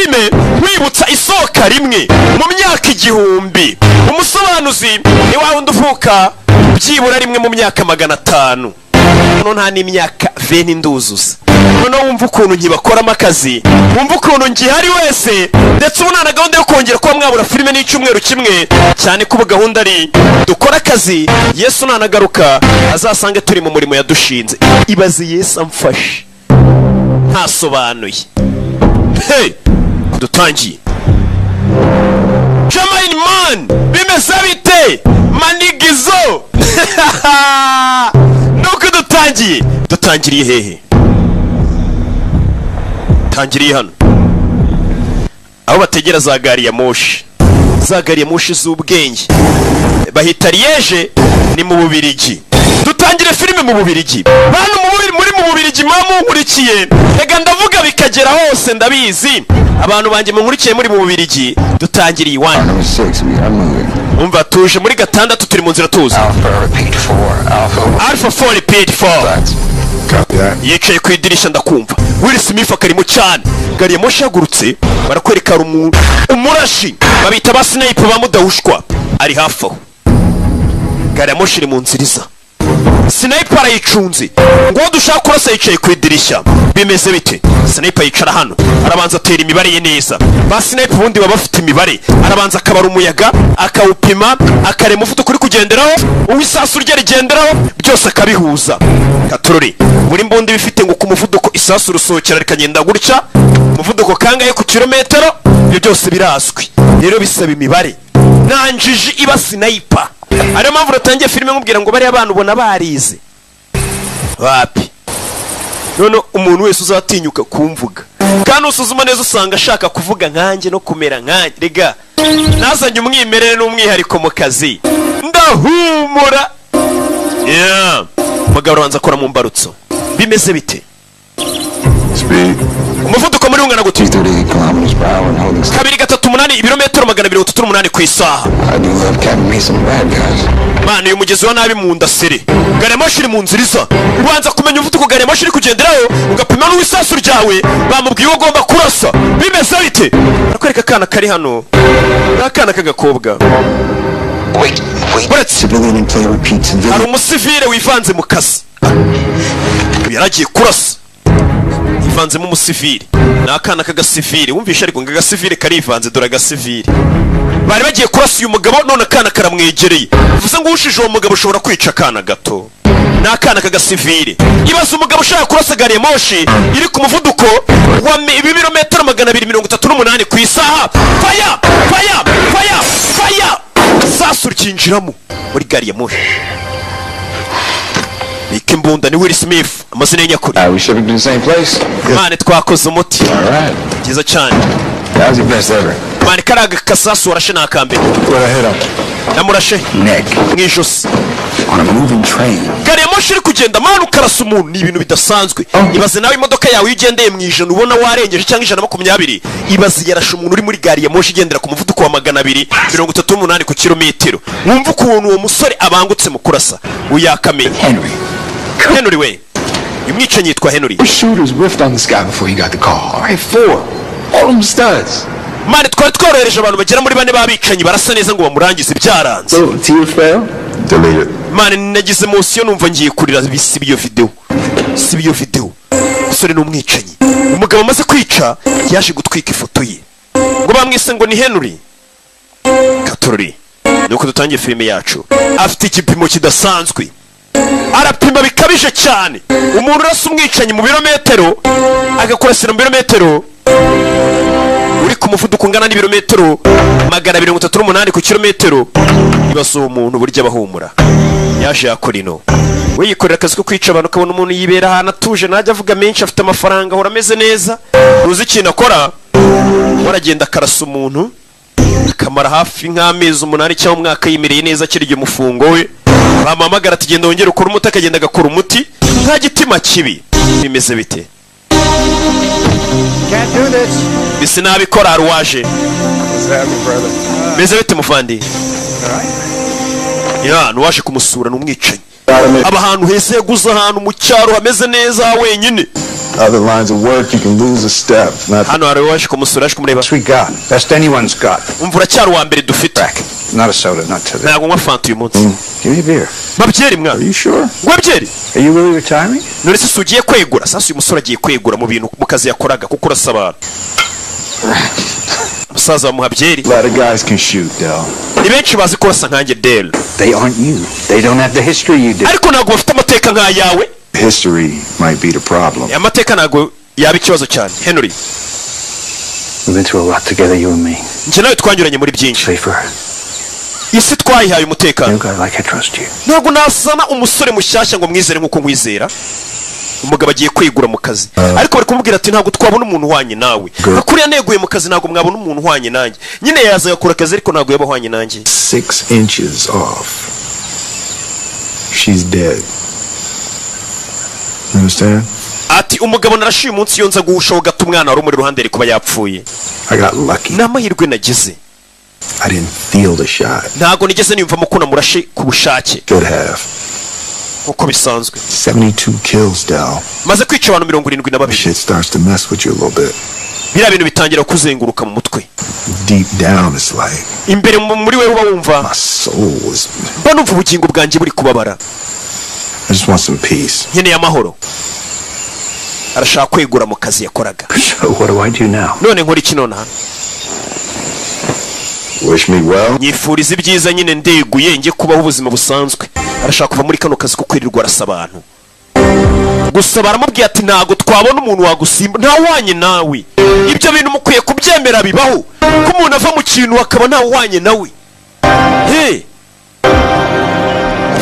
Filime wibutsa isohoka rimwe mu myaka 1000. Umusobanuzi ni wa wundi uvuka byibura rimwe mu myaka 500. Noneho nta n'imyaka 20 nduzuza. Noneho wumva ukuntu nkibakoramo akazi, wumva ukuntu ngihari wese. Ndetse ubu nta na gahunda yo kongera kuba mwabura filime n'icyumweru kimwe, cyane ko ubu gahunda ari dukora akazi, Yesu nanagaruka azasange turi mu murimo yadushinze. Ibaze Yesu amfashe ntasobanuye. Hey, dutangiye. Jamine man, bimeze bite manigizo? Nuko dutangiye, dutangiriye hehe? Tangiriye hano aho bategera za gari ya moshi, za gari ya moshi z'ubwenge bahita Liège, ni mu Bubirigi. Dutangire filime mu Bubirigi. Bantu muri mu Bubirigi muba munkurikiye, reka ndavuga bikagera hose, ndabizi. Abantu banjye munkurikiye muri mu Bubirigi, dutangiriye iwanyu. Number six, we are moving. Umva, tuje muri gatandatu, turi mu nzira tuzi. Alpha, repeat four. Alpha. Alpha 4, repeat 4. That's. Copy that. Yicaye ku idirishya, ndakumva. Will Smith akarimo cyane. Gari ya moshi ihagurutse, barakwereka hari umurashi babita ba sniper ba mudahushwa ari hafi aho. Gari ya moshi iri mu nzira iza, sniper arayicunze ngo uwo dushaka kurasa yicaye ku idirishya. Bimeze bite? Sniper yicara hano, arabanza atera imibare ye neza. Ba sniper ubundi baba bafite imibare, arabanza akabara umuyaga, akawupima, akareba umuvuduko uri kugenderaho, uw'isasu rye rigenderaho, byose akabihuza. Katurori, buri mbunda iba ifite ngo ku muvuduko isasu rusohokera rikagenda gutya, umuvuduko kangahe ku kilometero, ibyo byose birazwi. Rero bisaba imibare, nta njiji iba sniper. Ariyo mpamvu natangiye filime nkubwira ngo bariya bana ubona barize wapi. None umuntu wese uzatinyuka kumvuga kandi usuzuma neza, usanga ashaka kuvuga nkanjye no kumera nkanjye. Rega nazanye umwimerere n'umwihariko mu kazi, ndahumura. Yeah. Umugabo arabanza akora mu mbarutso. Bimeze bite? Speed. Umuvuduko muri ungana gute? 238 kilometers per hour and holding steady. 238, ibirometero 238 ku isaha. I do love Captain Mason bad guys. Mana, uyu mugezi wa nabi mu ndasire. Gari ya moshi iri mu nzira iza, ubanza kumenya umuvuduko gari ya moshi iri kugenderaho, ugapima n'uw'isasu ryawe. Bamubwiye uwo ugomba kurasa. Bimeze bite? Barakwereka akana kari hano, ni akana k'agakobwa. Wait, wait. Uretse Civilian in play, repeat civilian. Hari umusivile wivanze mu kazi. Uyu yaragiye kurasa, yivanzemo umusivile, ni akana k'agasivile. Wumvishe ariko ngo agasivile karivanze. Dore agasivile bari bagiye kurasa uyu mugabo, none akana karamwegereye. Bivuze ngo uwushije uwo mugabo ushobora kwica akana gato, ni akana k'agasivile. Ibaze umugabo ushaka kurasa gari ya moshi iri ku muvuduko wa ibirometero 238 ku isaha. Fire, fire, fire, fire! Sasu ryinjiramo muri gari ya moshi. Bika imbunda. Ni Will Smith, amazina ye nyakuri. We shipping to the same place? Mane, twakoze umuti. All right. Byiza cyane. That was your best ever. Mane, kariya kasasu warashe ni akambere. Where'd I hit him? Namurashe Neck. mu ijosi. On a moving train. Gari ya moshi iri kugenda, mani, ukarasa umuntu, ni ibintu bidasanzwe. Ibaze nawe imodoka yawe iyo ugendeye mu 100 ubona warengeje, cyangwa 120. Ibaze yarashe umuntu uri muri gari ya moshi igendera ku muvuduko wa 238 ku kilometero. Wumva ukuntu uwo musore abangutse mu kurasa. Uyakamenya. Henry. Henry we, uyu mwicanyi yitwa Henry. Four shooters whiffed on this guy before he got the call. All right, four. All them studs. Mani, twari tworohereje abantu bagera muri bane b'abicanyi barasa neza ngo bamurangize, byaranze. So, tear fell? Delete it. Mani, nagize munsi yo numva ngiye kurira. Siba iyo videwo, siba iyo videwo. Umusore ni umwicanyi. Umugabo amaze kwica yaje gutwika ifoto ye, ngo bamwise ngo ni Henry Katorori. Nuko dutangiye filime yacu. Afite igipimo kidasanzwe, arapima bikabije cyane. Umuntu urasa umwicanyi mu birometero, agakurasira mu birometero, uri ku muvuduko ungana n'ibirometero 238 ku kilometero, ibaza uwo muntu burya abahumura. Yaje yakora ino, we yikorera akazi ko kwica abantu. Ukabona umuntu yibera ahantu atuje, ntajya avuga menshi, afite amafaranga, ahora ameze neza. Ntuzi ikintu akora, we aragenda akarasa umuntu, akamara hafi nk'amezi 8 cyangwa umwaka yimereye neza, akirya umufungo we. Bamuhamagara ati: "Genda wongere ukore umuti", akagenda agakora umuti. Nta gitima kibi. Bimeze bite? Can't do this. Bisi nabikora. Hari uwaje. What's happening, brother? Bimeze bite, muvandi? All right. Ya, nuwaje kumusura ni umwicanyi. Aba ahantu heza, yaguze ahantu mu cyaro hameze neza wenyine. Other lines of work, you can lose a step. Not Hano hari uwaje kumusura, yaje kumureba. We got. Best anyone's got. Umva, uracyari uwa mbere dufite. Not a soda, not today. Ntabwo nywa fanta uyu munsi. Give me a beer. Mabyeri mwana. Are you sure? Ngo byeri. Are you really retiring? None se si ugiye kwegura? Sasa uyu musore agiye kwegura mu bintu, mu kazi yakoraga, kuko urasa abantu. Umusaza bamuha byeri. A lot of guys can shoot, Del. Ni benshi bazi kurasa nkanjye, Del. They aren't you. They don't have the history you did. Ariko ntabwo bafite amateka nk'ayawe. History might be the problem. Amateka ntabwo yaba ikibazo cyane, Henry. We've been through a lot together, you and me. Njye nawe twanyuranye muri byinshi. Safer. Isi twayihaye umutekano. New guy like I trust you. Ntabwo nasana umusore mushyashya ngo mwizere nk'uko nkwizera. Umugabo agiye kwegura mu kazi, ariko bari kumubwira ati ntabwo twabona umuntu uhwanye nawe. Nka kuriya neguye mu kazi, ntabwo mwabona umuntu uhwanye nanjye. Nyine yaza agakora akazi, ariko ntabwo yaba ahwanye nanjye. 6 inches off. She's dead. You understand? Ati umugabo narashiye umunsi, iyo nza guhushaho gato umwana wari umuri iruhande yari kuba yapfuye. I got lucky. Ni amahirwe nagize. I didn't feel the shot. Ntabwo nigeze niyumvamo ko namurashe ku bushake. Should have. Nk'uko bisanzwe. 72 kills, Del. Maze kwica abantu 72. Shit starts to mess with you a little bit. Biriya bintu bitangira kuzenguruka mu mutwe. Deep down, it's like Imbere muri wewe uba wumva my soul is. mba numva ubugingo bwanjye buri kubabara. I just want some peace. Nkeneye amahoro. Arashaka kwegura mu kazi yakoraga. So what do I do now? None nkora iki nonaha? Wish me well. Nyifuriza ibyiza nyine, ndeguye njye kubaho ubuzima busanzwe. Arashaka kuva muri kano kazi ko kwirirwa arasa abantu gusa. Baramubwiye ati ntabwo twabona umuntu wagusimba, ntawanye nawe. Ibyo bintu mukwiye kubyemera, bibaho ko umuntu ava mu kintu akaba ntawanye nawe. He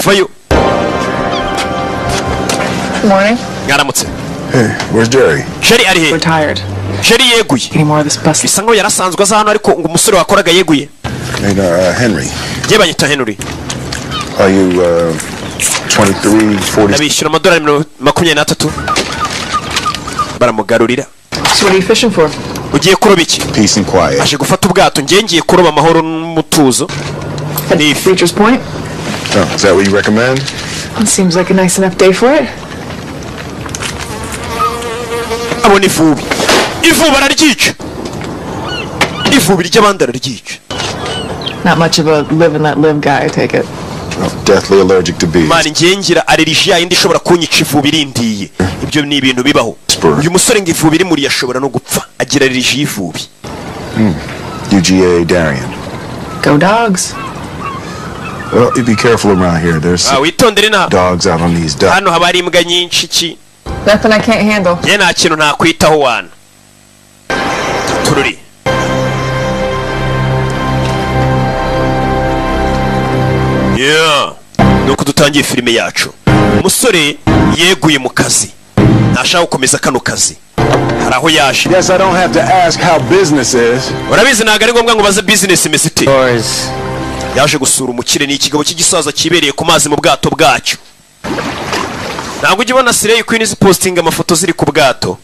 vayo. Morning. Mwaramutse. Hey, where's Jerry? Jerry ari he? Retired. Jerry yeguye. Any more of this bus? Bisa nkaho yarasanzwe aza hano, ariko ngo umusore wakoraga yeguye. And Henry. Njye banyita Henry. Are you 23, 40? Ndabishyura amadolari 23, baramugarurira. So what are you fishing for? Ugiye kuroba iki? Peace and quiet. Aje gufata ubwato. Njye ngiye kuroba amahoro n'umutuzo n'ifi. Beecher's Point? Oh, is that what you recommend? It seems like a nice enough day for it. Abona ivubi, ivubi araryica, ivubi ry'abandi araryica. Not much of a live and let live guy, I take it. I'm deathly allergic to bees. Man, njye ngira allergie yindi ishobora kunyica ivubi irindiye. Ibyo ni ibintu bibaho. Uyu musore ngo ivubi rimuriye ashobora no gupfa, agira allergie y'ivubi. UGA Darien. Go Dogs. Well, you be careful around here. There's Ah, witondere na dogs out on these docks. Hano haba hari imbwa nyinshi ki. Nothing I can't handle. Njye nta kintu nakwitaho wana tururi. Yeah. Nuko dutangiye filime yacu, umusore yeguye mu kazi, ntashaka gukomeza kano kazi. Hari aho yaje. Yes, I don't have to ask how business is. Urabizi, ntabwo ari ngombwa ngo baze business imeze ite. Yaje gusura umukire, ni ikigabo cy'igisaza kibereye ku mazi mu bwato bwacyo. Ntabwo ujya ubona Slay Queen zipostinga amafoto ziri ku bwato?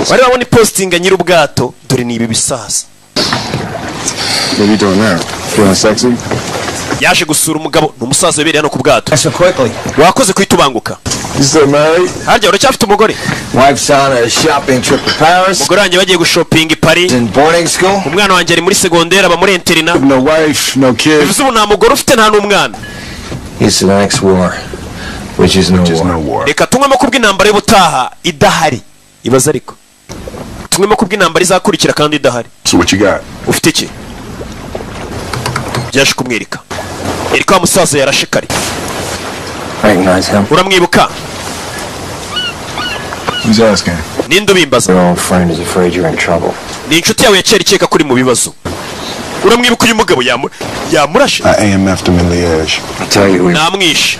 Bari babona ipostinga nyiri ubwato. Dore ni ibi bisaza. What are you doing there? Feeling sexy? Yaje gusura umugabo, ni umusaza wibereye hano ku bwato. So quickly. Wakoze kuhita ubanguka. You still married? Harya uracyafite umugore? Wife's on a shopping trip to Paris. Umugore wanjye bagiye gushopinga i Paris. In boarding school. Umwana wanjye ari muri segonderi, aba muri internat. No wife, no kids. Bivuze ubu nta mugore ufite, nta n'umwana. It's the next war, which is no Which is war. no war. Reka tunywemo kubw'intambara y'ubutaha idahari. Ibaze ariko, tunywemo kubw'intambara izakurikira kandi idahari. So what you got? Ufite iki? Byaje kumwereka, yereka wa musaza yarashe kare. Recognize him? Uramwibuka? Who's asking? Ninde ubimbaza? Your old friend is afraid you're in trouble. Ni inshuti yawe ya kera ikeka ko uri mu bibazo. Uramwibuka uyu mugabo yamurashe? I AMF'd him in Liège. I tell you, we Namwishe.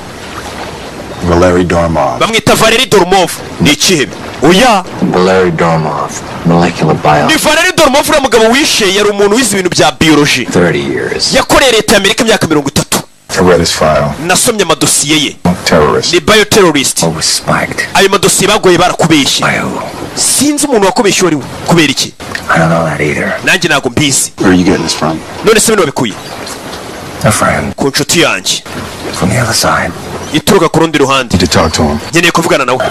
Valery Dormov. Bamwita Valeri Dormov, ni ikihebe oya. Valery Dormov, molecular Ni biology. Valeri Dormov. Uriya mugabo wishe yari umuntu wize ibintu bya biyoloji. 30 years. Yakoreye leta y'Amerika imyaka 30. I read his file. Nasomye amadosiye ye. Terrorist. Ni bioterrorist. What was spiked? Ayo madosiye bagoye barakubeshye. By who? Sinzi umuntu wakubeshye uwo ari we. Kubera iki? I don't know that either. Nanjye ntabwo mbizi. Where are you getting this from? None se bino babikuye? A friend Ku nshuti yanjye. from the other side. Ituruka ku rundi ruhande. Need to talk to him. Nkeneye kuvugana nawe.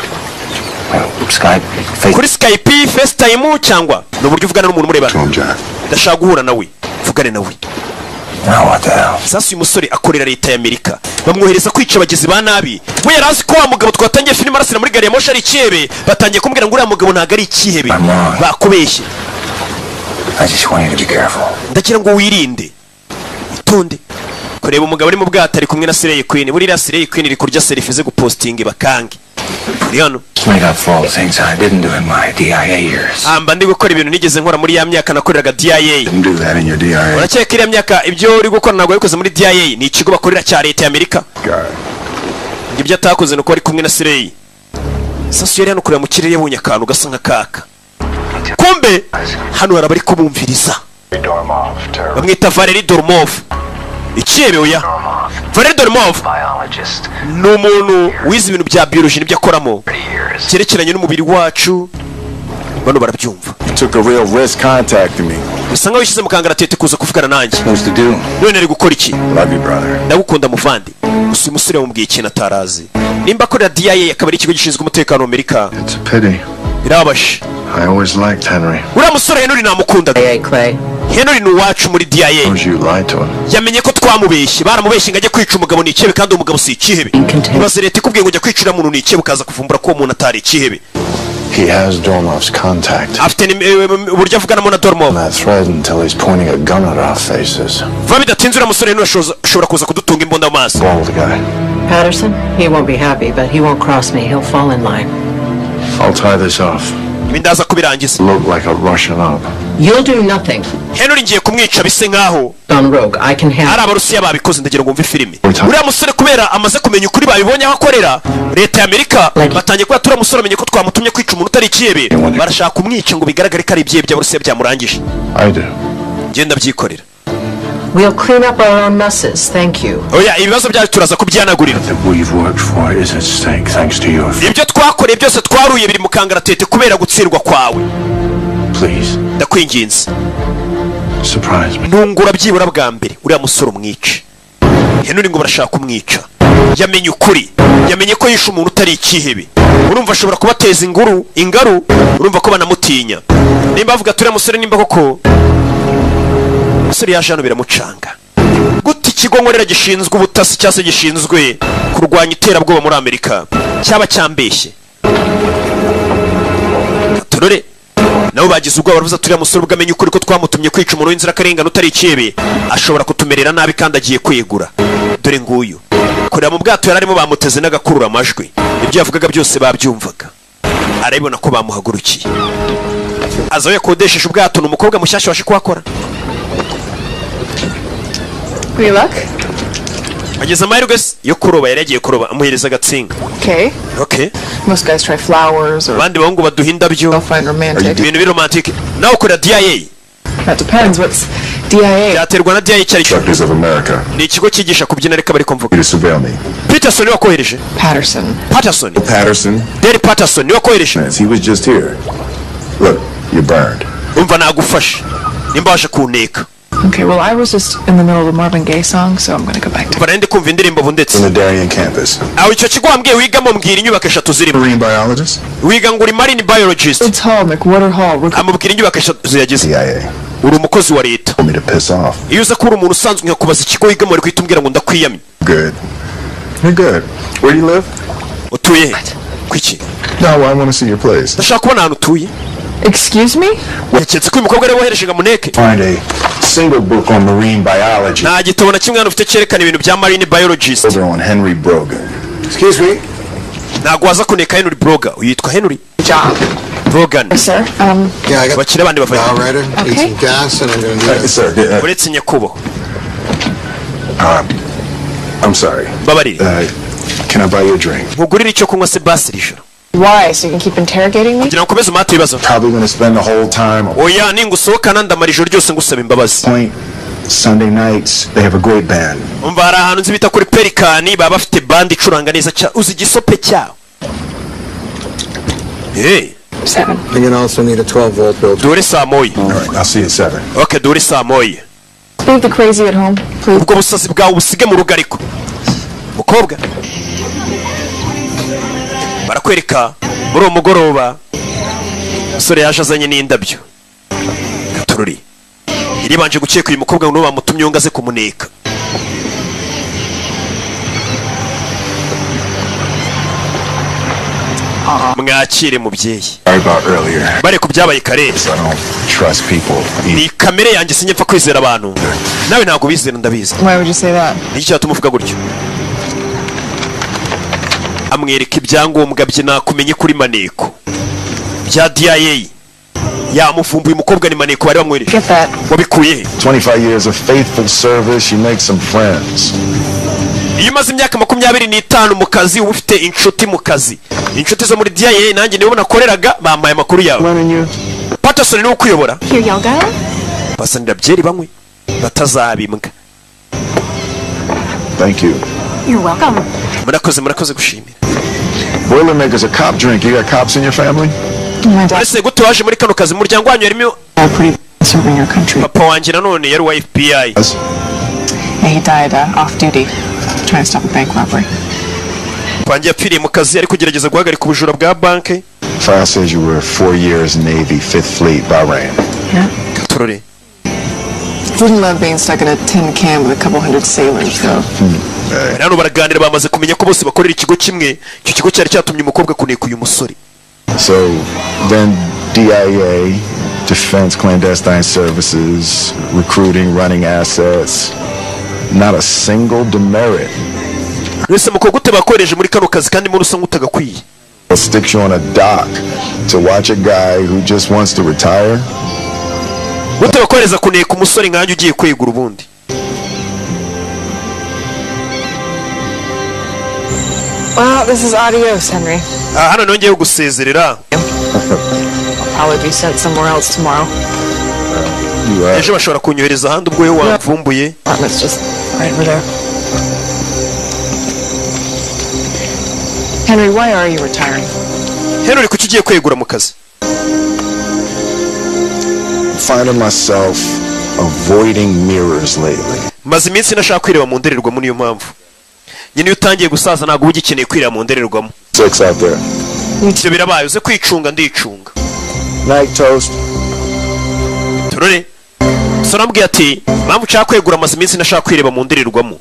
Skype, Face. Kuri Skype, FaceTime, cyangwa ni uburyo uvugana n'umuntu murebana. To him, John. Ndashaka guhura nawe, vugane nawe. Now what the hell? Sasa uyu musore akorera leta y'Amerika, bamwohereza kwica abagizi ba nabi. We yari azi ko wa mugabo twatangiye filime arasira muri gari ya moshi ari ikihebe. Batangiye kumubwira ngo uriya mugabo ntabwo ari ikihebe. I'm wrong. Bakubeshye. I just want you to be careful. Ndagira ngo wirinde, itonde. Kureba umugabo uri mu bwato ari kumwe na Slay Queen. Buriya Slay Queen iri kurya selfie ze gupostinga bakange uri hano. Make up for all the things I didn't do in my DIA years. Amba ndi gukora ibintu nigeze nkora muri ya myaka nakoreraga DIA. Didn't do that in your DIA. Urakeka iriya myaka ibyo uri gukora ntabwo wabikoze muri DIA? Ni ikigo bakorera cya leta y'Amerika. God. Ngo ibyo atakoze ni uko ari kumwe na Slay. Sasu yari hano kureba mu kirere, yabonye akantu gasa nka kaka. Kumbe hano hari abari kubumviriza. Dormov, terrorist. Bamwita Valeri Dormov. Ikihebe oya, Valeri Dormov. Biologist. Ni umuntu wize ibintu bya biology, nibyo akoramo 30 years. cyerekeranye n'umubiri wacu. Bano barabyumva. You took a real risk contacting me. Bisa nkaho wishyize mu kangaratete kuza kuvugana nanjye. Supposed to do? None ari gukora iki? Love you, brother. Ndagukunda muvandi. Gusa uyu musore yamubwiye ikintu atarazi, nimba akorera DIA, akaba ari ikigo gishinzwe umutekano wa Amerika. It's a pity. Birababaje. I always liked Henry. Uriya musore Henry namukundaga. Hey, Clay. Henry ni uwacu muri DIA. Knows you lied to him. Yamenye ko twamubeshye, baramubeshye ngo ajye kwica umugabo ni ikihebe, kandi uwo mugabo si ikihebe. Ibaze leta ikubwiye ngo ujya kwicira umuntu ni ikihebe, ukaza kuvumbura ko uwo muntu atari ikihebe. He has Dormov's contact. Afite uburyo avuganamo na Dormov. That thread until he's pointing a gun at our faces. Vuba bidatinze uriya musore Henry ashobora kuza kudutunga imbunda mu maso. Bald guy. Patterson? He won't be happy, but he won't cross me. He'll fall in line. I'll tie this off. Ibi ndaza kubirangiza. Look like a Russian op. You'll do nothing. Henry ngiye kumwica bise nkaho Gone rogue. I can ari handle. Abarusiya babikoze. Ndagira ngo wumve filime. Uriya musore kubera amaze kumenya ukuri, babibonye aho akorera leta y'Amerika, batangiye kuba turiya musore amenye ko twamutumye kwica umuntu utari ikihebe, barashaka kumwica ngo bigaragare ko ari ibyihebe by'Abarusiya byamurangije. I do. Ngenda byikorera. We'll clean up our own messes. Thank you. Oya, ibibazo byacu turaza kubyihanagurira. That we've worked for is at stake thanks to your. Ibyo twakoreye byose twaruye biri mu kangaratete kubera gutsindwa kwawe. Please, Ndakwinginze. surprise me. Ntungura byibura bwa mbere, uriya musore umwice. Henry ngo barashaka kumwica, yamenye ukuri, yamenye ko yishe umuntu utari ikihebe. Urumva ashobora kubateza inguru ingaru, urumva ko banamutinya. Nimba bavuga turiya musore, nimba koko umusore yaje hano biramucanga gute? Ikigo nkorera gishinzwe ubutasi cyangwa se gishinzwe kurwanya iterabwoba muri Amerika cyaba cyambeshye? Turore nabo bagize ubwoba, baravuze turiya musore ubwo amenye ukuri ko twamutumye kwica umuntu w'inzirakarengane utari ikihebe, ashobora kutumerera nabi kandi agiye kwegura. Dore nguyu kureba mu bwato yari arimo, bamuteze n'agakurura amajwi, ibyo yavugaga byose babyumvaga. Arabibona ko bamuhagurukiye, aza aho yakodesheje ubwato. Ni umukobwa mushyashya waje kuhakora. Any luck? Ageze amahirwe se yo kuroba? Yari yagiye kuroba, amuhereza agatsinga. Okay. Okay. Most guys try flowers or Abandi bahungu baduha indabyo. they'll find romantic. Ibintu biri romantic. Nawe ukorera DIA? That depends. What's DIA? Byaterwa na DIA icyo ari cyo. Instructors of America. Ni ikigo cyigisha kubyina, reka bari kumvuga. You to surveil me. Peterson niwe wakohereje? Patterson. Patterson. Patterson. Dale Patterson niwe wakohereje? He was just here. Look, you're burned. Umva, nagufashe nimba waje kuneka. Okay, well, I was just in the middle of a Marvin Gaye song, so I'm gonna go back to. Umva, nari ndi kumva indirimbo ubu ndetse. In the Darien campus. Aho icyo kigo wambwiye wigamo, mbwira inyubako eshatu zirimo. Marine biologist? Wiga ngo uri marine biologist. Woods Hall, McWhorter Hall, Rook. Amubwira inyubako eshatu yagize. CIA. Uri umukozi wa leta. Told me to piss off. Iyo uza kuba uri umuntu usanzwe nkakubaza ikigo wigamo, wari guhita umbwira ngo ndakwiyamye. Good. You're good. Where do you live? Utuye he? Kuki? No, I want to see your place. Ndashaka kubona ahantu utuye. Excuse me? Yaketse ko uyu mukobwa ariwe wohereje ngo amuneke. Find a single book on marine biology. Nta gitabo na kimwe hano ufite cyerekana ibintu bya marine biologist. Over on Henry Brogan. Excuse me? Ntabwo waza kuneka Henry Brogan. Uyu yitwa Henry Job. Brogan. Sir, Yeah, I got Abakire bandi bavayo. bow rider. Need Okay. some gas, and I'm gonna need a Sir, Uretse nyakubahwa. I'm sorry. Mbabarire. Can I buy you a drink? Nkugurire icyo kunywa se basi iri joro? Why? So you can keep interrogating me? Kugira ngo ukomeze umuhate ibibazo? Probably gonna spend the whole time. Oya, ningusohokana ndamara ijoro ryose ngusaba imbabazi. Point. Sunday nights, they have a great band. Umva, hari ahantu nzi bita kuri Perikani, baba bafite band icuranga neza cyane. Uzi igisope cyawo? Hey. 7. I'm gonna also need a 12 volt bill. Dore saa 1. All right, I'll see you at 7. Okay, dore saa 1. Leave the crazy at home, please. Ubwo busazi bwawe ubusige mu rugo ariko. Mukobwa, barakwereka muri uwo mugoroba umusore yaje azanye n'indabyo. Katururi iribanje gukeka uyu mukobwa ngo bamutumye ngo aze kumuneka. Mwakire mubyeyi. Sorry about earlier. Bare ku byabaye kare. I don't trust people. Ni kamere yanjye, sinjye mpfa kwizera abantu, nawe ntabwo bizera, ndabizi. Why would you say that? Niki cyatuma uvuga gutyo? Amwereka ibyangombwa bye, nakumenye kuri maneko bya DIA yamuvumbuye. Umukobwa ni maneko bari bamwereje. Get that. Wabikuye he? 25 years of faithful service, you make some friends. Iyo umaze imyaka 25 mu kazi, uba ufite inshuti mu kazi, inshuti zo muri DIA. Nanjye nibo nakoreraga, bampaye amakuru yawe. Running you? Patterson niwe ukuyobora. Here y'all go. Basanira byeri banywe batazabimbwa. Thank you. You're welcome. Murakoze, murakoze gushimira. Boilermaker's a cop drink. You got cops in your family? My dad Ese gute waje muri kano kazi? Mu muryango wanyu harimo pretty serving your country. Papa wanjye nanone yari uwa FBI. Yes. Yeah, he died off duty trying to stop a bank robbery. Papa wanjye yapfiriye mu kazi ari kugerageza guhagarika ubujura bwa banki. File says you were 4 years Navy, Fifth Fleet, Bahrain. Yeah. Katorore. Didn't love being stuck in a tin can with a couple hundred sailors, though. Hano baraganira, bamaze kumenya ko bose bakorera ikigo kimwe. Icyo kigo cyari cyatumye umukobwa kuneka uyu musore. So then DIA, Defense Clandestine Services, recruiting, running assets. Not a single demerit. Wese mukobwa, gute bakoreje muri kano kazi kandi muri usa nk'utagakwiye? Sticks you on a dock to watch a guy who just wants to retire. Gute bakohereza kuneka umusore nkanjye ugiye kwegura ubundi? Well, this is adios, Henry. Ah, hano nongeyeho gusezerera. I'll probably be sent somewhere else tomorrow. You Ejo bashobora kunyohereza ahandi ubwo wowe wamvumbuye. Apartment's just right over there. Henry, why are you retiring? Henry, kuki ugiye kwegura mu kazi? Finding myself avoiding mirrors lately. Maze iminsi nashaka kwireba mu ndorerwamo, niyo mpamvu nyine. Iyo utangiye gusaza ntabwo uba ugikeneye kwireba mu ndorerwamo. Six out there. Ibyo birabaye, uze kwicunga, ndicunga. Night, Toast. Turore so arambwiye ati mpamvu nshaka kwegura, amaze iminsi nashaka kwireba mu ndorerwamo.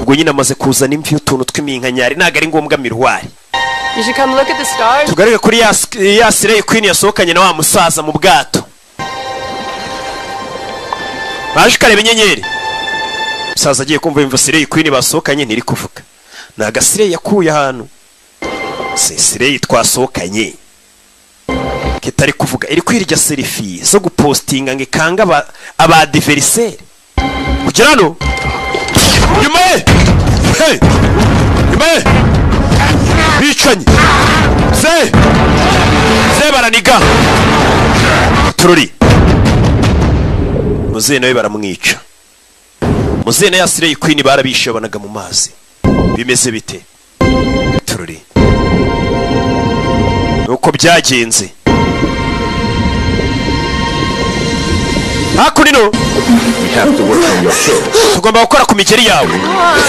Ubwo nyine amaze kuzana imvi y'utuntu tw'iminkanyari, ntabwo ari ngombwa miroir. You should come look at the stars. Tugaruke kuri ya slay queen yasohokanye na wa musaza mu bwato, baje ukareba inyenyeri. Umusaza agiye kumva yumva slay queen basohokanye ntiri kuvuga, ni agaslay yakuye ahantu. Se slay twasohokanye kitari kuvuga, iri kwirya selfie zo gupostinga ngo ikanga aba adversaire kugera hano. Nyuma ye, hey! Nyuma ye bicanyi se se baraniga tururi muzehe nawe baramwica. Muzehe na ya slay queen barabishe, banaga mu mazi. Bimeze bite tururi? Nuko byagenze hakuno. We have to work on your hips. Tugomba gukora ku migeri yawe,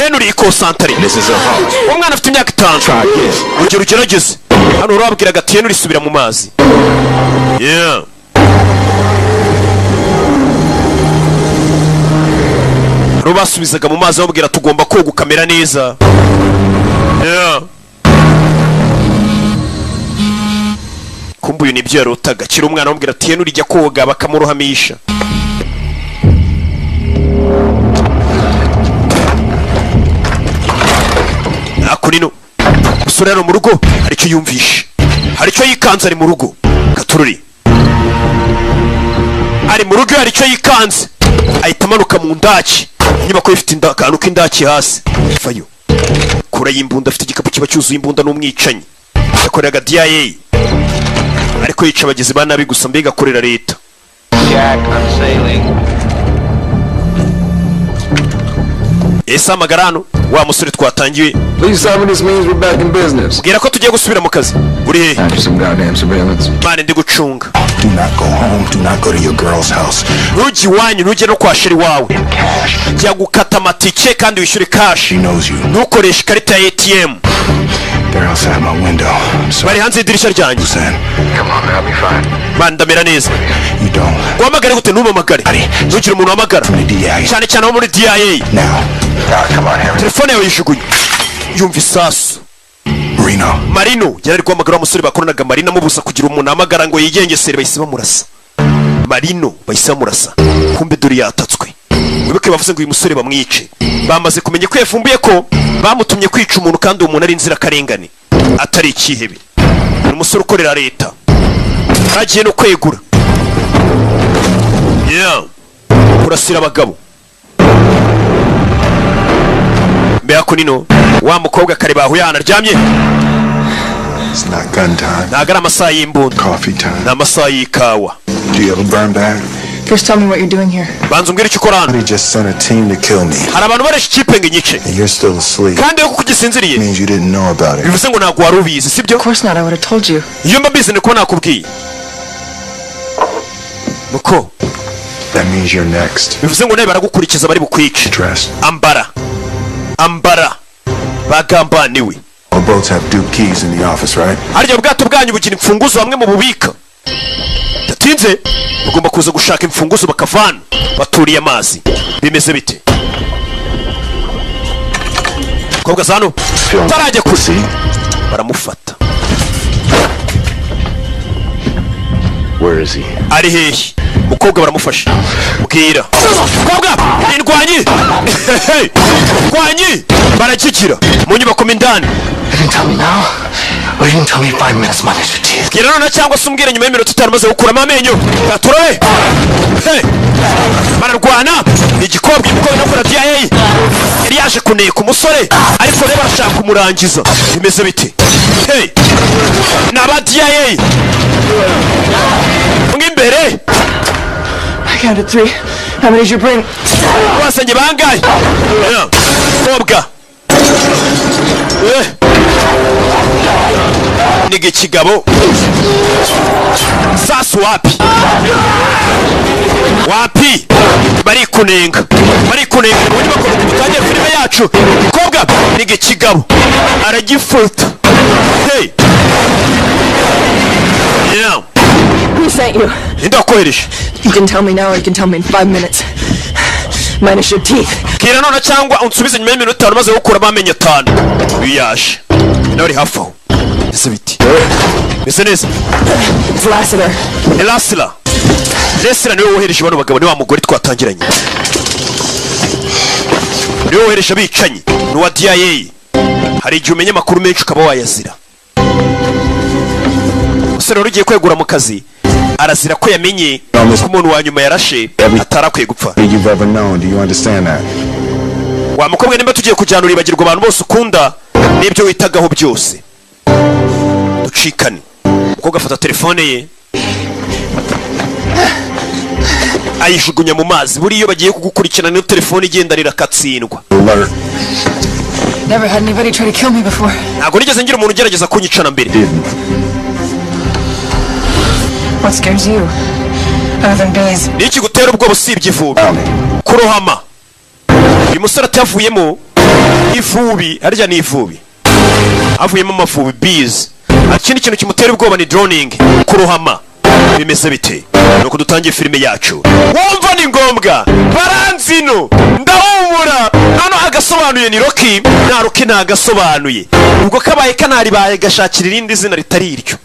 Henry. Ikosantere. This is a heart. Umwana afite imyaka 5. Try again. Urugero ugerageze hano. Urababwiraga ati Henry, subira mu mazi. Yeah. Hano basubizaga mu mazi bamubwira tugomba koga ukamera neza. Yeah. Kumbe uyu nibyo yarotaga akiri umwana, bamubwira ati Henry, jya koga, bakamurohamisha. Hakuno umusore hano mu rugo hari icyo yumvishe, hari icyo yikanze. Ari mu rugo katururi, ari mu rugo hari icyo yikanze, ahita amanuka mu ndaki. Inyubako ifite akantu k'indaki hasi, vayo kura y'imbunda. Afite igikapu kiba cyuzuye imbunda, n'umwicanyi yakoreraga DIA, ariko yica abagizi ba nabi gusa, mbega akorera leta. Jack, I'm sailing. Ese hamagara hano wa musore twatangiye. Please tell me this means we're back in business. Bwira ko tugiye gusubira mu kazi. Uri hehe? After some goddamn surveillance. Mane ndi gucunga. Do not go home. Do not go to your girl's house. Ntujye iwanyu, ntujye no kwa chérie wawe. Jya gukata amatike kandi wishyure cash. She knows you. Ntukoreshe ikarita ya ATM. They're outside my window. I'm sorry, Bari hanze y'idirishya ryanjye. Suzanne. Come on, man, I'll be fine. Man, ndamera neza. You don't. Guhamagare gute? Ntumamagare, ntugire umuntu uhamagara. From the DIA. Cyane cyane abo muri DIA. Now. Ah, come on, Henry. Telefone yawe yijugunye, yumva isasu. Reno. Marino yari ari guhamagara wa musore bakoranaga. Marino amubuza kugira umuntu ahamagara ngo yigengesere. Bahise bamurasa Marino, bahise bamurasa. Kumbe dore yatatswe. Wibuke bavuze ngo uyu musore bamwice, bamaze kumenya ko yavumbuye ko bamutumye kwica umuntu, kandi uwo muntu ari inzirakarengane, atari ikihebe. Ni umusore ukorera leta, agiye no kwegura. Yeah. Kurasira abagabo mbere ko nino wa mukobwa kare bahuye ahantu aryamye. It's not gun time. Ntabwo ari amasaha y'imbunda. Coffee time. Ni amasaha y'ikawa. Do you have a burn bag? First, tell me what you're doing here. Banza umbwire icyo ukora hano. Somebody just sent a team to kill me. Hari abantu baresha ikipe ngo inyice. And you're still asleep. Kandi yo kuko ugisinziriye Means you didn't know about it. bivuze ngo ntabwo wari ubizi, sibyo? Of course not. I would have told you. Iyo mba mbizi ni kuba nakubwiye muko. That means you're next. Bivuze ngo nawe baragukurikiza, bari bukwice. Dressed. Ambara, ambara, bagambaniwe. All boats have dupe keys in the office, right? Harya ubwato bwanyu bugira imfunguzo bamwe mu bubika? Datinze bagomba kuza gushaka imfunguzo bakavana baturiye amazi. Bimeze bite, mukobwa zano utarajya kure baramufata. Where is he? Ari hehe mukobwa? Baramufashe. Bwira mukobwa indwanyi ndwanyi barakikira mu nyubako mo indani. You can tell me now, or you can tell me 5 minutes minus your teeth. Bwira none cyangwa se umbwire nyuma y'iminota 5 maze gukuramo amenyo. Turabe. Hey! Bararwana igikobwa, umukobwa nakora DIA yari yaje kuneka umusore, ariko rero barashaka kumurangiza. Bimeze bite? Hey! Ni aba DIA mo imbere. I counted three. How many did you bring? Wasanye bangahe? Yeah. Kobwa. Eh. Niga ikigabo sasu. Wapi, wapi, barikunenga, barikunenga mu nyubako. Dutangiye filime yacu. Kobwa niga ikigabo aragifata. Hey, yeah. Who sent you? Ninde wakohereje? You can tell me now or you can tell me in 5 minutes. Minus your teeth. Bwira none cyangwa unsubize nyuma y'iminota 5 maze gukuramo amenyo 5. Uyu yaje nawe ari hafi aho. Ese biti meze neza? It's Lassiter. Ni Lasila. Lasila niwe wohereje bano bagabo, ni wa mugore twatangiranye, niwe wohereje abicanyi, ni uwa DIA. Hari igihe umenya amakuru menshi ukaba wayazira. Umusore wari ugiye kwegura mu kazi arazira ko yamenye ko umuntu wa nyuma yarashe atari akwiye gupfa. You've ever known. Do you understand that? Wa mukobwa, nimba tugiye kujyana, uribagirwa abantu bose ukunda n'ibyo witagaho byose. Ducikane. Umukobwa afata telefone ye ayijugunya mu mazi. Buriya iyo bagiye kugukurikirana niyo telefone igendanira akatsindwa. Alert. Never had anybody try to kill me before. Ntabwo nigeze ngira umuntu ugerageza kunyicana mbere. Didn't. What scares you? Other than bees. Ni iki gutera ubwoba usibye ivubi? Drowning. Kurohama. Uyu musore atavuyemo ivubi, harya ni ivubi, havuyemo amavubi, bees. Ikindi kintu kimutera ubwoba ni drowning, kurohama. Bimeze bite? Nuko dutangiye filime yacu. Wumva ni ngombwa baranzino ndahumura hano. Agasobanuye ni Rocky, nta Rocky ntagasobanuye. Ubwo kabaye kanaribaye gashakira irindi zina ritari iryo,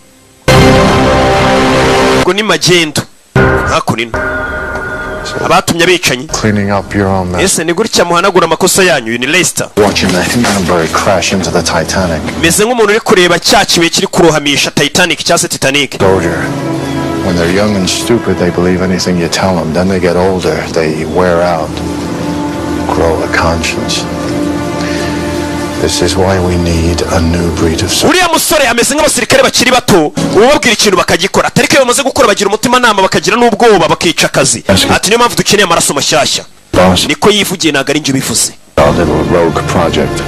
ubwo ni magendo hakuno abatumye abicanyi. Cleaning up your own mess. Ese ni gutya muhanagura amakosa yanyu? Uyu ni Lester. Watching the Hindenburg crash into the Titanic. Meze nk'umuntu uri kureba cya kibuye kiri kurohamisha Titanic cyangwa se Titanic. Soldier. When they're young and stupid, they believe anything you tell them. Then they get older, they wear out, grow a conscience. This is why we need a new breed of soldier. Uriya musore ameze nk'abasirikare bakiri bato, ubabwira ikintu bakagikora, atari ko iyo bamaze gukora bagira umutimanama, bakagira n'ubwoba, bakica akazi. Ati niyo mpamvu dukeneye amaraso mashyashya. Boss, Niko yivugiye, ntabwo ari njye ubivuze. our little rogue project.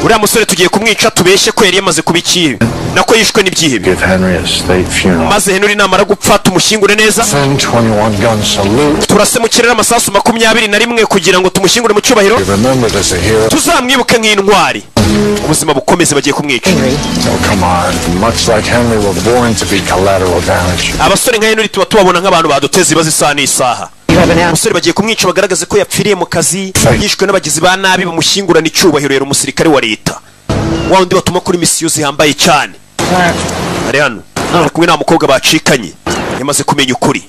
Uriya musore tugiye kumwica, tubeshye ko yari yamaze kuba ikihebe, nako yishwe n'ibyihebe. Give Henry a state funeral. Maze Henry namara gupfa tumushyingure neza. Send 21 gun salute. Turase mu kirere amasasu 21 kugira ngo tumushyingure mu cyubahiro. Be remembered as a hero. Tuzamwibuke nk'intwari, ubuzima bukomeze. Bagiye kumwica. Oh, come on. Much like Henry, we're born to be collateral damage. Abasore nka Henry tuba tubabona nk'abantu baduteza ibibazo isaha n'isaha. You have an out. Umusore bagiye kumwica bagaragaze ko yapfiriye mu kazi, yishwe n'abagizi ba nabi, bamushyingurana icyubahiro. Yari umusirikare wa leta, wa wundi batuma kuri misiyo zihambaye cyane. Ari hano, ari kumwe na mukobwa bacikanye. Yamaze kumenya ukuri.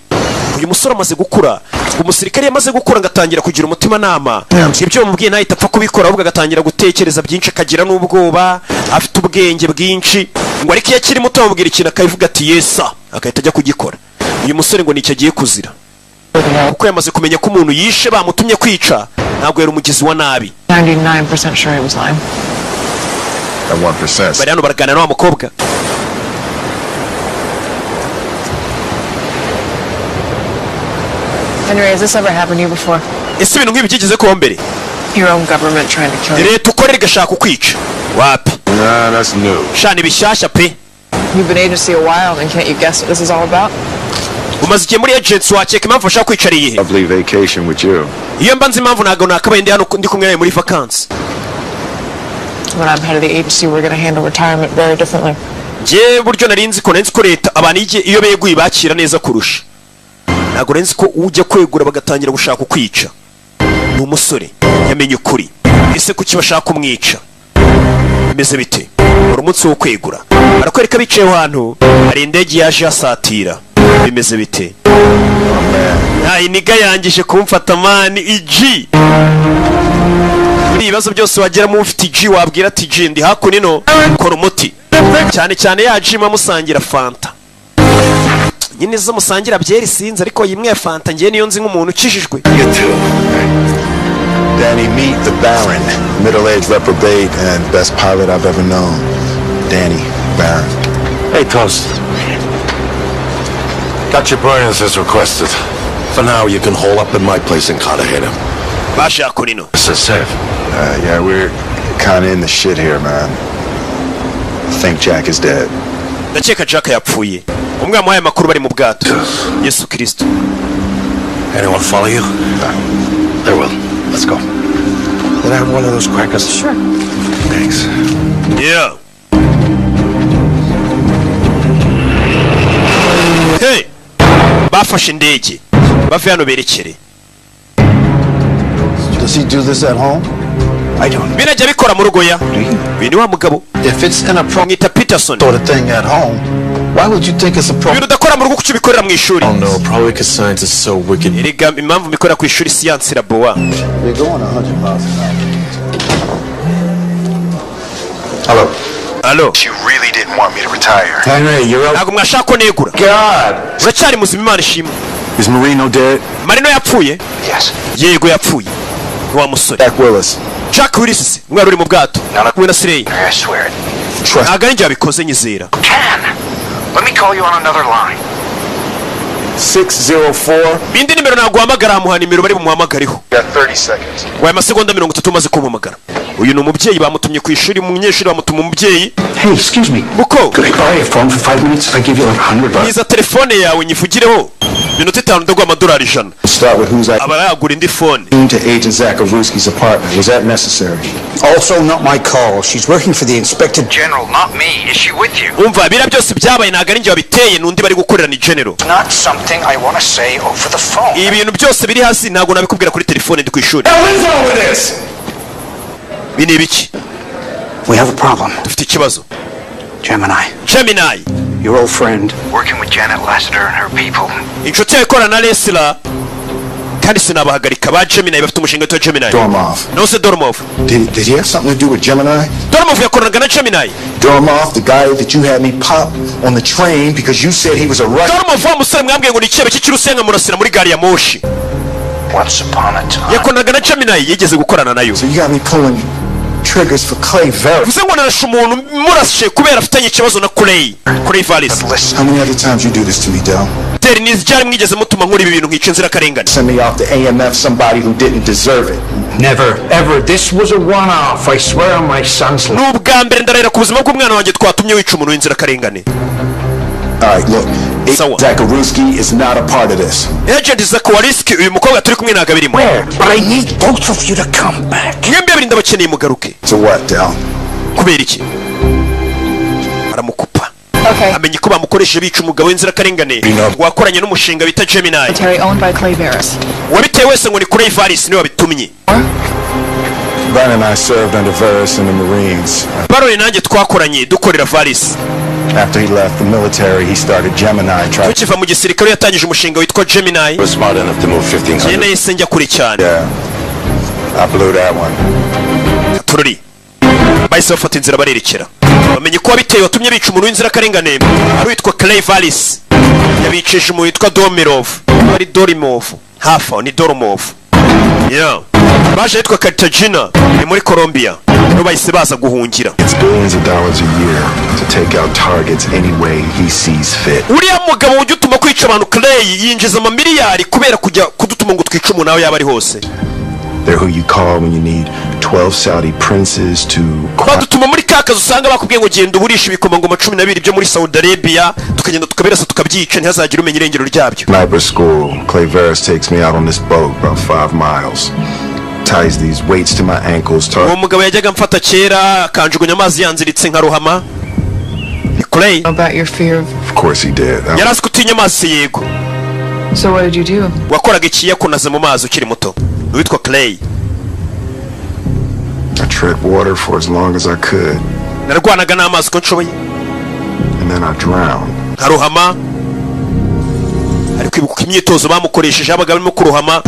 Uyu musore amaze gukura. Umusirikare yamaze gukura ngo atangira kugira umutimanama. Ibyo bamubwiye ntahita apfa kubikora, ahubwo agatangira gutekereza byinshi, akagira n'ubwoba. Afite ubwenge bwinshi ngo, ariko iyo akiri muto bamubwira ikintu akabivuga ati "Yes sir", agahita ajya kugikora. Uyu musore ngo nicyo agiye kuzira, kuko yamaze kumenya ko umuntu yishe bamutumye kwica ntabwo yari umugizi wa nabi. 99% sure he was lying. At 1%. Bari hano baraganira na wa mukobwa. Henry, has this ever happened to you before? Ese ibintu nk'ibi byigeze kubaho mbere? Your own government trying to kill you. Leta ukorera igashaka kukwica? Wapi. Nah, that's new. Shana ibishyashya pe. You've been agency a while, and can't you guess what this is all about? Umaze igihe muri agency, wakeka impamvu bashaka kwica ari iyihe? Lovely vacation with you. Iyo mba nzi impamvu ntabwo nakabaye ndi hano ndi kumwe nawe muri vakansi. When I'm head of the agency, we're going to handle retirement very differently. Njye buryo nari nzi ko leta abantu iyo beguye bakira neza kurusha. Ntabwo nari nzi ko ujya kwegura bagatangira gushaka kukwica. Ni umusore yamenye ukuri. Ese kuki bashaka kumwica? Bimeze bite? Uri umunsi wo kwegura. Barakwereka bicaye aho hantu, hari indege yaje yasatira. Bimeze bite? Nta iniga yangije kumfata man. Iji muri ibibazo byose wageramo ufite iji wabwira ati: "Ji, ndi hakuno ino, kora umuti." Cyane cyane ya ji musangira fanta nyine, izo musangira byeri sinzi, ariko yimwe ya fanta ngewe niyo nzi nk'umuntu ukijijwe. You too. Danny, meet the Baron, middle-aged reprobate and best pilot I've ever known. Danny Baron. Hey, Toast. Got your burners as requested. For now, you can hole up in my place in Cartagena. Baje hakuno ino. This is safe. Yeah, we're kind of in the shit here, man. I think Jack is dead. Ndakeka Jack yapfuye. Umwe yamuhaye amakuru bari mu bwato. Yesu Kirisito. Anyone follow you? They will. Let's go. Can I have one of those crackers? Sure. Thanks. Yeah. Hey! Bafashe indege bave hano berekere. Does he do this at home? I don't. Birajya bikora mu rugo ya uyu ni wa mugabo. If it's inappropriate Mwita Peterson. sort of thing at home, why would you think it's appropriate? Ibintu udakora mu rugo kuki ubikorera mu ishuri? Oh no, probably because science is so wicked. Erega impamvu mbikora ku ishuri, siyansi irabowa. You're going 100 miles an hour. Hello. Alo. You really didn't want me to retire. Henry, you're up. Ntabwo mwashaka ko negura. God! Uracyari muzima, Imana ishimwe. Is Marino dead? Marino yapfuye? Yes. Yego, yapfuye. Ni wa musore. Jack Willis. Jack Willis, umwana uri mu bwato kumwe na Sireyi. I swear it. Trust Ntabwo ari njye wabikoze, nyizera. Can. Let me call you on another line. 604. Indi nimero ntabwo uhamagara. Amuha nimero bari bumuhamagareho. Got 30 seconds. Waye amasegonda 30 umaze kumuhamagara. Uyu ni umubyeyi bamutumye ku ishuri, umunyeshuri bamutuma umubyeyi. Hey, excuse me. Muko. Could I borrow your phone for 5 minutes? I give you like $100. Niza telefone yawe nyivugireho minota 5, ndaguha amadolari 100. Start with who's I Aba yagura indi phone. to Agent Zakarewski's apartment. Was that necessary? Also, not my call. She's working for the inspector. General, not me. Is she with you? Umva, biriya byose byabaye ntabwo ari njye wabiteye, n'undi bari gukorera, ni general. Not something I want to say over the phone. Ibintu byose biri hasi ntabwo nabikubwira kuri telefone, ndi ku ishuri. Hell is all of this? Ibi ni ibiki? We have a problem. Dufite ikibazo. Gemini. Gemini. Your old friend. Working with Janet Lassiter and her people. Inshuti yawe ikorana na Lesila, kandi sinabahagarika. Ba Gemini bafite umushinga witwa Gemini. Dormov. Nose Dormov. Did he have something to do with Gemini? Dormov yakoranaga na Gemini. Dormov, the guy that you had me pop on the train because you said he was a Russian. Dormov, wa musore mwambwiye ngo ni ikihebe cy'ikirusiya nkamurasira muri gari ya moshi. Once upon a time. Yakoranaga na Gemini, yigeze gukorana nayo. So you got me pulling triggers for Clay Verris. Bivuze ngo narashe umuntu murashe kubera afitanye ikibazo na Clay Verris. Listen. How many other times you do this to me, Del? Deri, ni ryari mwigeze mutuma nkora ibi bintu, nkica inzirakarengane? Send me off to AMF somebody who didn't deserve it. Never, ever. This was a one-off. I swear on my son's life. Ni ubwa mbere, ndarahira ku buzima bw'umwana wanjye, twatumye wica umuntu w'inzirakarengane. All right, look. Sawa. Zakaruski is not a part of this. Agent Zakowariski, uyu mukobwa turi kumwe ntabwo abirimo. Where? But I need both of you to come back. Mwembi babiri ndabakeneye, mugaruke. To what, Del? Kubera iki? Aramukupa. Okay. Amenye ko bamukoresheje bica umugabo w'inzirakarengane wakoranye n'umushinga bita Gemini. Military owned by Clay Verris. Wabitewe wese ngo ni Clay Verris, niwe wabitumye. Baron and I served under Verris in the Marines. Baron nanjye twakoranye dukorera Verris. After he left the military, he started Gemini. Tried. Tukiva mu gisirikare yatangije umushinga witwa Gemini. Was smart enough to move Njye 1500. nahise njya kure cyane. Yeah. I blew that one. Turori bahise bafata inzira barerekera, bamenye ko wabiteye, watumye bica umuntu w'inzirakarengane ari witwa Clay Verris, yabicisha umuntu witwa Domirov, ari Dorimov, hafi aho ni Doromov. Yeah. Baje ahitwa Cartagena, ni muri Colombia, niho bahise baza guhungira. It's billions of dollars a year to take out targets any way he sees fit. Uriya mugabo ujya utuma kwica abantu, Clay, yinjiza amamiliyari kubera kujya kudutuma ngo twice umuntu aho yaba ari hose. They're who you call when you need 12 Saudi princes to Badutuma muri ka kazi usanga bakubwiye ngo genda uburisha ibikomangoma 12 byo muri Saudi Arabia, tukagenda tukabirasa tukabyica, ntihazagire umenya irengero ryabyo. Sniper school. Clay Verris takes me out on this boat about 5 miles. Ties these weights to my ankles. Uwo mugabo yajyaga amfata kera akanjugunya amazi yanziritse nkarohama, ni Clay. About your fear of. Of course he did. Yari azi ko utinya amazi, yego. So what did you do? Wakoraga ikiyakunaze mu mazi ukiri muto? Witwa Clay. I tread water for as long as I could, Narwanaga n'amazi uko nshoboye. and then I drowned. Nkarohama. Ari kwibuka imyitozo bamukoresheje, habaga barimo kurohama.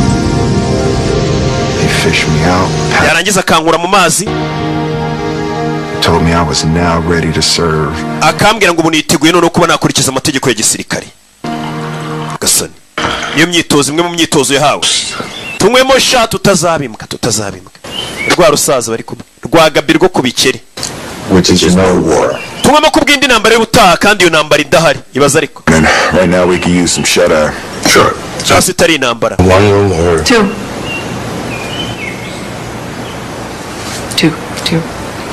They fished me out, Yarangiza akankura mu mazi. told me I was now ready to serve. Akambwira ngo ubu niteguye noneho kuba nakurikiza amategeko ya gisirikare. Gasani, niyo myitozo, imwe mu myitozo yahawe. Tunywemo sha, tutazabimbwa, tutazabimbwa. Rwa rusaza bari kumwe, rwa Gabi rwo ku bikeri. Which is no war. Tunywemo ku bw'indi ntambara y'ubutaha, kandi iyo ntambara idahari, ibaza ariko. And right now we could use some shut eye. Sure. Cyangwa se itari intambara. One room or Two. Two. Two.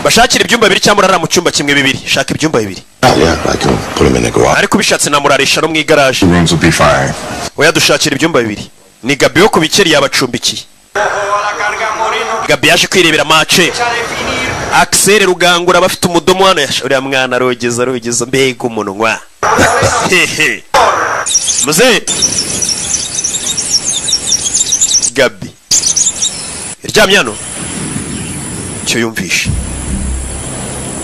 Bashakira ibyumba bibiri cyangwa urara mu cyumba kimwe? Bibiri, shaka ibyumba bibiri. Yeah, I can put him in the garage. Ariko ubishatse namurarisha no mu igaraje. Rooms will be fine. Oya, dushakira ibyumba bibiri. Ni Gabi wo ku bikeri yabacumbikiye. Gabi yaje kwirebera match. Axel Rugangura bafite umudomo hano, uriya mwana arogeza, arogeza, mbega umunwa! Hehe, muze Gabi yaryamye hano, icyo yumvishe,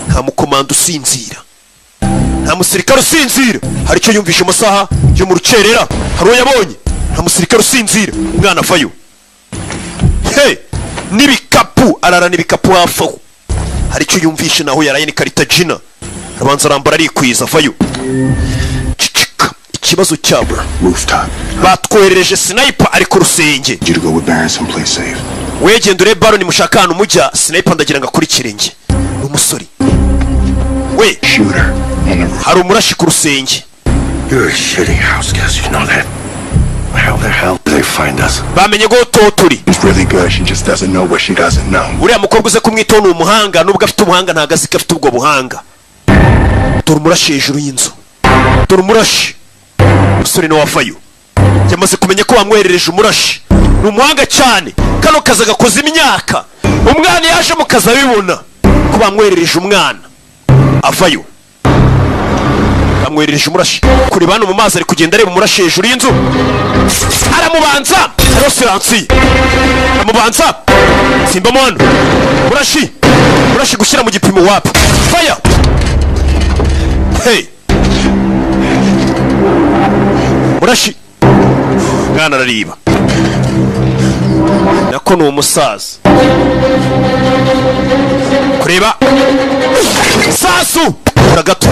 nta mukomando usinzira, nta musirikare usinzira. Hari icyo yumvishe mu masaha yo mu rukerera, hari uwo yabonye. Nta musirikare usinzira. Umwana avayo he n'ibikapu, ararana ibikapu hafi aho. Hari icyo yumvishe naho yaraye ni Karitagina. Arabanza arambara, arikwiza, avayo. Cicika, ikibazo cyabo. Rooftop. Batwoherereje sniper ari ku rusenge. You to go with Baron someplace safe. Wegenda urebe Baron, mushaka ahantu mujya. Sniper ndagira ngo akurikire njye. Ni umusore we. Shooter on the roof. Hari umurashi ku rusenge. You're a shitty house guest, you know that? How the hell did they find us? Bamenye ko to turi. She's really good. She just doesn't know what she doesn't know. Uriya mukobwa uze kumwitaho, ni umuhanga. Nubwo afite ubuhanga, ntabwo azi ko afite ubwo buhanga. Dore umurashi hejuru y'inzu, dore umurashi. Umusore nawe wavayo, yamaze kumenya ko bamwoherereje umurashi. Ni umuhanga cyane, kano kazi agakoza imyaka. Umwana yaje mu kazi abibona ko bamwoherereje umwana, avayo bamwoherereje umurashi. Kureba hano mu mazi, ari kugenda areba umurashi hejuru y'inzu, aramubanza. Hariho silencieux, aramubanza. Simbamo hano, murashi, murashi gushyira mu gipimo, wapi, fire! Hey, murashi! Mwana arariba, nako ni umusaza. Kureba sasu, kura gato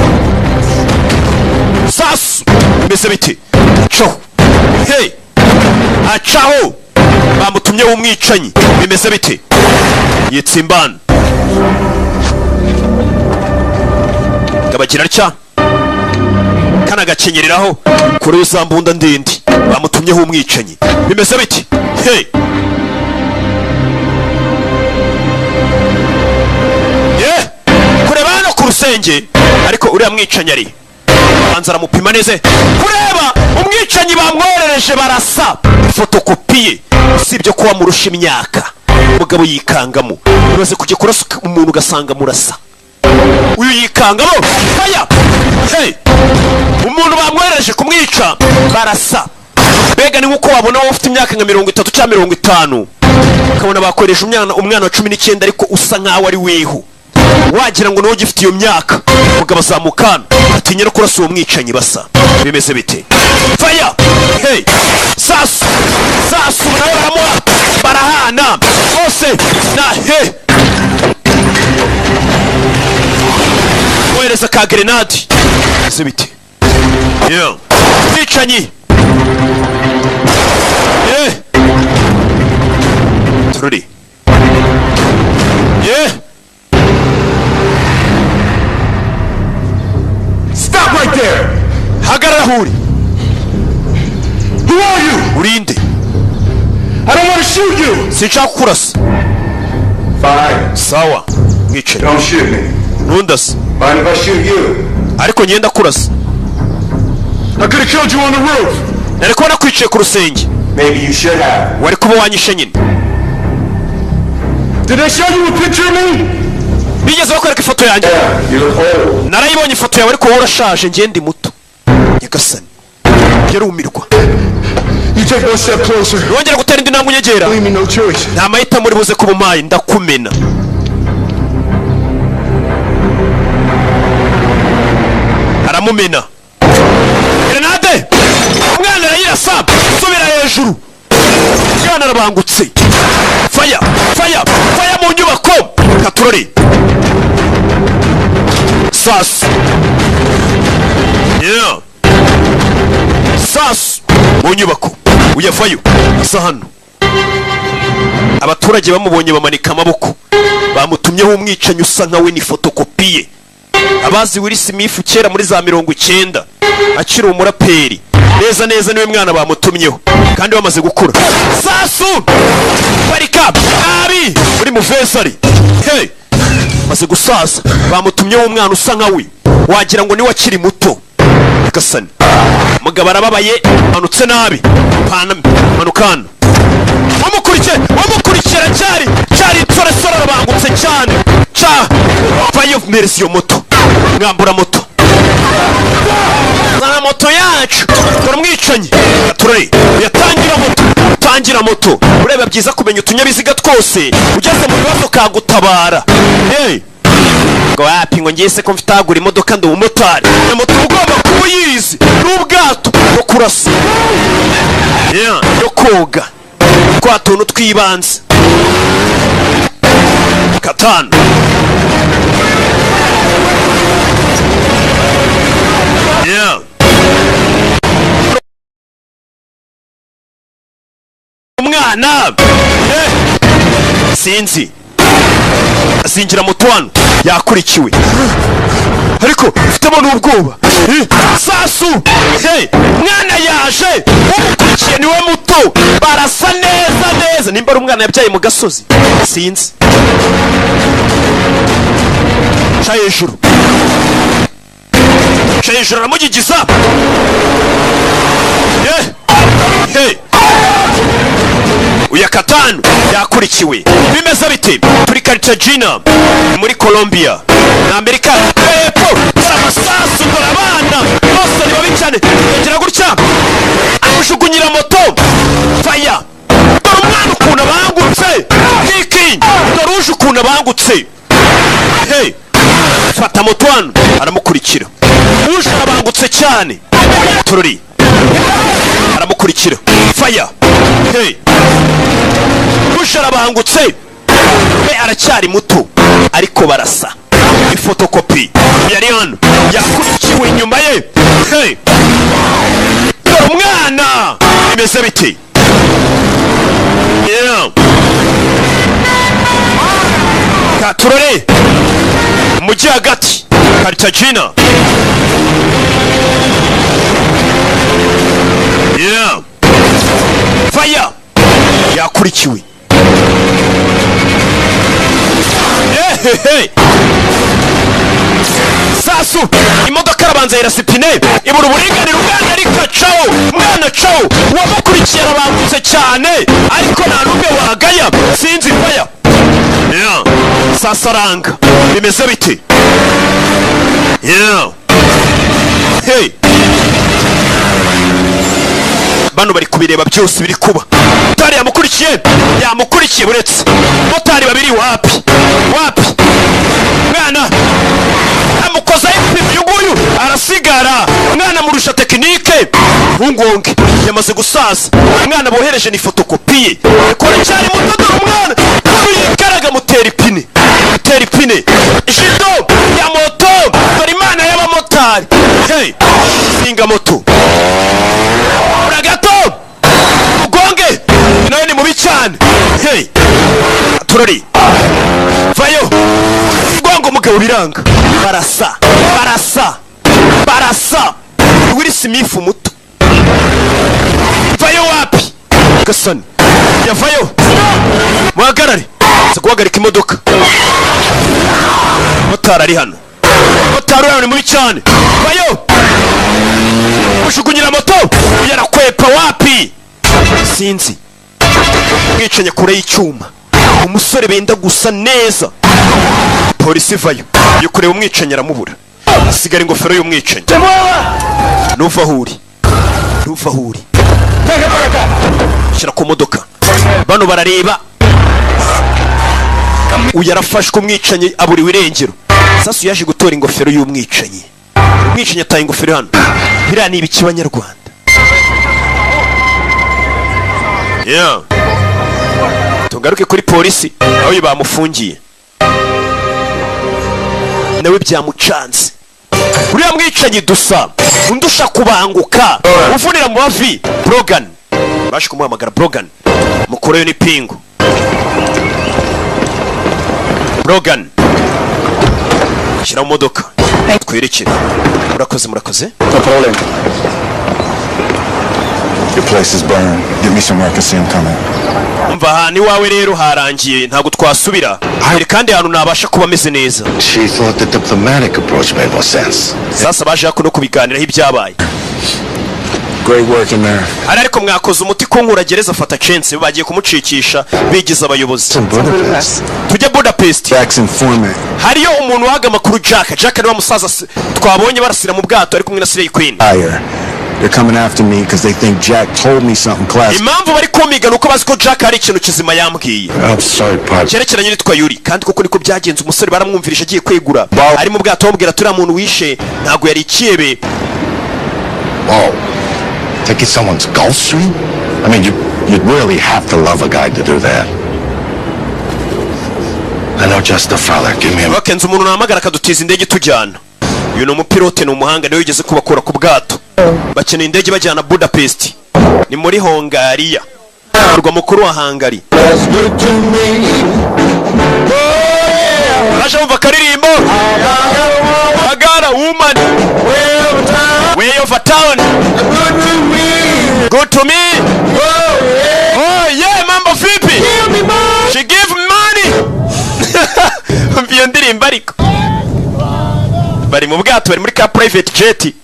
sasu, bimeze bite? Acaho, hey, acaho. Bamutumye w'umwicanyi, bimeze bite? Yitsimbana gabagira atya, kanagakenyereraho. Kure za mbunda ndende bamutumyeho umwicanyi. Bimeze biti? Hey! Yeah! Kureba hano ku rusenge, ariko uriya mwicanyi ari banza aramupima neza. Kureba umwicanyi bamwoherereje, barasa fotokopi ye. Usibye ko wamurusha imyaka, umugabo yikangamo. Umaze kujya kurasa umuntu ugasanga murasa, uyu yikangamo. Faya! Hey! Umuntu bamwohereje kumwica barasa. Mbega ni nk'uko wabona wowe ufite imyaka nka 30 cyangwa 50, ukabona bakoresha umwana wa 19, ariko usa nkaho ari weho, wagira ngo nawe ugifite iyo myaka. Umugabo azamuka hano, atinya no kurasa uwo mwicanyi basa. Bimeze bite? Faya! Hey! Sasu, sasu, nawe baramuha, barahana bose na he wohereza ka grenade. Bimeze bite? Yeah. Mwicanyi. Yeah. Tururi. Yeah. Stop right there! Hagarara aho uri. Who are you? Urinde? I don't want to shoot you! Sinshaka kukurasa. Fine. Sawa, mwicanyi. Don't shoot me. Ntundase. Mind if I shoot you? Ariko ngenda kurasa. I could have killed you on the roof. Nari kubona kwiciye ku rusenge. Maybe you should have. Wari kuba wanyishe nyine. Did they show you a picture of me? Bigeze bakwereka ifoto yanjye? Yeah, you look old. Narayibonye ifoto yawe, ariko wowe urashaje, njye ndi muto. Nyagasani, yarumirwa. You take one step closer. Wongera gutera indi ntambwe unyegera, Leave me no choice. nta mahitamo uri buze kuba umpaye, ndakumena. Aramumena grenade, umwana arayirasa. Subira hejuru, umwana arabangutse. Faya, faya, faya mu nyubako. Katurori sasu. Yeah. Sasu mu nyubako, uyavayo asa hano. Abaturage bamubonye bamanika amaboko. Bamutumyeho umwicanyi usa nka we, ni fotokopi ye. Abazi Will Smith kera muri za 90 akiri umuraperi, neza neza niwe mwana bamutumyeho kandi bamaze gukura. Sasu parika nabi muri muvesari. Hey! Maze gusaza, bamutumyeho umwana usa nka we, wagira ngo niwe akiri muto. Nyagasani, umugabo arababaye, manutse nabi. Pana manuka hano. Wamukurikiye, wamukurikira cyari cyari insoresore, arabangutse cyane. Ca vayo, mpereza iyo moto. Mwambura moto, zana moto yacu. Dore umwicanyi gaturare. Yatangira moto, tangira moto. Ureba byiza kumenya utunyabiziga twose, ugeze mu bibazo kagutabara. Hey! Ngo wapi, ngo ngiye se ko mfite ahagura imodoka, ndi umumotari, na moto uba ugomba kuba uyizi, n'ubwato no kurasa. Yeah, no koga, twa tuntu tw'ibanze katanu. Yeah. Umwana. Eh. Sinzi azingira moto hano, yakurikiwe, ariko mfitemo n'ubwoba. Eh, sasu. Hey, mwana yaje, umukurikiye niwe muto, barasa neza neza. Nimba ari umwana yabyaye mu gasozi, sinzi. Ca hejuru, ca hejuru, aramugigiza. Eh, hey. Uya katanu yakurikiwe. Bimeze bite? Turi Cartagena muri Colombia na Amerika hepfo. Dore amasasu, dore abana bose ni babi cyane. Bagira gutya, amujugunyira moto. Faya! Dore umwana ukuntu abangutse. Kiki, dore uje ukuntu abangutse. Hey! Fata moto hano, aramukurikira. Uje arabangutse cyane. Tururi aramukurikira. Faya! Hey! Uje arabangutse, we aracyari muto ariko barasa. Ifotokopi yari hano, yakurikiwe inyuma ye. Hey! Dore umwana. Bimeze biti? Yeah. Katurore mujyi hagati, Cartagena. Yeah, fire yakurikiwe. Ehehe, sasu imodoka arabanza yirasa ipine, ibura uburinganire. Umwana ariko acaho, umwana acaho, uwamukurikiye arabangutse cyane, ariko nta n'umwe wagaya. Sinzi, fire. Yeah. Sasa aranga, bimeze biti? Yeah. Hey. Bano bari kubireba byose biri kuba. Motari yamukurikiye, yamukurikiye. Buretse motari babiri, wapi, wapi. Mwana amukozaho ipine, uyu nguyu arasigara. Mwana amurusha technique, ntungonge, yamaze gusaza. Umwana bohereje ni fotokopi ye, kora cyane muto. Dore umwana yikaraga, mutera ipine, mutera ipine jido ya moto. Dore imana y'abamotari. Hey, singa moto gato ugonge, nawe ni mubi cyane. Hey, turori vayo gonga umugabo, biranga. Barasa, barasa, barasa. Will Smith muto, vayo. Wapi gasani, yavayo. Muhagarare, nza guhagarika imodoka. Motari ari hano, motari uriya ni mubi cyane. Vayo, mushugunyira moto, yarakwepa. Wapi, sinzi. Mwicanyi kure y'icyuma, umusore benda gusa neza. Polisi ivayo, iyo kureba umwicanyi aramubura, asigara ingofero y'umwicanyi. Ntuva aho uri, ntuva aho uri, shyira ku modoka. Bano barareba, uyu arafashwe, umwicanyi aburiwe irengero. Sasu yaje gutora ingofero y'umwicanyi. Umwicanyi ataye ingofero hano. Biriya ni ibiki, banyarwanda? Yeah. Tugaruke kuri polisi, aho uyu bamufungiye nawe byamucanze. Uriya mwicanyi dusa undusha kubanguka, uvunira mu mavi. Brogan baje kumuhamagara. Brogan mukureyo n'ipingu. Brogan shyira mu modoka, twerekere. Murakoze, murakoze. No problem. Your place is burned. Get me somewhere I can see him coming. Umva, ahantu iwawe rero harangiye, ntabwo twasubira hari kandi hantu nabasha kuba ameze neza. She thought the diplomatic approach made more sense. Sasa baje hakuno kubiganiraho ibyabaye. Great work in there. Hari ariko mwakoze umuti kunkura gereza. Afata chance, bagiye kumucikisha bigize abayobozi. Budapest. Tujye Budapest. Jack's informant. Hariyo umuntu wahaga amakuru Jack. Jack niwe musaza twabonye barasira mu bwato ari kumwe na Slay Queen. Higher. They're coming after me because they think Jack told me something classic. Impamvu bari kumiga ni uko bazi ko Jack hari ikintu kizima yambwiye I'm sorry, partner. cyerekeranye n'itwa Yuri. Kandi koko niko byagenze, umusore baramwumvirisha agiye kwegura ari mu bwato, bamubwira turiya muntu wishe ntabwo yari ikiyebe. Whoa. Taking someone's Gulfstream? I mean, you'd really have to love a guy to do that. I know just the fella. Give me a Bakenze umuntu nahamagara akadutiza indege tujyana. Uyu ni umupilote, ni umuhanga, niwe wigeze kubakura ku bwato. Bakeneye indege bajyana Budapest, ni muri Hongariya, umurwa mukuru wa Hangari. Baje bumva akaririmbo "I got a woman way over town, good to me, oh yeah." Mambo vipi? She give me money. Umva iyo ndirimbo, ariko bari mu bwato, bari muri ka private jet.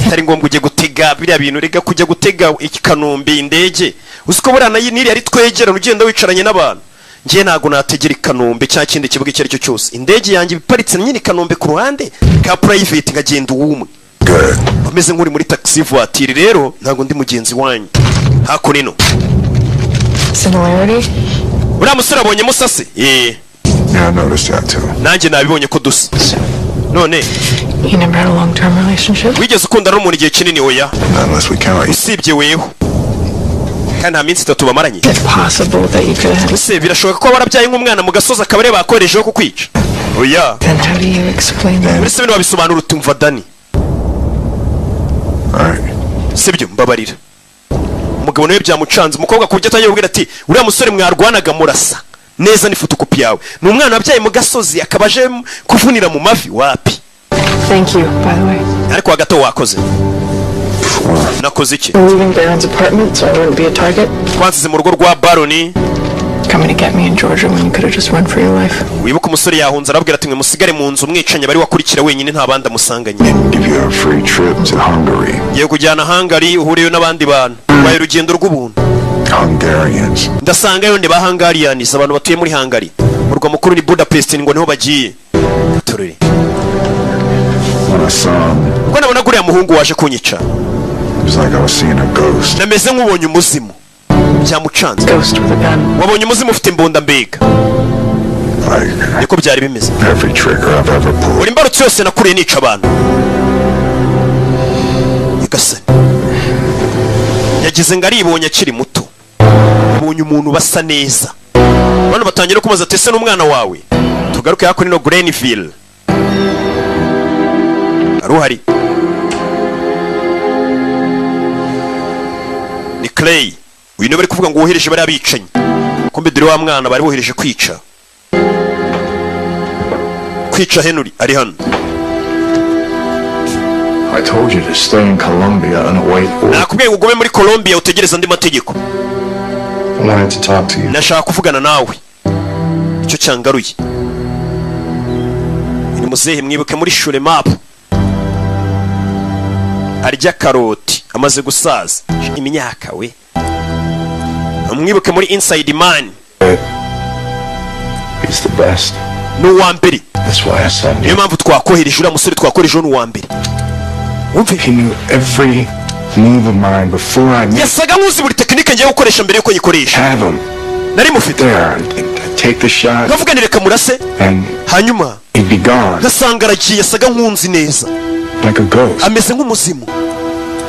Atari ngombwa ujye gutega biriya bintu rega, kujya gutega i Kanombe indege. Uzi ko buriya nayo niriya ari twegerane, ugenda wicaranye n'abantu. Njye ntabwo nategera i Kanombe cyangwa ikindi kibuga icyo ari cyo cyose. Indege yanjye iparitse nyine i Kanombe ku ruhande ka private, nkagenda uwumwe ameze nk'uri muri taxi voiture. Rero ntabwo ndi mugenzi wanyu hakuno ino. Similarity? Uriya musore abonye musase, eh. Yeah, I noticed that too. Nanjye nabibonye ko dusa none. You never had a long-term relationship? Wigeze ukundana n'umuntu igihe kinini? Oya. Not unless we count you. Usibye weho, kandi nta minsi 3 bamaranye. Is it possible that you could have had Ese birashoboka ko warabyaye nk'umwana mu gasozi, akaba ariyo bakoreshejeho kukwica? Oya. Then how do you explain that? Muri se bino wabisobanura utumva, Dani? All right. Sibyo, mbabarira. Umugabo nawe byamucanze, umukobwa ku buryo atangiye kubwira ati uriya musore mwarwanaga murasa neza, ni fotokopi yawe, ni umwana wabyaye mu gasozi, akaba aje kuvunira mu mavi. Wapi. Thank you, by the way. Ariko hagati aho wakoze. Nakoze iki? I'm leaving Baron's apartment so I wouldn't be a target. Twansize mu rugo rwa Baroni. Coming to get me in Georgia when you could have just run for your life. Wibuke umusore yahunze, arabwira ati: "Mwe musigare mu nzu." Umwicanyi bari wakurikira wenyine, nta bandi amusanganye. Give you a free trip to Hungary. Ngiye kujyana Hungary, uhuriyeyo n'abandi bantu, ubaye urugendo rw'ubuntu. Hungarians. Ndasangayo ndi ba Hungarians, abantu batuye muri Hungary. Umurwa mukuru ni Budapest, ngo niho bagiye. Turere. When I saw him, Ubwo nabonaga uriya muhungu waje kunyica, it was like I was seeing a ghost. nameze nk'ubonye umuzimu, byamucanze. Ghost with a gun. Wabonye umuzimu ufite imbunda mbega. Like Niko byari bimeze. every trigger I've ever pulled. Buri mbarutso yose nakuriye nica abantu. Nyagasani, yagize ngo aribonye akiri muto, abonye umuntu basa neza. Bano batangira kumubaza ati: "Ese n'umwana wawe?" Tugaruke hakuno ino Grenville hari uhari ni Clay. Uyu niwe bari kuvuga ngo wohereje bariya bicanyi. Kumbe dore wa mwana bari bohereje kwica Henry ari hano. I told you to stay in Colombia and await orders. Nakubwiye ngo ugume muri Colombia utegereze andi mategeko. I wanted to talk to you. Nashaka kuvugana nawe, icyo cyangaruye ni muzehe. Mwibuke muri shure mapu arya karoti, amaze gusaza imyaka we. Mwibuke muri Inside Man. He's the best. Ni uwa mbere. That's why I sent Niyo you. mpamvu twakohereje uriya musore, twakohereje ni uwa mbere, wumve. He knew every move of mine before I knew. Yasaga nk'uzi buri tekinike ngiye gukoresha mbere yuko nyikoresha. Have him Nari mufite there and take the shot, nkavuga ni reka murase, and hanyuma he'd be gone ngasanga aragiye. Yasaga nk'unzi neza, like a ghost. ameze nk'umuzimu.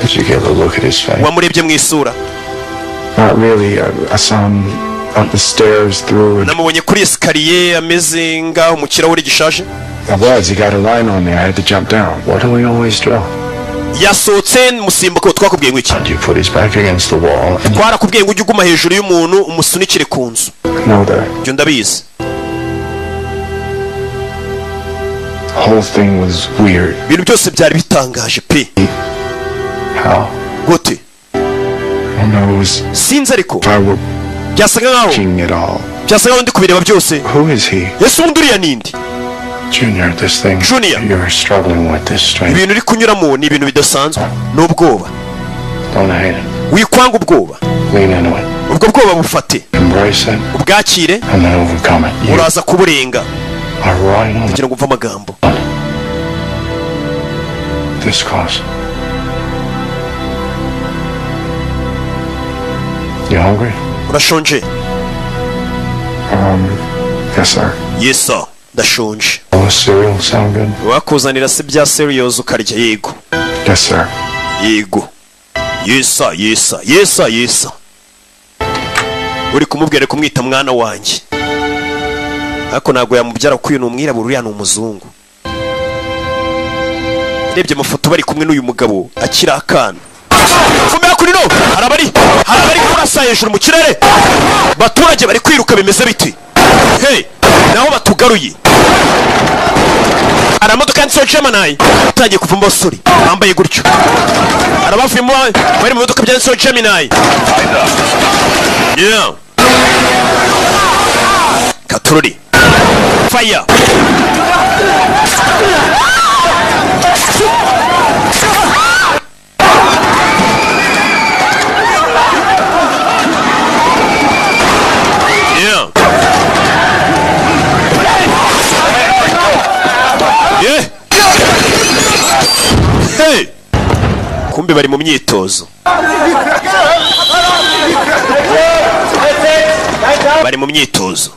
Did you get a look at his face? Wamurebye mu isura? Not really. I saw him up the stairs through. Namubonye kuri escalier, ameze ngaho mu kirahure gishaje. I was. He got a line on me. I had to jump down. What do we always draw? Yasohotse musimbuka. Twakubwiye ngo iki? You put his back against the wall and Twarakubwiye ngo ujye uguma hejuru y'umuntu, umusunikire ku nzu. No, the Ibyo ndabizi. whole thing was weird. Ibintu byose byari bitangaje pe. How? Gute? I don't know. It was Sinzi ariko if I were byasaga nkaho watching it all. byasaga nkaho ndi kubireba byose. Who is he? Ese ubundi uriya ninde? Junior, this thing Junior. you're struggling with, this strange. Ibintu uri kunyuramo ni ibintu bidasanzwe, ni ubwoba. Don't hate it. Wikwanga ubwoba. Lean into it. Ubwo bwoba bufate. Embrace it Ubwakire. and then overcome it. You Uraza kuburenga. are right on Kugira ngo umve amagambo. this course. You hungry? Urashonje? Yes, sir. Yes sir, ndashonje. All the cereal sound good? Wakuzanira se bya cereals ukarya? Yego. Yes, sir. Yego, yes sir, yes sir, yes sir, yes sir. Uri kumubwira, ari kumwita mwana wanjye, ariko ntabwo yamubyara kuko uyu ni umwirabura, uriya ni umuzungu. Urebye amafoto bari kumwe n'uyu mugabo akiri akana. Fumera kuri no, hari abari kurasa hejuru mu kirere, baturage bari kwiruka. Bimeze biti hey, naho batugaruye. Hari amamodoka yanditseho Gemini atangiye kuvamo abasore bambaye gutyo. Hari abavuyemo bari mu modoka byanditseho Gemini. Yeah, katururi fire. Yeah. Hey! Kumbe bari mu myitozo, bari mu myitozo.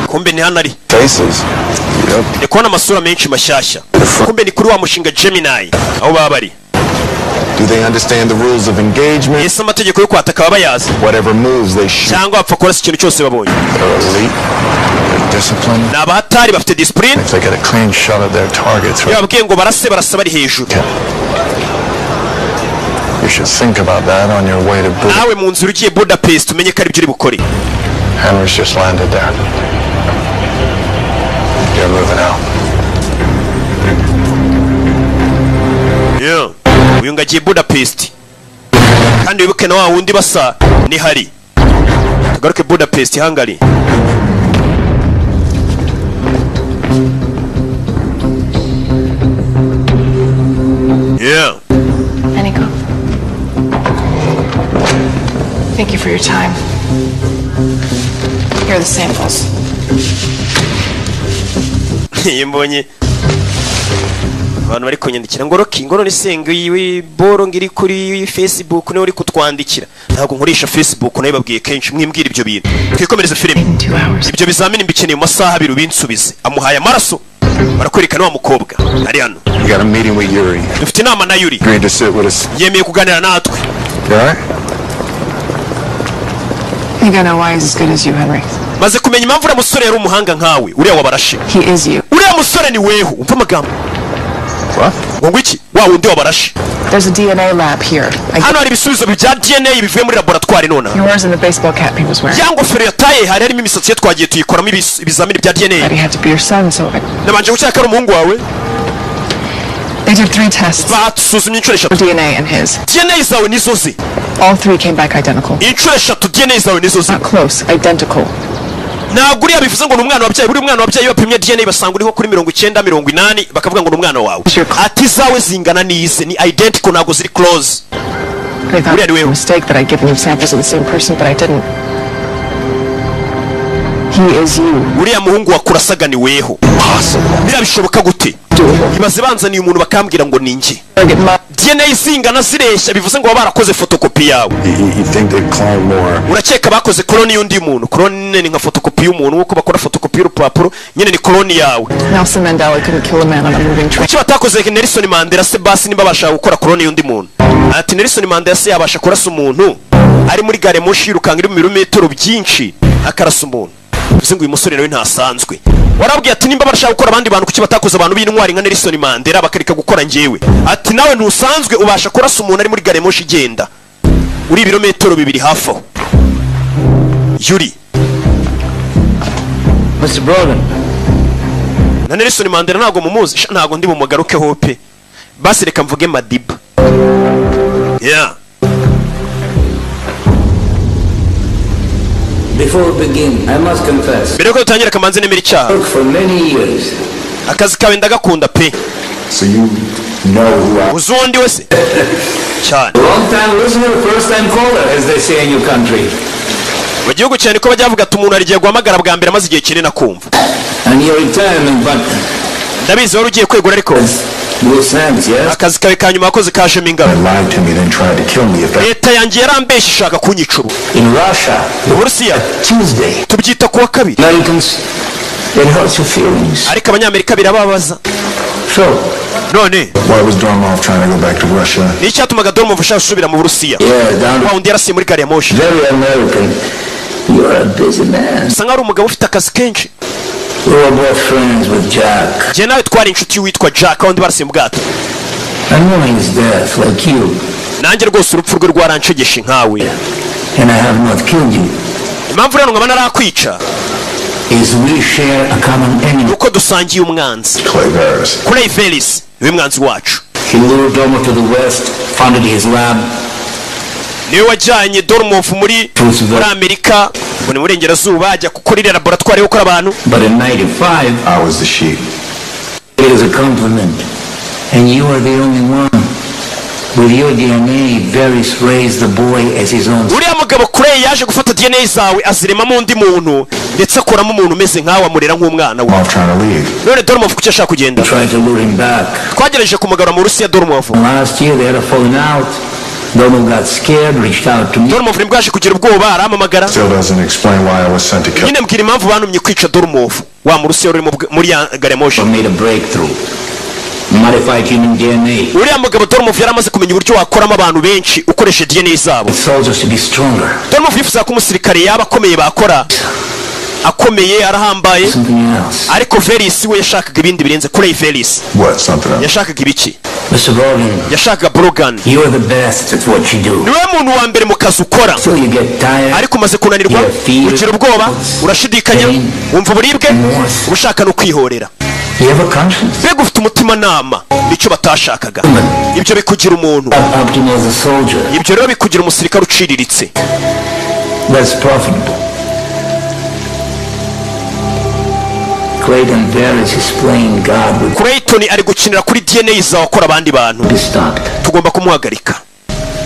Kumbe ni hano ari. Faces. Yep. Ndi kubona amasura menshi mashyashya. Kumbe ni kuri wa mushinga Gemini aho baba bari. Do they understand the rules of engagement? Ese amategeko yo kwataka baba bayazi? Whatever moves they shoot. Cyangwa bapfa kurasa ikintu cyose babonye? They're elite. They're disciplined. Ni abahatari, bafite discipline. If they get a clean shot at their targets, Iyo babwiye ngo barase, barasa bari hejuru. you should think about that on your way to Budapest. Nawe mu nzira ugiye Budapest, umenye ko aribyo uri bukore. Henry's just landed there. You're moving out. Yeah. Uyu ngo agiye Budapest, kandi wibuke na wa wundi basa ni hari. Tugaruke Budapest, Hungary. Yeah. Eniko. Thank you for your time. Here are the samples. Iyo mbonye abantu bari kunyandikira ngo Rocky, ngo none se ngo iyi boro ngo iri kuri Facebook niwe uri kutwandikira, ntabwo nkoresha Facebook, nayo babwiye kenshi. Mwimbwira ibyo bintu, twikomereze filime. In 2 hours. Ibyo bizamini mbikeneye mu masaha 2, ubinsubize. Amuhaye amaraso. Barakwerekana wa mukobwa ari hano. We got a meeting with Yuri. Dufite inama na Yuri. Agreed to sit with us. Yemeye kuganira natwe. You alright? I think I know why he's as good as you, Henry. Maze kumenya impamvu uriya musore yari umuhanga nkawe, uriya wabarashe. He is you. Uriya musore ni weho. Umva amagambo. What? Ngo iki? Wa wundi wabarashe. There's a DNA lab here. I Hano hari ibisubizo bya DNA bivuye muri laboratwari nonaha. Yours and the baseball cap he was wearing. Ya ngofero yataye hari harimo imisatsi ye, twagiye tuyikoramo ibizamini bya DNA. But he had to be your son, so I... Nabanje gukeka ko ari umuhungu wawe. They did three tests. Basuzumye inshuro eshatu. DNA and his. DNA zawe nizo ze. All three came back identical. Inshuro eshatu DNA zawe nizo ze. Not close, identical. Ntabwo uriya bivuze ngo ni umwana wabyaye. Buri mwana wabyaye, iyo bapimye DNA basanga uriho kuri 90, 80, bakavuga ngo ni umwana wawe. Ati zawe zingana n'ize, ni identical, ntabwo ziri close. They thought Uriya it ni was a wewe. mistake that I'd given you samples of the same person, but I didn't. He is you. Uriya muhungu wakurasaga ni weho. Biriya bishoboka gute? Ibaze banzaniye umuntu bakambwira ngo ni njye. Get my DNA zingana, zireshya, bivuze ngo baba barakoze fotokopi yawe. You think they'd clone more? Urakeka bakoze clone y'undi muntu? Clone ni nka fotokopi y'umuntu, nk'uko bakora fotokopi y'urupapuro nyine, ni clone yawe. Nelson Mandela couldn't kill a man on a moving train. Kuki batakoze Nelson Mandela se basi, nimba bashaka gukora clone y'undi muntu? Ati Nelson Mandela se yabasha kurasa umuntu ari muri gare moshi yirukanga, iri mu birometero byinshi, akarasa umuntu? Bivuze ngo uyu musore nawe ntasanzwe. Warabwiye ati nimba bashaka gukora abandi bantu, kuki batakoze abantu b'intwari nka Nelson Mandela, bakareka gukora njyewe? Ati nawe ntusanzwe, ubasha kurasa umuntu ari muri gare moshi igenda, uri ibirometero 2 hafi aho. Yuri. Mr. Brogan, Na Nelson Mandela ntabwo mumuzi? Sha, ntabwo ndi bumugarukeho pe. Basi reka mvuge Madiba, yeah. Before we begin, I must confess, Mbere yuko dutangira, kamanzi nemera icyaha. worked for many years. Akazi kawe ndagakunda pe. So you know who I Uzi uwo ndi we se cyane? Long time listener, first time caller, as they say in your country. Mu gihugu cyane ko bajya bavuga ati umuntu hari igihe guhamagara bwa mbere amaze igihe kinini akumva. And your retirement, but Ndabizi wari ugiye kwegura, ariko loose hands, yes? akazi kawe ka nyuma wakoze kajemo ingabo. lied to me, then tried to kill me. If that Leta yanjye yarambeshye ishaka kunyica ubu. In Russia, Mu Burusiya Tuesday. tubyita kuwa kabiri. Americans, it hurts your feelings. Ariko Abanyamerika birababaza. So, None Why was Dormov trying to go back to Russia? ni icyatumaga Dormov ashaka gusubira mu Burusiya? Yeah, down Wa wundi yarasiye muri gari ya moshi. very American. You're a busy man. Bisa nkaho ari umugabo ufite akazi kenshi. We were both friends with Jack. Njye nawe twari inshuti y'uwitwa Jack, wundi barasiye mu bwato. I know his death, like you, Nanjye rwose urupfu rwe rwaranshegeshe nkawe. And I have not killed you. Impamvu rero nkaba narakwica Is we share a common enemy. uko dusangiye umwanzi. Clay Verris. Clay Verris niwe mwanzi wacu. He lured Dormov to the west, founded his lab. Niwe wajyanye Dormov muri Amerika, ngo ni mu burengerazuba, ajya gukora iriya laboratwari yo gukora abantu. But in 95, I was the sheep. It is a compliment. And you are the only one. With your DNA, Verris raised the boy as his own. Uriya mugabo Clay yaje gufata DNA zawe, aziremamo undi muntu, ndetse akuramo umuntu umeze nkawe, amurera nk'umwana we. Dormov trying to leave. None Dormov kuki ashaka kugenda? Tried to lure him back. Twagerageje kumugarura mu Burusiya Dormov. Last year they had a falling out. Dormov got scared, reached out to me. Dormov nibwo yaje kugira ubwoba, arampamagara. Still doesn't explain why I was sent to kill. Nyine mbwira impamvu bantumye kwica Dormov, wa Murusiya uri muri ya gari ya moshi. Made a breakthrough. Modified human DNA. Uriya mugabo Dormov yari amaze kumenya uburyo wakoramo abantu benshi ukoresheje DNA zabo. Soldiers to be stronger. Dormov yifuza ko umusirikare yaba akomeye, bakora akomeye, arahambaye. Something else. Ariko Veris we yashakaga ibindi birenze kuri Veris. What? Something else? Yashakaga ibiki? Mr. Brogan, Yashakaga Brogan. you are the best at what you do. Niwe muntu wa mbere mu kazi ukora. Till you get tired. Ariko umaze kunanirwa, ugira ubwoba, urashidikanya, wumva uburibwe, uba ushaka no kwihorera. You have a conscience. Mbega ufite umutimanama, nicyo batashakaga. Ibyo bikugira umuntu. Optimal as a soldier. Ibyo rero bikugira umusirikare uciriritse. Less profitable. Clayton Varys is playing God with Clayton ari gukinira kuri DNA zawe, akora abandi bantu. be stopped. Tugomba kumuhagarika.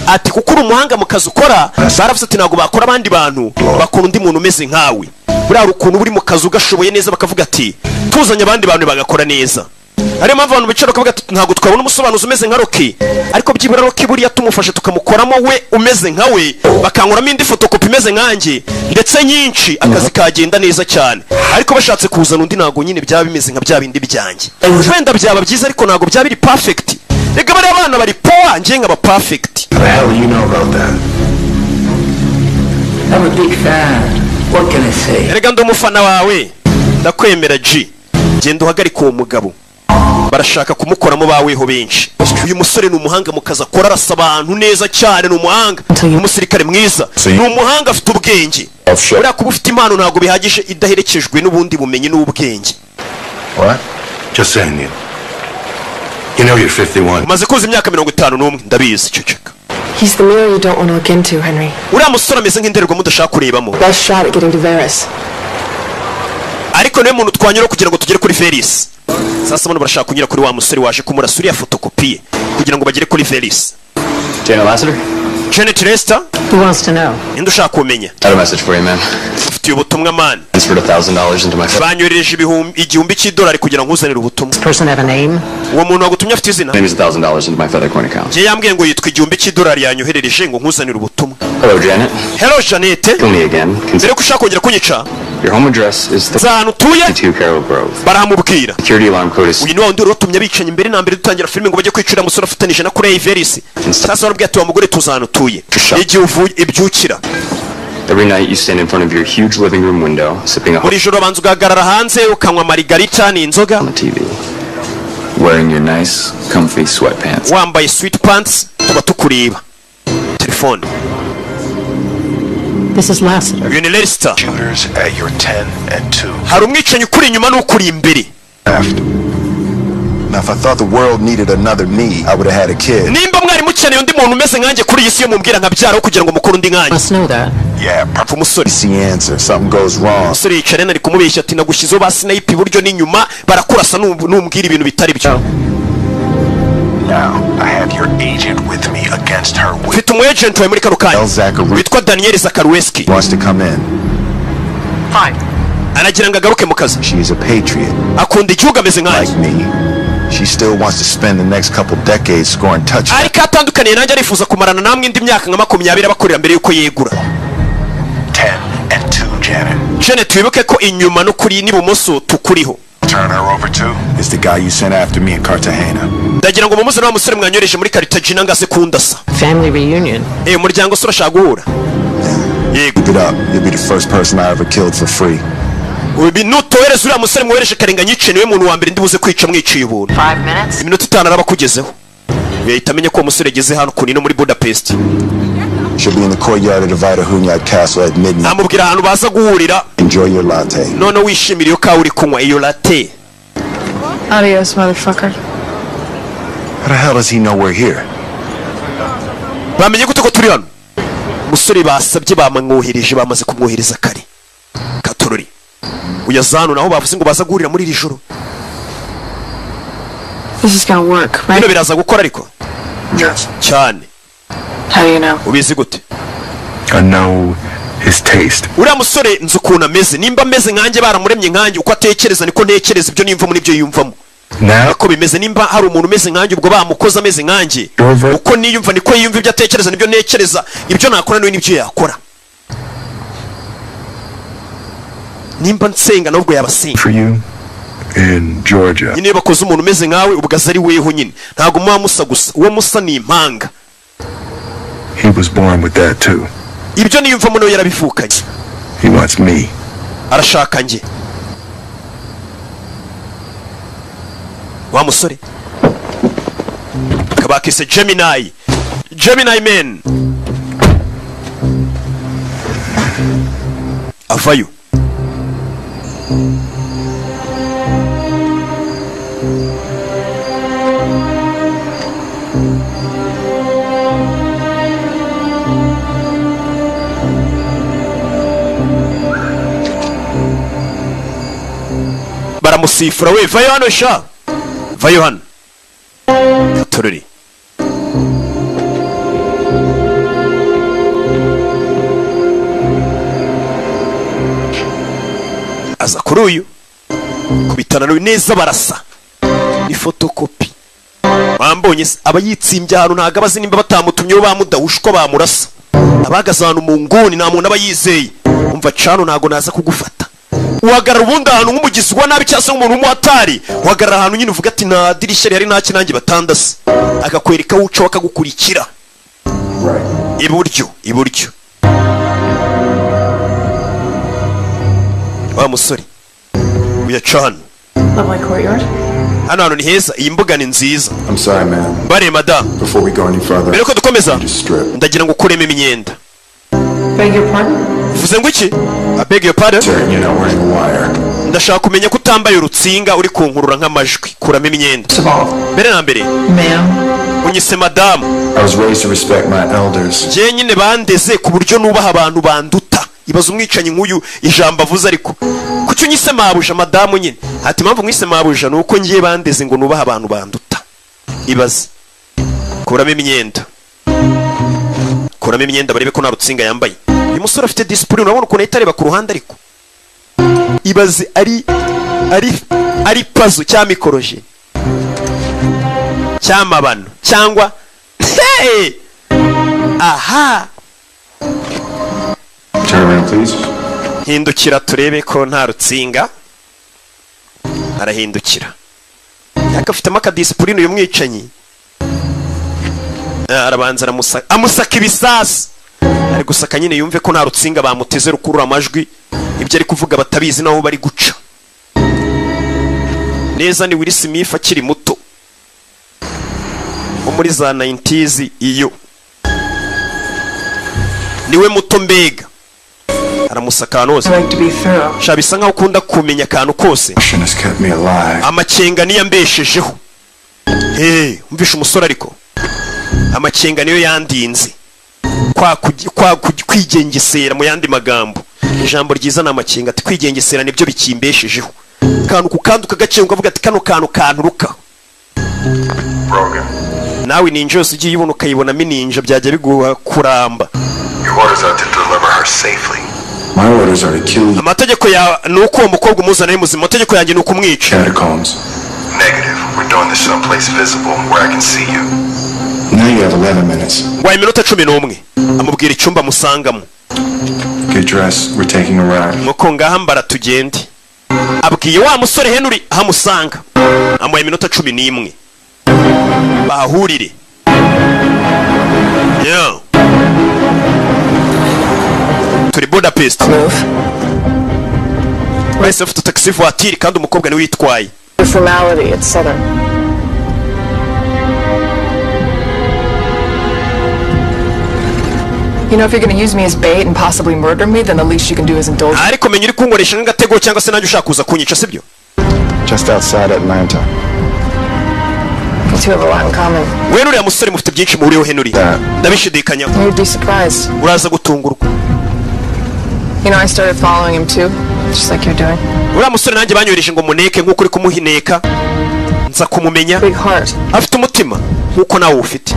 Ati kuko uri umuhanga mu kazi ukora, baravuze ati ntabwo bakora abandi bantu, bakora undi muntu umeze nkawe. Buriya hari ukuntu uri mu kazi ugashoboye neza, bakavuga ati tuzanye abandi bantu bagakora neza. Ariyo mpamvu abantu bicara bakavuga ati ntabwo twabona umusobanuzi umeze nka Rocky, ariko byibura Rocky buriya tumufashe tukamukoramo we umeze nka we, bakankuramo indi fotokopi imeze nkanjye ndetse nyinshi, akazi kagenda neza cyane. Ariko bashatse kuzana undi, ntabwo nyine byaba bimeze nka bya bindi byanjye. Wenda byaba byiza, ariko ntabwo byaba biri perfect. Reka bariya bana bari power, njye nkaba perfect. How the hell do you know about that? I'm a big fan. What can I say? Erega ndi umufana wawe, ndakwemera. G, genda uhagarike uwo mugabo, barashaka kumukoramo baweho benshi. Uyu musore ni umuhanga mu kazi akora, arasa abantu neza cyane, ni umuhanga, ni umusirikare mwiza, ni umuhanga, afite ubwenge. Buriya kuba ufite impano ntabwo bihagije idaherekejwe n'ubundi bumenyi n'ubwenge. What? Just saying, you. You know you're 51. Umaze kuza imyaka 51, ndabizi, ceceka. He's the mirror you don't want to look into, Henry. Uriya musore ameze nk'indorerwamo udashaka kurebamo. Best shot at getting to Varys. Ariko niwe muntu twanyura kugira ngo tugere kuri Veris. Sasa bano barashaka kunyura kuri wa musore waje kumurasa uriya fotokopiye kugira ngo bagere kuri Veris. Janet Lassiter? Janet Lester. Who wants to know? Ninde ushaka kumenya? I had a message for you, man. Ufitiye ubutumwa, man. Transferred $1,000 into my phone. Banyoherereje $1000 kugira ngo nkuzanire ubutumwa. Person have a name? Uwo muntu wagutumye afite izina? Name is $1,000 into my Feathercoin account. Njye yambwiye ngo yitwa $1000 yanyoherereje ngo nkuzanire ubutumwa. Hello, Janet. Hello, Janet. Kill me again. Mbere yuko ushaka kongera kunyica. Your home address is Nzi ahantu utuye. 32 Carroll Grove. Barahamubwira. Security alarm code is Uyu ni wa wundi wari watumye abicanyi mbere na mbere dutangira filime ngo bajye kwicira umusore afatanije na Kurey Veris. Sasa barabwira ati wa mugore, tuzi ahantu utuye igihe uvuye ibyukira. Every night you stand in front of your huge living room window, sipping a Buri joro banza ugahagarara hanze ukanywa margarita, ni inzoga. on the TV, wearing your nice, comfy sweatpants. Wambaye sweatpants, tuba tukureba. Telefone. This is Lassiter. Uyu ni Lester. Shooters at your 10 and 2. Hari umwicanyi ukuri inyuma n'ukuri imbere. Left. Now, if I thought the world needed another me, I would have had a kid. Nimba mwari mukeneye undi muntu umeze nkanjye kuri iyi si, yo mumbwira nkabyaraho kugira ngo mukore undi nkanjye. Must know that. Yeah, Pfa umusore. See answer. Something goes wrong. Umusore yicara ari kumubeshya ati nagushyizeho ba sniper iburyo n'inyuma, barakurasa numbwira ibintu bitari byo. Now, I have your agent with me against her will. Mfite umu agent wawe muri kano kanya El Zachary witwa Daniel Zakaruweski. wants to come in. Fine. Aragira ngo agaruke mu kazi. She is a patriot. Akunda igihugu, ameze nkanjye. Like me. She still wants to spend the next couple decades scoring touchdowns. Ariko atandukaniye nanjye, arifuza kumarana namwe indi myaka nka 20 abakorera mbere y'uko yegura. 10 and 2, Janet. Janet, wibuke ko inyuma no kuri n'ibumoso tukuriho. Turn her over to is the guy you sent after me in Cartagena. Ndagira ngo mumuzane wa musore mwanyohereje muri Cartagena ngo aze kundasa. Family reunion. Eh, umuryango se urashaka guhura? Yego. Keep it up. You'll be the first person I ever killed for free. Ubi nutohereza uriya musore mwohereje karenga nyice, niwe muntu wa mbere ndibuze kwica mwiciye ubuntu. 5 minutes. Iminota 5 araba akugezeho. Yahita amenya ko uwo musore ageze hano kuni no muri Budapest. She'll be in the courtyard of the Vita Hunyad Castle at midnight. Amubwira ahantu baza guhurira. Enjoy your latte. None wishimira iyo kawa uri kunywa, iyo latte. Adios, motherfucker. How the hell does he know we're here? Bamenye gute ko turi hano? Umusore basabye bamwohereje, bamaze kumwohereza kare katorori. Uyazanu naho bavuze ngo baza guhurira muri iri joro. This is gonna work, right? Bino biraza gukora ariko cyane. How do you know? Ubizi gute? I know his taste. Uriya musore nzi ukuntu ameze. Nimba ameze nkanjye, baramuremye nkanjye, uko atekereza niko ntekereza, ibyo niyumvamo nibyo yiyumvamo. Now, Niko bimeze. Nimba hari umuntu umeze nkanjye, ubwo bamukoze ameze nkanjye, uko niyumva niko yiyumva, ibyo atekereza nibyo ntekereza, ibyo nakora nawe nibyo yakora. Nimba nsenga nubwo yabasenga. For you, In Georgia. Nyine iyo bakoze umuntu umeze nkawe, ubwo aza ari weho nyine, ntabwo muba musa gusa, uwo musa ni impanga. He was born with that too. Ibyo niyumvamo nawe yarabivukanye. He wants me. Arashaka njye. Wa musore kabakise Gemini, Gemini Man avayo. Baramusifura we, vayo hano sha, vayo hano tururi. Aza kuri uyu kubitana nawe neza, barasa ni fotokopi bambonye se. Aba yitsimbye ahantu, ntabwo abazi nimba batamutumyeho bamudahushwa bamurasa. Abahagaze ahantu mu nguni, nta muntu aba yizeye. Umva cano, ntabwo naza kugufata. Uhagarara ubundi ahantu nk'umugizi wa nabi cyangwa se nk'umuntu w'umuhatari, uhagarara ahantu nyine uvuga ati nta dirishya rihari, nta kinange batandase, akakwereka aho uca bakagukurikira. Iburyo, iburyo. Wa musore uyaca hano. Lovely courtyard. Hano hantu ni heza, iyi mbuga ni nziza. I'm sorry, man. Bare madamu. Before we go any further, Mbere yuko dukomeza, you just strip. ndagira ngo ukuremo imyenda. Beg your pardon? Uvuze ngo iki? I beg your pardon? Sir, you're not wearing a wire. Ndashaka kumenya ko utambaye urutsinga uri kunkurura nk'amajwi. Kuramo imyenda. First of all, Mbere na mbere, ma'am, unyise madamu. I was raised to respect my elders. Njye nyine bandeze ku buryo nubaha abantu banduta. Ibaza umwicanyi nk'uyu ijambo avuze, ariko kuki unyise mabuja? Madamu nyine ati impamvu mwise mabuja ni uko ngiye bandeze ngo nubahe abantu banduta. Ibaze. Kuramo imyenda, kuramo imyenda, barebe ko nta rutsinga yambaye. Uyu musore afite discipline, urabona ukuntu ahita areba ku ruhande. Ariko ibaze ari pazo cyangwa mikoroje cyamabano cyangwa hey! Aha. Turn around, please. Hindukira turebe ko nta rutsinga. Arahindukira, ariko afitemo akadiscipline uyu mwicanyi. Arabanza aramusaka, amusaka ibisasu. Ari gusaka nyine yumve ko nta rutsinga bamuteze rukurura amajwi, ibyo ari kuvuga batabizi naho bari guca neza. Ni Will Smith akiri muto wo muri za 90s, iyo niwe muto mbega. Aramusaka ahantu hose. I like to be thorough. Sha, bisa nkaho ukunda kumenya akantu kose. Caution has kept me alive. Amakenga niyo ambeshejeho. Hey, umvishe umusore, ariko amakenga niyo yandinze kwa kwigengesera. Mu yandi magambo, ijambo ryiza ni amakenga. Ati kwigengesera nibyo bikimbeshejeho. Kantu ku kandi ukagacenga, ukavuga ati kano kantu kanturuka. Brogan, Nawe ninja yose ugiye ubona ukayibonamo ininja, byajya biguha kuramba. your orders are to deliver her safely. My orders are to kill you. Amategeko ya ni uko uwo mukobwa umuzana ari muzima, amategeko yanjye ni ukumwica. Catacombs. Negative. We're doing this someplace visible where I can see you. Now you have 11 minutes. Waye iminota 11. Amubwira icyumba musangamo. Get dressed. We're taking a ride. Nuko ngaha mbara tugende. Abwiye wa musore Henry aho amusanga, amuha iminota 11 bahahurire. Yeah. Turi Budapest. Move. Bahise bafite taxi voiture, kandi umukobwa niwe uyitwaye. The formality, it's Southern. You know, if you're gonna use me as bait and possibly murder me, then the least you can do is indulge. Ariko menya uri kunkoresha nk'agatego cyangwa se nanjye ushaka kuza kunyica, sibyo? Just outside Atlanta. You two have a lot in common. We n'uriya musore mufite byinshi muhuriyeho, Henry. Ndabishidikanyaho. You'd be surprised. Uraza gutungurwa. You know, I started following him too, just like you're doing. Uriya musore nanjye banyohereje ngo muneke nk'uko uri kumuhineka, nza kumumenya. Big heart. Afite umutima nk'uko nawe ufite.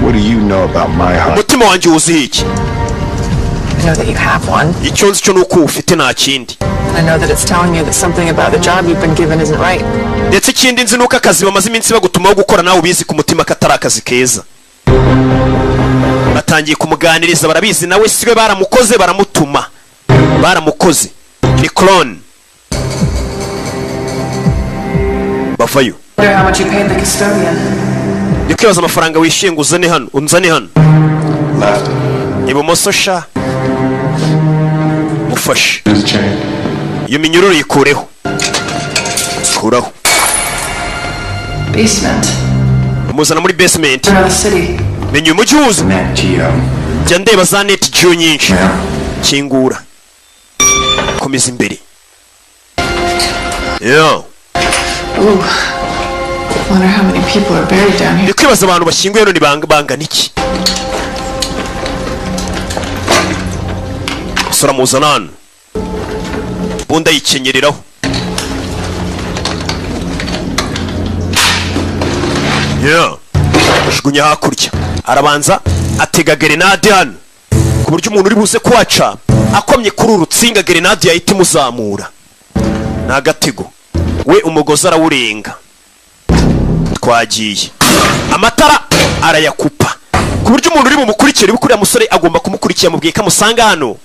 What do you know about my heart? Umutima wanjye wuzuye iki? I know that you have one. Icyo nzi cyo ni uko uwufite, nta kindi. I know that it's telling you that something about the job you've been given isn't right. Ndetse ikindi nzi ni uko akazi bamaze iminsi bagutumaho gukora, nawe ubizi ku mutima ko atari akazi keza. Batangiye kumuganiriza, barabizi nawe siwe, baramukoze, baramutuma, baramukoze, ni clone. Bavayo. Wonder how much you paid the custodian. Ndi kwibaza amafaranga wishyuye ngo uzane hano, unzane hano. Left. Ibumoso sha. Mufashe. There's a chain. Iyo minyururu yikureho, kuraho. Basement. Muzana muri basement. Another city. Menya uyu mujyi uwuzi. Nat Geo. Jya ndeba za Nat Geo nyinshi. Yeah. Kingura, komeza imbere yo. Ooh. Wonder how many people are buried down here. Ndi kwibaza abantu bashyinguye hano ni bangana iki. Umusore amuzana hano, ubundi ayikenyereraho. Yeah. Ajugunya hakurya, arabanza atega gerenade hano ku buryo umuntu uri buze kuhaca akomye kuri uru rutsinga, gerenade yahita imuzamura. Ni agatego we, umugozi arawurenga. Twagiye, amatara arayakupa ku buryo umuntu uri bumukurikire. Uriya musore agomba kumukurikira, mubwiye ko amusanga hano.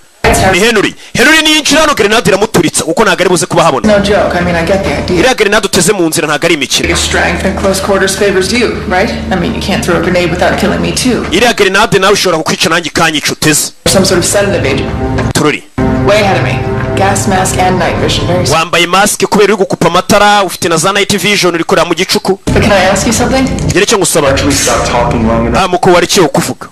Ni Henry. Henry niyinjira hano, gerenade iramuturitsa kuko ntabwo ari buze kubahabona. No joke. I mean, I get the idea. Iriya gerenade uteze mu nzira ntabwo ari imikino. Your strength in close quarters favors you, right? I mean, you can't throw a grenade without killing me too. Iriya gerenade nawe ushobora kukwica, nanjye ikanyica uteze. Some sort of sedative agent. Tururi. Way ahead of me. Gas mask and night vision. Very. Wambaye masike kubera uri gukupa amatara, ufite na za night vision, uri kureba mu gicuku. But can I ask you something? Ngere icyo ngusaba. We stopped talking long enough. Ah, muko warekeye kuvuga.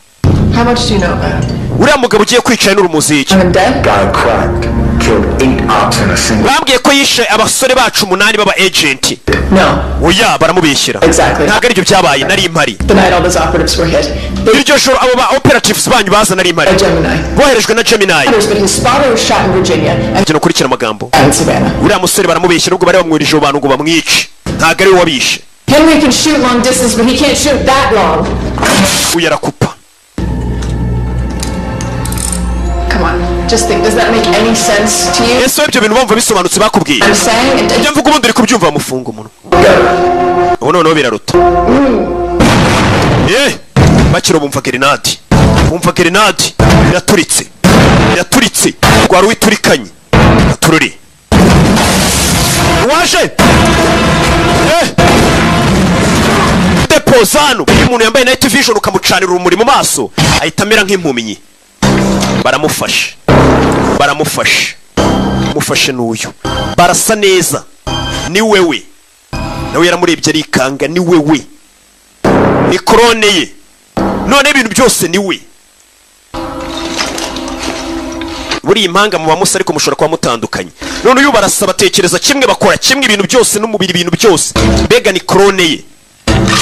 How much do you know about him? Uriya mugabo ugiye kwicaye n'urumuziki. I'm dead? Guy cracked. Killed eight ops in a single. Bambwiye ko yishe abasore bacu umunani b'aba agent. No. Oya, baramubeshyera. Exactly. Ntabwo aribyo byabaye, nari impari. The night all those operatives were hit. They Iryo joro abo ba operatives banyu baza nari impari. by Gemini. Boherejwe na Gemini. Others, but his spotter was shot in Virginia and Genda ukurikira amagambo. in Savannah. Uriya musore baramubeshyera, ubwo bari bamwirije abo bantu ngo bamwice, ntabwo ari we wabishe. Henry can shoot long distance, but he can't shoot that long. Uyu arakupa. Come on, just think. Does that make any sense to you? Ese ibyo bintu bumva bisobanutse bakubwiye? I'm saying it. Ibyo mvuga ubundi uri kubyumva? Bamufunga umunwa ubu noneho biraruta. Eh, bakiro bumva gerenade, bumva gerenade iraturitse, iraturitse, rwari witurikanye atururi waje. Eh, depozano iyo umuntu yambaye night vision ukamucanira urumuri mu maso ahita amera nk'impumyi. Baramufashe, baramufashe, mufashe n'uyu barasa neza. Ni wewe nawe yaramurebye arikanga. Ni wewe, ni clone ye, none ibintu byose ni we. Buriya impanga muba musa ariko mushobora kuba mutandukanye. None uyu barasa, batekereza kimwe, bakora kimwe, ibintu byose n'umubiri, ibintu byose, mbega ni clone ye,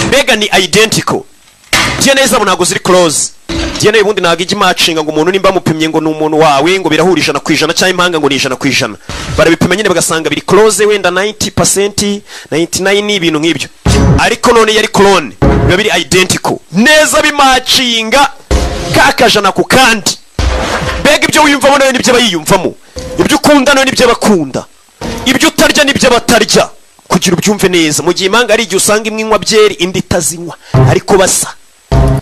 mbega ni identical. DNA zabo ntabwo ziri close. DNA ubundi ntabwo ijya imacinga ngo umuntu nimba amupimye ngo ni umuntu wawe ngo birahura 100%, cyangwa impanga ngo ni 100%. Barabipima nyine bagasanga biri close, wenda 90%, 99, ibintu nk'ibyo. Ariko none yari clone, biba biri identical neza, bimacinga kakajana ku kandi. Mbega ibyo wiyumvamo nawe nibyo aba yiyumvamo, ibyo ukunda nawe nibyo aba akunda, ibyo utarya nibyo aba atarya, kugira ubyumve neza. Mu gihe impanga ari igihe usanga imwe inywa byeri indi itazinywa ariko basa,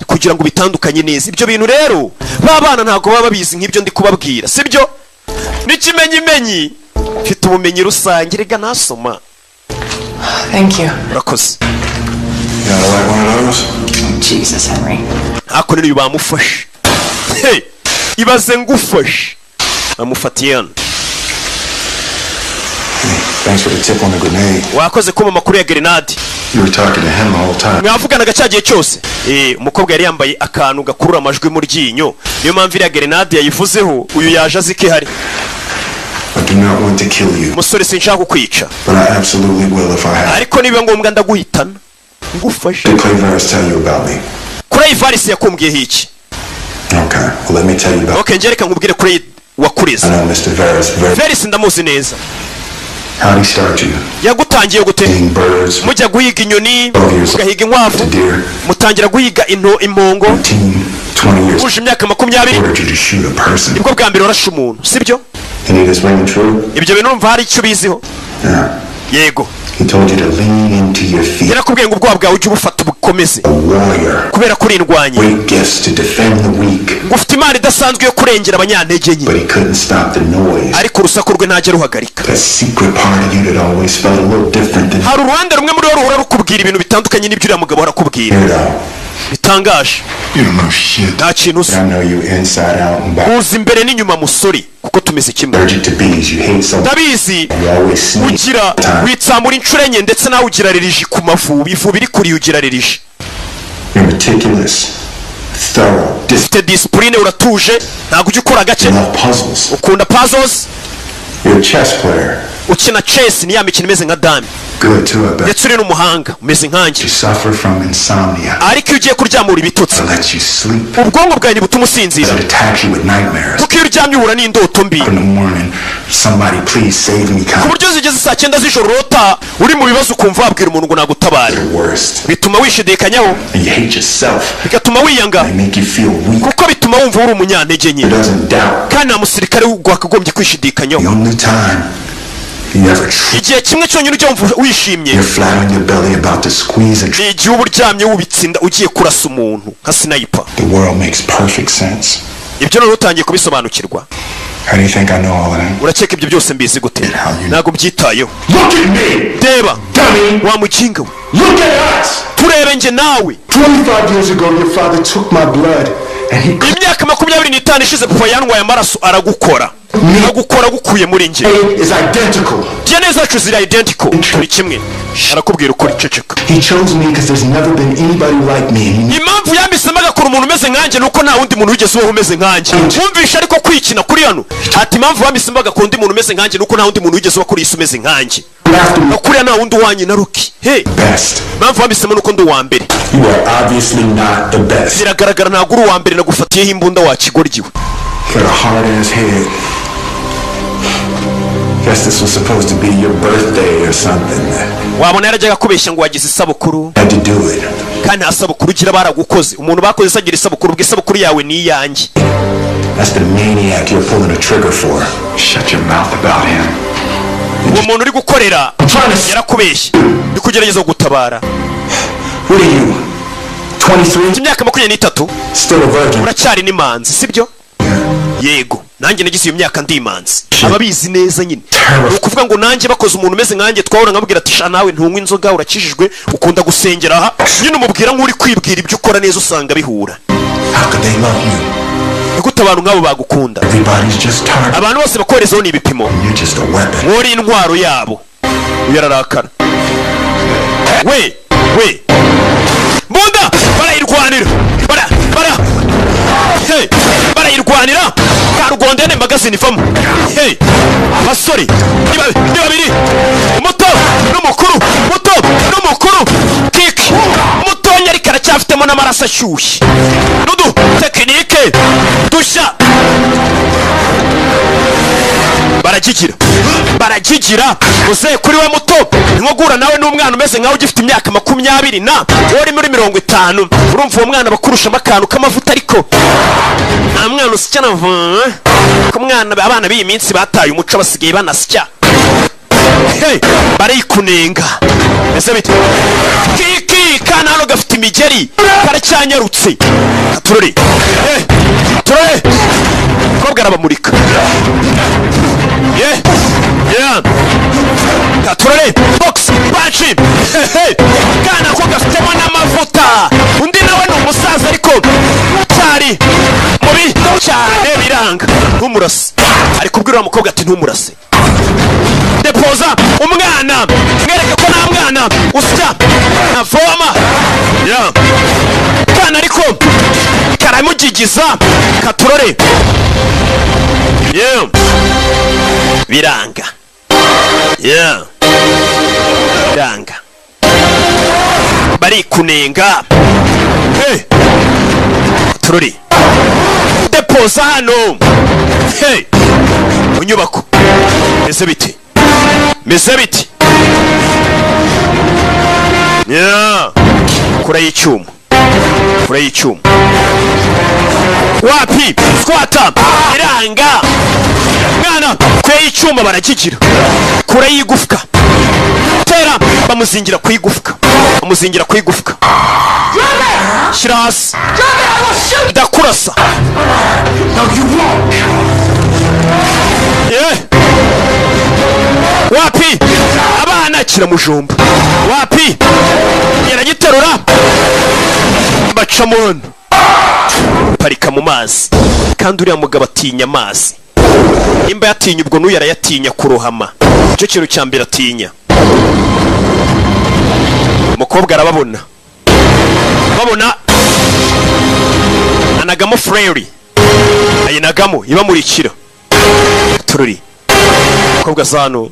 kugira ngo bitandukanye neza. Ibyo bintu rero ba bana ntabwo baba babizi nk'ibyo ndi kubabwira, sibyo? N'ikimenyimenyi mfite ubumenyi rusange, rega nasoma. Thank you. Urakoze. You know, like one of those? Jesus, Henry. Hakuno uyu bamufashe. Hey, ibaze ngufashe, bamufatiye hano. Thanks for the tip on the grenade. Wakoze kumpa amakuru ya gerenade. You were talking to him the whole time. Mwavuganaga cya gihe cyose. Eh, umukobwa yari yambaye akantu gakurura amajwi mu ryinyo, niyo mpamvu iriya gerenade yayivuzeho. Uyu yaje azi ko ihari. I do not want to kill you, Umusore, sinshaka kukwica, but I absolutely will if I have. ariko nibiba ngombwa ndaguhitana ngufashe. Did Clay Verris tell you about me? Kuri Varisi yakumbwiyeho iki? Okay. Well, let me tell you about. Okay, njye reka nkubwire kuri wakureze. I know Mr. Verris very. Verisi ndamuzi neza. How'd he start you? Yagutangiye gute? Seeing birds, Mujya guhiga inyoni, mugahiga inkwavu, deer. mutangira guhiga into impongo. 15, 20 years. Uje imyaka 20, Ordered you to shoot a person. nibwo bwa mbere warashe umuntu, sibyo? Any of this ringing true? Ibyo bintu urumva hari icyo ubiziho? Yeah. Yego. He told you to lean into your feet. Yarakubwiye ngo ubwoba bwawe ujye ubufata ubukomeze, A warrior. kubera ko uri indwanyi. Great gifts to defend the weak. Ngo ufite imana idasanzwe yo kurengera abanyantege nke. But he couldn't stop the noise. Ariko urusaku rwe ntajya ruhagarika. That secret part of you that always felt a little different than Hari uruhande rumwe muri wowe Ruhora rukubwira ibintu bitandukanye n'ibyo uriya mugabo arakubwira. Bitangaje. You don't know shit. Nta kintu uzi. I know you inside out and back. Uzi imbere n'inyuma, musore, kuko tumeze kimwe. Allergic to bees. You hate something. Ndabizi. You always sneeze. Ugira witsamura inshuro enye, ndetse nawe ugira allergie ku mavubi. Ivubi rikuriye ugira allergie. You're meticulous, thorough, Ufite discipline, uratuje, ntabwo ujya ukora gake. love puzzles. Ukunda puzzles. You're a chess player. Ukina chess, ni ya mikino imeze nka dame. Good too, I bet. Ndetse uri n'umuhanga, umeze nkanjye. You suffer from insomnia. Ariko iyo ugiye kuryamura ibitotsi. It lets you sleep. Ubwonko bwawe ntibutuma usinzira. It attacks you with nightmares. Kuko iyo uryamye uhura n'indoto mbi. In the morning, somebody please save me. Ku buryo zigeze saa 9 z'ijoro urota uri mu bibazo, ukumva wabwira umuntu ngo nagutabare. The worst. Bituma wishidikanyaho. And you hate yourself. Bigatuma wiyanga. They make you feel weak. Kuko bituma wumva uri umunyantege nke. It doesn't doubt. Kandi nta musirikare wakagombye kwishidikanyaho. The only time you ever Igihe kimwe cyonyine ujya wumva wishimye, you're flat on your belly about to squeeze a ni igihe uba uryamye wubitse inda ugiye kurasa umuntu nka sniper. The world makes perfect sense. Ibyo noneho utangiye kubisobanukirwa. How do you think I know all of that? Urakeka ibyo byose mbizi gute? Ntabwo mbyitayeho. Look at me! Reba. Dummy! Wa muginga we. Look at us! Turebe njye nawe. 25 years ago, your father took my blood and he Imyaka 25 ishize papa yantwaye amaraso, aragukora, agukora agukuye muri njye. is identical. DNA zacu ziri identical, turi kimwe. Arakubwira ukuri, ceceka. He chose me because there's never been anybody like me. And he Impamvu yambisemo agakora umuntu umeze nkanjye ni uko nta wundi muntu wigeze ubaho umeze nkanjye. Wumvishe ariko kwikina kuri hano, ati impamvu bambisemo agakora undi muntu umeze nkanjye ni uko nta wundi muntu wigeze uba kuri iyi si umeze nkanjye. after me. Kuriya nta wundi uwanye na Rocky he. Best. Impamvu bambisemo ni uko ndi uwa mbere. You are obviously not the best. Biragaragara ntabwo uri uwa mbere, nagufatiyeho imbunda wa kigoryiwe. Got a hard ass head. Guess this was supposed to be your birthday or something. Wabona yarajyaga kubeshya ngo wagize isabukuru. Had to do it. Kandi nta sabukuru ugira, baragukoze. Umuntu bakoze se agira isabukuru? Ubwo isabukuru yawe ni iyanjye. That's the maniac you're pulling a trigger for. Shut your mouth about him. Uwo muntu uri gukorera yarakubeshye, ndi kugerageza gutabara. What are you? 23? Ufite imyaka 23. Still a virgin. Uracyari n'imanzi, sibyo? Yego, nanjye nagize iyo myaka ndi imanzi. Ababizi neza nyine, ni ukuvuga ngo nanjye bakoze umuntu umeze nkanjye, twahora nkabwira ati: "Sha nawe ntunywa inzoga, urakijijwe, ukunda gusengera aha." Nyine umubwira nk'uri kwibwira ibyo ukora neza, usanga bihura. How could they love you? Ni gute abantu nk'abo bagukunda? Everybody's just tired. Abantu bose bakoherezaho ni ibipimo. You're just a weapon. Wori intwaro yabo. Uyu ararakara we we mbunda barayirwanira, bara bara hey, barayirwanira. Karugondene magazine ivamo. Hey, basore ni babiri, umuto n'umukuru, muto n'umukuru. Kiki mutonya ariko aracyafitemo n'amaraso ashyushye n'udu technique dushya. Baragigira, baragigira. Uze kuri we muto, ni nko guhura nawe n'umwana umeze nkawe ugifite imyaka 20 na wowe uri muri 50. Urumva uwo mwana bakurushamo akantu k'amavuta, ariko nta mwana usya na ko mwana. Abana b'iyi minsi bataye umuco, basigaye banasya. Hey, barikunenga. Ese bite kiki? Kana hano gafite imigeri, karacyanyarutse. Katurore. Hey, turore kobwa arabamurika. Yeah, katurore. Box punch. Hey, kana ko gafitemo n'amavuta. Undi nawe ni umusaza ariko cyari mubi cyane. Biranga, ntumurase. Ari kubwira uriya mukobwa ati: "Ntumurase." Depoza umwana, mwereke ko nta mwana usya ntavoma. Yeah. Kana ariko karamugigiza. Katurore. Yeah. Biranga. Yeah. Biranga, barikunenga. Hey. Katurore depoza hano. Hey. Mu nyubako meze bite? Meze bite? Yeah. Kure y'icyuma, kure y'icyuma. Wapi swata iranga mwana kure y'icyuma, barakigira kure y'igufwa. Tera, bamuzingira ku igufwa, bamuzingira ku igufwa. Shyira hasi, ndakurasa. No, you won't. Yeah. Wapi abana Kiramujomba wapi, yaragiterura bacamo hano, parika mu mazi. Kandi uriya mugabo atinya amazi. Nimba yatinya ubwo, n'uyu arayatinya. Kurohama nicyo kintu cya mbere atinya. Umukobwa arababona, babona anagamo flare, ayinagamo ibamurikira. Tururi umukobwa zano,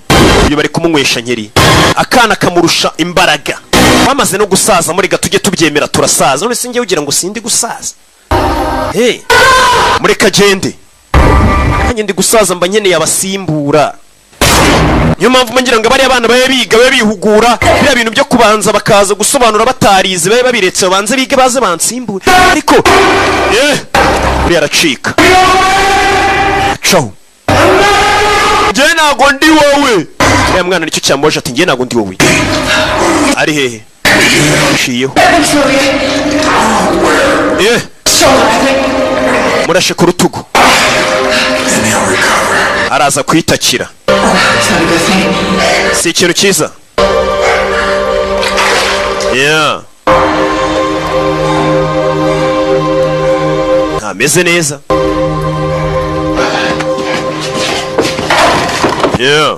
uyu bari kumunywesha nkeri. Akana kamurusha imbaraga, bamaze no gusaza. Muri tujye tubyemera, turasaza. None sinjye ugira ngo sindi gusaza? Hey, mureka agende. Nanjye ndi gusaza, mba nkeneye abasimbura. Niyo mpamvu ngira ngo bariya bana babe biga, babe bihugura. Biriya bintu byo kubanza bakaza gusobanura batarize, babe babiretse, babanze bige, baze bansimbure. Ariko uriya aracika, acaho. Njye ntago ndi wowe. Uriya mwana nicyo cyamboje, ati: "Njye ntago ndi wowe." Ari hehe? Nciyeho. Murashe ku rutugu, araza kuyitakira. Si ikintu cyiza, yeah. Ntameze neza, yeah.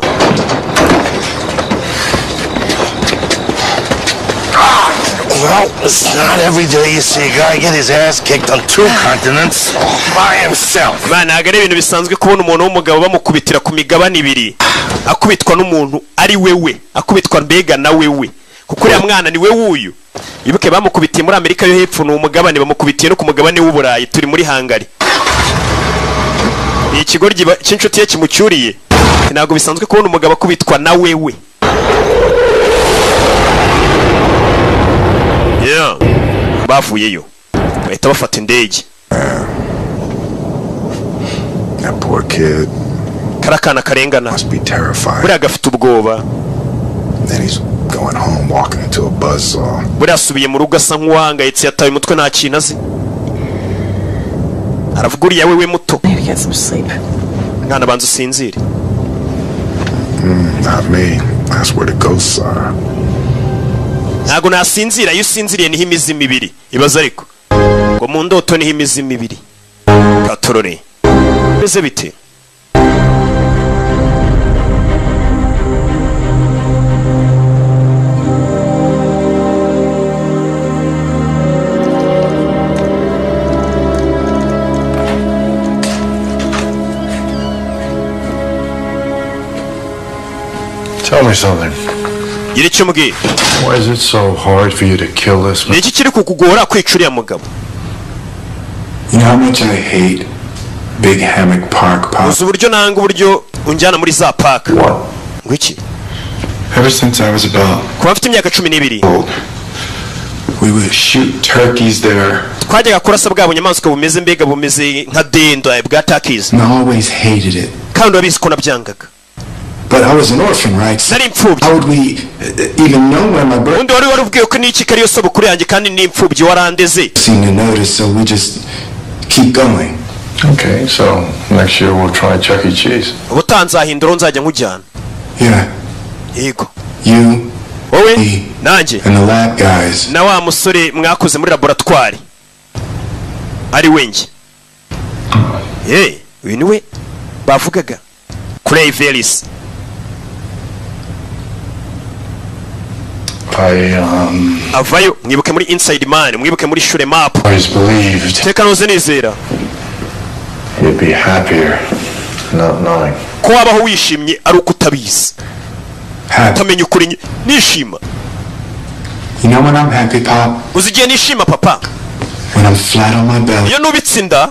Well, it's not every day you see a guy get his ass kicked on two continents by himself. Man, ntabwo ari ibintu bisanzwe kubona umuntu w'umugabo bamukubitira ku migabane ibiri, akubitwa n'umuntu ari wewe, akubitwa mbega na wewe, kuko uriya mwana ni we wuyu. Ibuke bamukubitiye muri Amerika yo Hepfo, ni umugabane, bamukubitiye no ku mugabane w'Uburayi. Turi muri Hangari, ni ikigoryi cy'inshuti ye kimucyuriye. Ntabwo bisanzwe kubona umugabo akubitwa na wewe, yeah. Bavuyeyo bahita bafata indege. That poor kid Kariya kana karengana must be terrified. buriya gafite ubwoba. Then he's going home walking into a buzzsaw. Buriya asubiye mu rugo asa nk'uwahangayitse, yataye umutwe, nta kintu azi. Aravuga uriya wewe muto. Need to get some sleep. Mwana, banza usinzire. Not me. That's where the ghosts are. Ntabwo nasinzira. Iyo usinziriye niho imizimu ibiri ibaza, ariko ngo mu ndoto niho imizimu ibiri. Katorore, bimeze bite? Tell me something. Gira icyo umbwira. Why is it so hard for you to kill this Ni man? iki kiri kukugora kwica uriya mugabo? You know how much I hate Big Hammock Park, Pop? Uzi uburyo nanga uburyo unjyana muri za park? What? Ngo iki? Ever since I was about Kuba mfite imyaka 12, old, we would shoot turkeys there. twajyaga kurasa bwa bunyamaswa bumeze, mbega bumeze nka dendo, bwa turkeys. And I always hated it. Kandi urabizi ko nabyangaga. But I was an orphan, right? So Nari imfubyi. how would we even know where my birth Ubundi wari ubwiye ko n'iki kariyo sobukuru yanjye, kandi n'imfubyi, warandeze. seemed to notice, so we just keep going. Okay, so next year we'll try Chuck E. Cheese. Ubutaha nzahindura, nzajya nkujyana. Yeah, Yego. you Wowe me, nanjye and the lab guys. na wa musore mwakoze muri laboratwari, ari we njye. Ye, uyu ni we bavugaga, Clay Veris. I Avayo. Mwibuke muri Inside Man, mwibuke muri Shure Map. always believed Teka noze nizera you'd be happier not knowing. ko wabaho wishimye ari uko utabizi. Happy. Utamenya ukuri nishima. You know when I'm happy, Pop? Uzi igihe nishima, papa? When I'm flat on my belly, Iyo nubitse inda,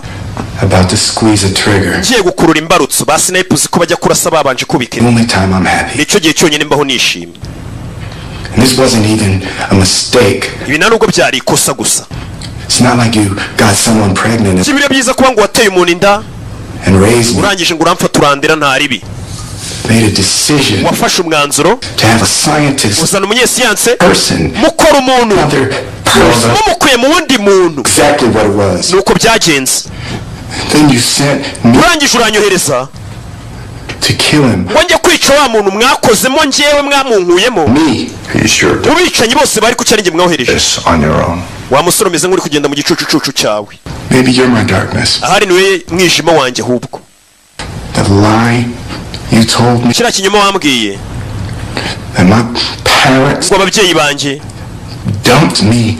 about to squeeze a trigger. ngiye gukurura imbarutso. Ba sniper, uzi ko bajya kurasa babanje kubika The inda. only time I'm happy. Nicyo gihe cyonyine mbaho nishimye. And this wasn't even a mistake. Ibi nta nubwo byari ikosa gusa. It's not like you got someone pregnant Si biriya byiza kuba ngo wateye umuntu inda, and raised me, urangije ngo uramfata urandera, nta ribi. made a decision Wafashe umwanzuro to have a scientist uzana umunyesiyanse, person, mukora umuntu, other person. mumukuye mu wundi muntu. Exactly what it was. Nuko byagenze. Then you sent me Urangije uranyohereza to kill him. Ngo njye kwica wa muntu mwakozemo, njyewe mwamunkuyemo. Me. You sure Mu bicanyi bose bari ku cyari mwohereje. this on your own. Wa musore, umeze nk'uri kugenda mu gicucucucu cyawe. Maybe you're my darkness. Ahari niwe mwijima wanjye ahubwo. The lie you told me Kiriya kinyoma wambwiye that my parents ngo ababyeyi banjye dumped me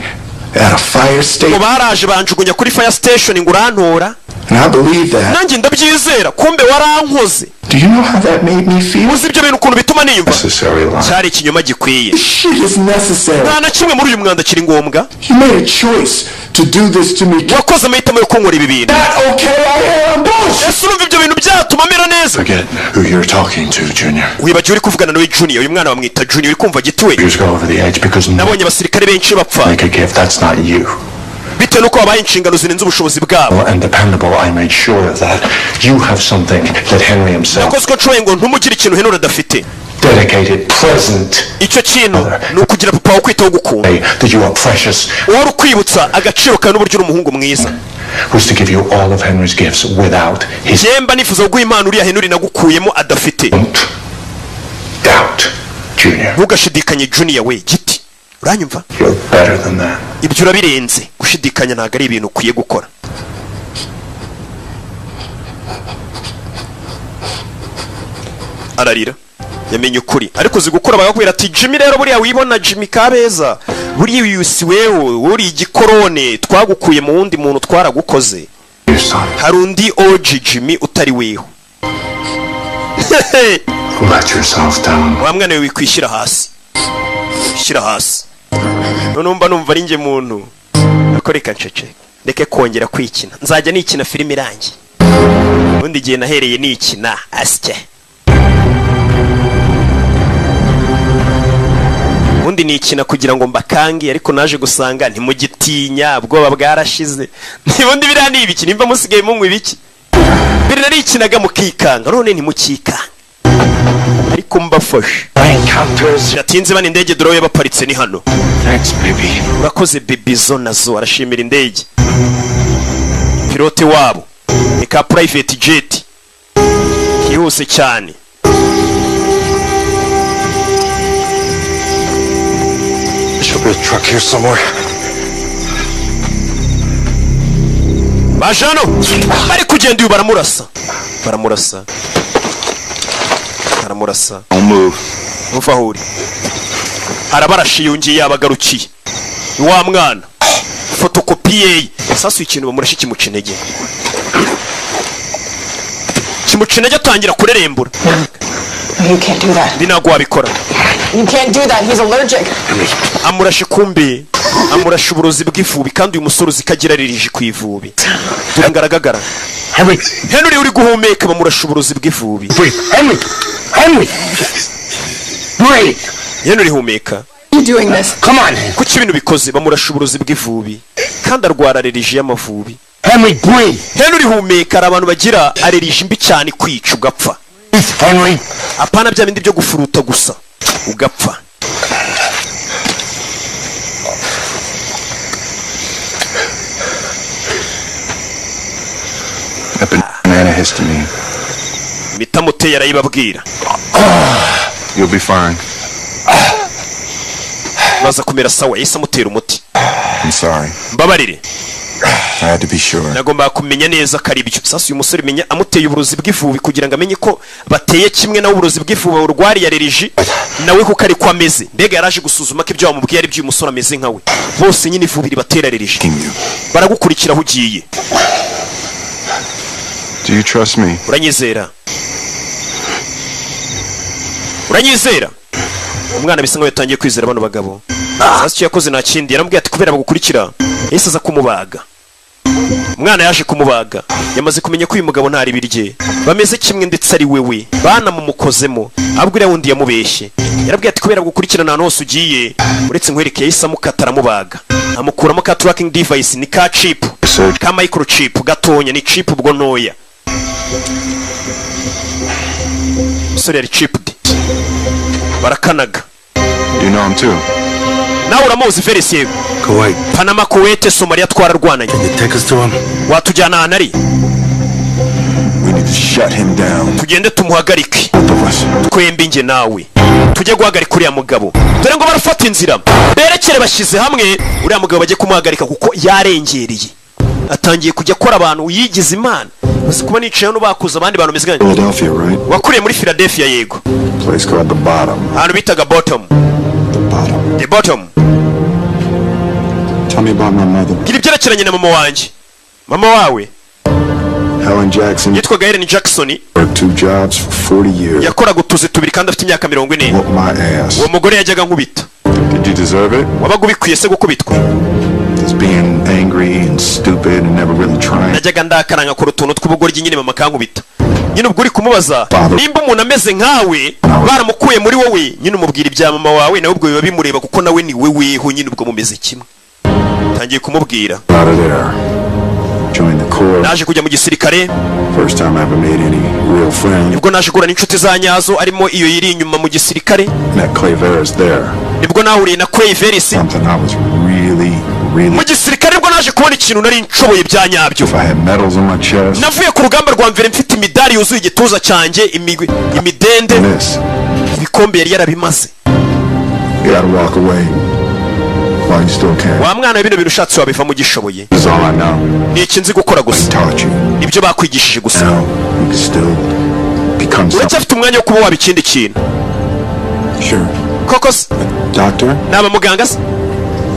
at a fire ngo station. baraje banjugunya kuri fire station, ngo urantora. And I believe that. Nanjye ndabyizera, kumbe warankoze. Do you know how that made me feel? Uzi ibyo bintu ukuntu bituma niyumva? Necessary lie. Cyari ikinyoma gikwiye. This shit is necessary. Nta na kimwe muri uyu mwanda kiri ngombwa. You made a choice to do this to me. Wakoze amahitamo yo kunkora ibi bintu. Not okay, I am. Bullshit. Ese urumva ibyo bintu byatuma mera neza? Forget who you're talking to, Junior. Wibagiwe uri kuvugana nawe, Junior. Uyu mwana bamwita Junior, uri kumva gituwe. Years go over the edge because no Nabonye abasirikare benshi bapfa make a gift. That's not you. bitewe n'uko babaye inshingano zirenze ubushobozi bwabo. And dependable, I made sure of that. You have something that Henry himself Nakoze uko nshoboye ngo ntumugire ikintu Henry adafite. dedicated, present, Icyo kintu ni ukugira papa wawe ukwitaho, ugukunda, that you are precious, uhora ukwibutsa agaciro kawe n'uburyo uri umuhungu mwiza. was to give you all of Henry's gifts without his Njyemba nifuza kuguha impano uriya Henry nagukuyemo adafite. doubt, Junior. Ntugashidikanye, Junior we giti, uranyumva? You're better than that. Ibyo urabirenze. Gushidikanya ntabwo ari ibintu ukwiye gukora. Ararira, yamenye ukuri, ariko uzi gukura bagakubwira ati: "Jimmy rero, buriya wibona Jimmy Kabeza, buriya uyu si wewe, uri igikorone, twagukuye mu wundi muntu, twaragukoze." Your son. Hari undi OG Jimmy utari weho. Let yourself down. Wa mwana we, wikwishyira hasi, shyira hasi. Noneho mba numva ari njye muntu ariko reka ncece, ndeke kongera kwikina. Nzajya nikina filime irangiye. Ubundi igihe nahereye nikina asye, ubundi nikina kugira ngo mbakange, ariko naje gusanga ntimugitinya, ubwoba bwarashize. Ubundi biriya ni ibiki? Nimba musigaye munywa ibiki? Mbere narikinaga mukikanga, none ntimukikanga, ariko mbafashe. Encounters. Yatinze bana. Indege dore baparitse ni hano. Thanks, baby. Urakoze baby. Zo nazo arashimira indege. Pilote wabo ni ka private jet kihuse cyane. There should be a truck here somewhere. Baje hano, bari kugenda, uyu baramurasa, baramurasa, baramurasa. Don't move. Ntuva aho uri. Arabarashe, yongeye yabagarukiye. Ni wa mwana fotokopi ye. Sasa ikintu bamurashe kimuca intege, kimuca intege, atangira kurerembura. No, you can't do that. Ndi ntabwo wabikora. You can't do that. He's allergic. Amurashe, kumbe amurashe uburozi bw'ivubi, kandi uyu musore uzi ko agira allergie ku ivubi. Dore ngaragagara. Henry, Henry, uri guhumeka? Bamurashe uburozi bw'ivubi. Breathe. Henry, Henry, breathe. Henry, humeka. You doing this? Come on. Kuki ibintu bikoze? Bamurashe uburozi bw'ivubi kandi arwara allergie y'amavubi. Henry, breathe. Henry, humeka. Hari abantu bagira allergie mbi cyane, kwica ugapfa. Breathe, Henry. Apana bya bindi byo gufuruta gusa, ugapfa. Antihistamine. Imiti amuteye arayibabwira. You'll be fine. Baza kumera sawa. Yahise amutera umuti. I'm sorry. Mbabarire. I had to be sure. Nagombaga kumenya neza ko ari byo. Sasa uyu musore menya amuteye uburozi bw'ivubi kugira ngo amenye ko bateye kimwe nawe uburozi bw'ivubi, urwariye allergie nawe, kuko ariko ameze. Mbega yaraje gusuzuma ko ibyo bamubwiye ari byo, uyu musore ameze nka we. Bose nyine ivubi ribatera allergie, baragukurikira aho ugiye. Do you trust me? Uranyizera? Uranyizera? Umwana bisa nkaho yatangiye kwizera bano bagabo. Sasa icyo yakoze nta kindi, yaramubwiye ati kubera bagukurikira, yahise aza kumubaga. Umwana yaje kumubaga, yamaze kumenya ko uyu mugabo ntari ibirye bameze kimwe, ndetse ari wewe banamumukozemo, ahubwo uriya wundi yamubeshye. Yarabwiye ati kubera gukurikirana ahantu hose ugiye, uretse nkwereke. Yahise amukata, aramubaga, amukuramo ka tracking device. Ni ka chip, ka microchip gatonya, ni chip ubwo ntoya. Umusore yari chipped, barakanaga. You know him too. Nawe uramuzi, Felix? Yego. Kuwait. Panama, Kuwait, Somalia, twararwananye. Can you take us to him? Watujyana ahantu ari? We need to Shut him down. Tugende tumuhagarike. Both of us. Twembi, njye nawe, tujye guhagarika uriya mugabo. Dore ngo barafata inzira berekere, bashyize hamwe, uriya mugabo bajye kumuhagarika kuko yarengereye, atangiye kujya akora abantu yigize imana. Gusa kuba nicaye hano bakuze abandi bantu bameze nka Philadelphia, right? Wakuriye muri Philadelphia, yego. Place called the Bottom. Ahantu bitaga Bottom. The Bottom. The Bottom. Tell me about my mother. Gira ibyerekeranye na mama wanjye, mama wawe. Helen Jackson Yitwaga Helen Jackson. worked two jobs for 40 years. Yakoraga utuzi tubiri kandi afite imyaka 40. Whooped my ass. Uwo mugore yajyaga nkubita. Did you deserve it? Wabaga ubikwiye se gukubitwa? Just being angry and stupid and never really trying. Najyaga ndakara nkakora utuntu tw'ubugoryi nyine, mama akankubita nyine. Ubwo uri kumubaza nimba umuntu ameze nkawe baramukuye muri wowe nyine, umubwira ibya mama wawe, nawe ubwo biba bimureba kuko nawe ni weweho nyine, ubwo mumeze kimwe. Tangiye kumubwira. Out of there. Joined the Corps. Naje kujya mu gisirikare. First time I ever made any real friends. Nibwo naje guhura n'inshuti za nyazo, arimo iyo yiri inyuma mu gisirikare. Met Clay Veris there. Nibwo nahuriye na Clay Veris. Something I was really, really. Mu gisirikare nibwo naje kubona ikintu nari nshoboye bya nyabyo. If I had medals on my chest. Navuye ku rugamba rwa mbere mfite imidari yuzuye igituza cyanjye, imidende. This. Ibikombe yari yarabimaze. You gotta walk away while you still can. Wa mwana we, bino bintu ushatse wabivamo ugishoboye. This is all I know. Ni iki nzi gukora gusa. Taught you. Nibyo bakwigishije gusa. Now you can still become something. Uracyafite umwanya wo kuba waba ikindi kintu. Sure. Koko se? Doctor, Naba muganga se?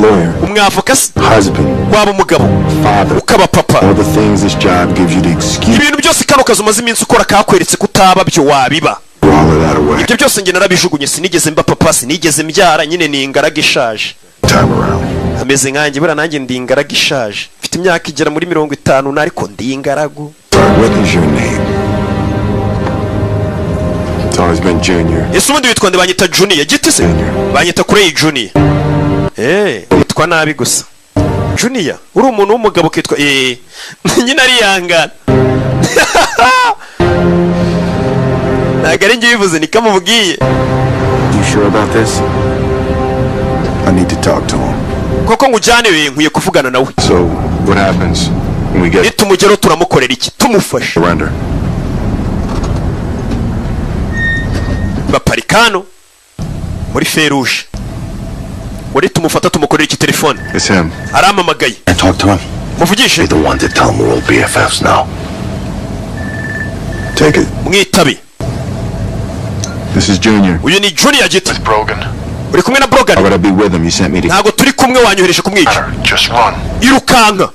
lawyer, Umwavoka se? husband, Waba umugabo, father. ukaba papa. All the things this job gives you the excuse. Ibintu byose kano kazi umaze iminsi ukora kakweretse ko utaba byo, wabiba. Throw all of that away. Ibyo byose njye narabijugunye, sinigeze mba papa, sinigeze mbyara nyine, ni ingaragu ishaje. Time around. Ameze nkanjye buriya, nanjye ndi ingaragu ishaje, mfite imyaka igera muri 50 ariko ndi ingaragu. What is your name? It's always been Junior. Ese ubundi witwa nde? Banyita Junior Giti se, banyita Clay Junior. Witwa nabi gusa Junior, uri umuntu w'umugabo ukitwa nyine ariyangana. Ntabwo ari njye ubivuze, niko amubwiye. You sure about this? I need to talk to him. Koko ngujyane we? Nkwiye kuvugana nawe. So, what happens when we get Nitumugeraho turamukorera iki? Tumufashe? surrender? Baparika hano muri feruje ngo tumufata tumukorera iki? Telefone. It's him. Arampamagaye. I talk to him. Muvugishe. Be the one to tell him we're all BFFs now. Take it. Mwitabe. This is Junior. Uyu ni Junior Giti. Brogan. Uri kumwe na Brogan? How would I be with him? You sent me to. Ntabwo turi kumwe, wanyohereje kumwica. Just run. Irukanka.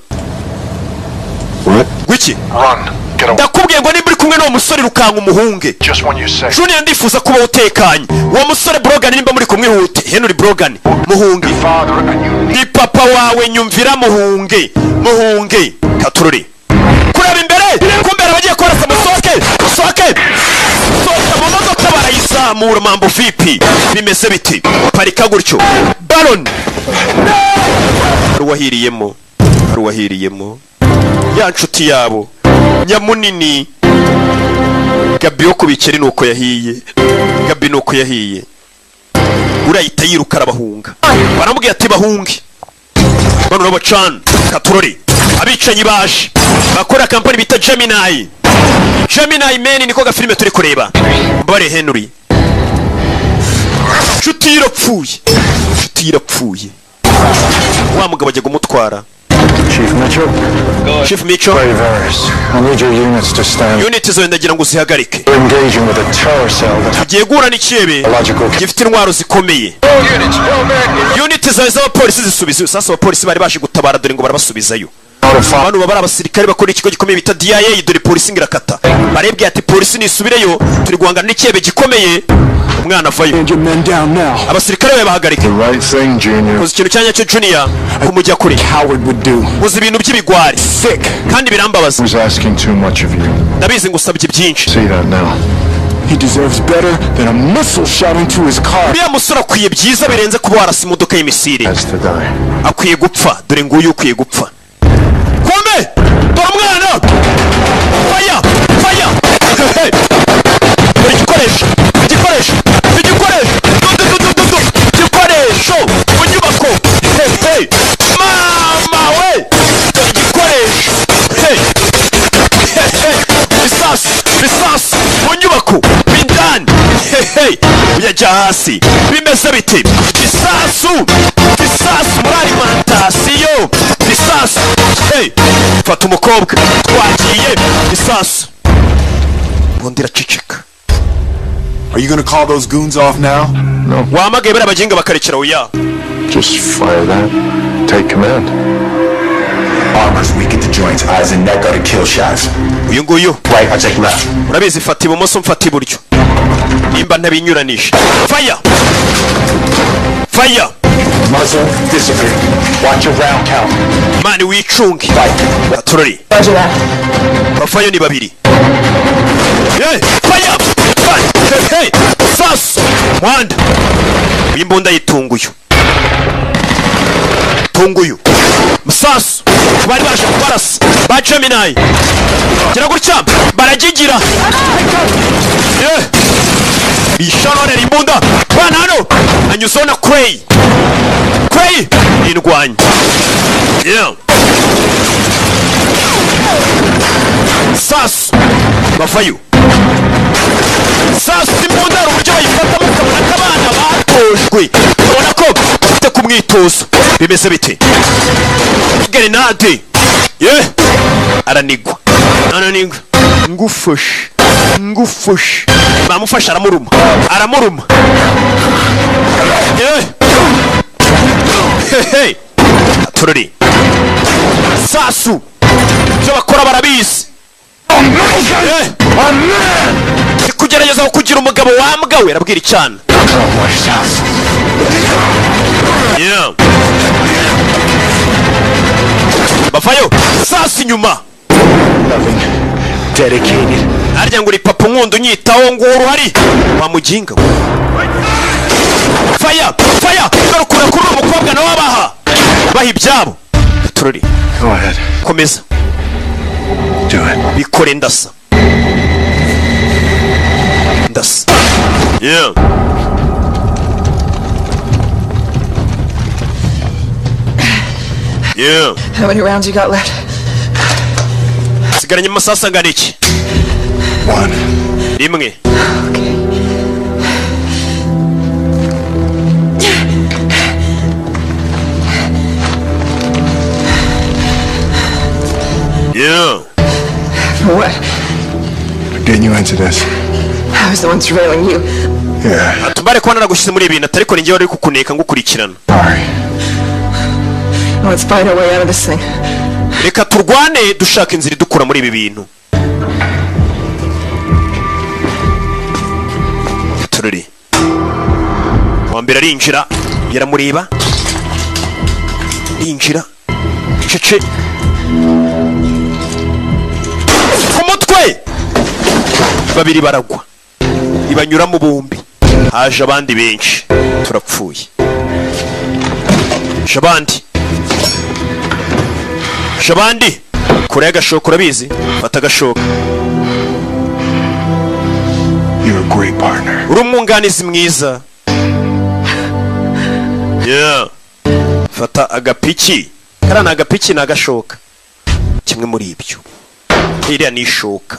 What? Gwiki? Run. Get away. Ndakubwiye ngo nimba uri kumwe n'uwo musore, irukanka umuhunge. Just when you say. Junior, ndifuza kuba utekanye. Uwo musore Brogan, nimba muri kumwe, ihute. Henry Brogan, muhunge. Father and you Ni papa wawe, nyumvira, muhunge, muhunge. Katururi kureba imbere, kumbera abagiye korasa. Musohoke, musohoke, sohoka mu modoka. Barayizamura. Mambo vipi? Bimeze biti? Parika gutyo. Baron hari uwahiriyemo, hari uwahiriyemo, ya nshuti yabo nyamunini Gabi wo kubikeri. Nuko yahiye Gabi, nuko yahiye. Urahita yiruka, arabahunga. Baramubwira ati bahunge bano n'abacana. Katurori, abicanyi baje bakora kampani bita Gemini. Gemini Men niko gafilime turi kureba. Mbare Henry, nshuti ye irapfuye, nshuti ye irapfuye. Wa mugabo ajya kumutwara. Chief Mitchell. Chief Mitchell. Clay Veris. I need your units to stand. Unit zawe ndagira ngo uzihagarike. We're engaging with a terror cell that Tugiye guhura n'ikihebe gifite intwaro zikomeye. Unit zawe z'abapolisi zisubiza. Sasa abapolisi bari baje gutabara, dore ngo barabasubizayo. Bano baba ari abasirikare bakora ikigo gikomeye bita DIA. Dore polisi ngo irakata. Barebwe ati polisi nisubireyo, turi guhangana n'ikihebe gikomeye. Umwana avayo. Your men down now. Abasirikare bawe bahagarike. The right thing, Junior. Uzi ikintu cya nyacyo, Junior, kumujya kure. Coward would do. Uzi ibintu by'ibigwari. Sick. Kandi birambabaza. Who's asking too much of you? Ndabizi ngusabye byinshi. See that now. He deserves better than a missile shot into his car. Uriya musore akwiye byiza birenze kuba warasa imodoka y'imisire. Has to die. Akwiye gupfa. Dore nguyu ukwiye gupfa. Kumbe dore umwana. Faya, faya! Dore igikoresho, igikoresho, igikoresho. Du, du, du, du, du. Igikoresho mu nyubako. Hey, hey. Mama we, dore igikoresho. Hey. Hey, hey. Bisasu, bisasu. Nyubako bindani, hehe, uyajya hasi. Bimeze biti? Isasu, isasu muri alimentation, isasu. Hey, fata umukobwa, twagiye. Isasu, ubundi iraceceka. Are you gonna call those goons off now? No. Wahamagaye bariya baginga bakarekera? Oya. Just fire that. Take command. Armor's weak at the joints. Eyes and neck are the kill shots. Uyu nguyu. Right, I take left. Urabizi, fata ibumoso, mfata iburyo, nimba ntabinyuranisha. Fire, fire. Muzzle disappear. Watch your round count. Mani, wicunge. Right. Turori. Roger that. Bafayo ni babiri. Hey, fire, fire. Hey, hey. Sasu muhanda imbunda yitunguyu tunguyu musasu bari baje kubarasa ba Gemini. Gira gutya, baragigira. Yeah. Bisharonera imbunda bana hano, anyuzeho na Cray. Cray indwanyi. Yeah. Sasu bavayo. Sasu, imbunda hari uburyo bayifatamo ukabona ko abana batojwe, ukabona ko bafite ku mwitozo. Bimeze bite? Grenade ye, aranigwa, aranigwa. Ngufashe, ngufashe. Bamufashe, aramuruma, aramuruma. Ye, hehe, turori. Sasu, ibyo bakora barabizi. Eh. Ndi kugerageza kukugira umugabo wambwa we, arabwira icyana. Yeah. Bavayo, sasu inyuma. Dedicated. Harya ngo uri papa unkunda, unyitaho, ngo uruhari wa muginga we. Fire, fire. Garukura kuri uwo mukobwa nawe, abaha baha ibyabo. Turori. Go ahead. Komeza. Do it. Bikore, ndasa, ndasa. Yeah. Yeah. How many rounds you got left? Sigaranye amasasu angana iki? One. Rimwe. Okay. Yeah. For what? For getting you into this. I was the one surveilling you. Yeah. Atumbare kuba naragushyize muri ibi bintu, ariko ni njyewe wari kukuneka ngukurikirana. Sorry. Let's find our way out of this thing. Reka turwane dushaka inzira idukura muri ibi bintu. Tururi uwa mbere arinjira, yaramureba, arinjira cece ku mutwe. Babiri baragwa, ibanyuramo bombi. Haje abandi benshi, turapfuye. Haje abandi, haje abandi. Kure y'agashoka, urabizi, fata agashoka. You're a great partner. Uri umwunganizi mwiza. Yeah. Fata agapiki, kariya ni agapiki, ni agashoka, kimwe muri ibyo. Iriya ni ishoka.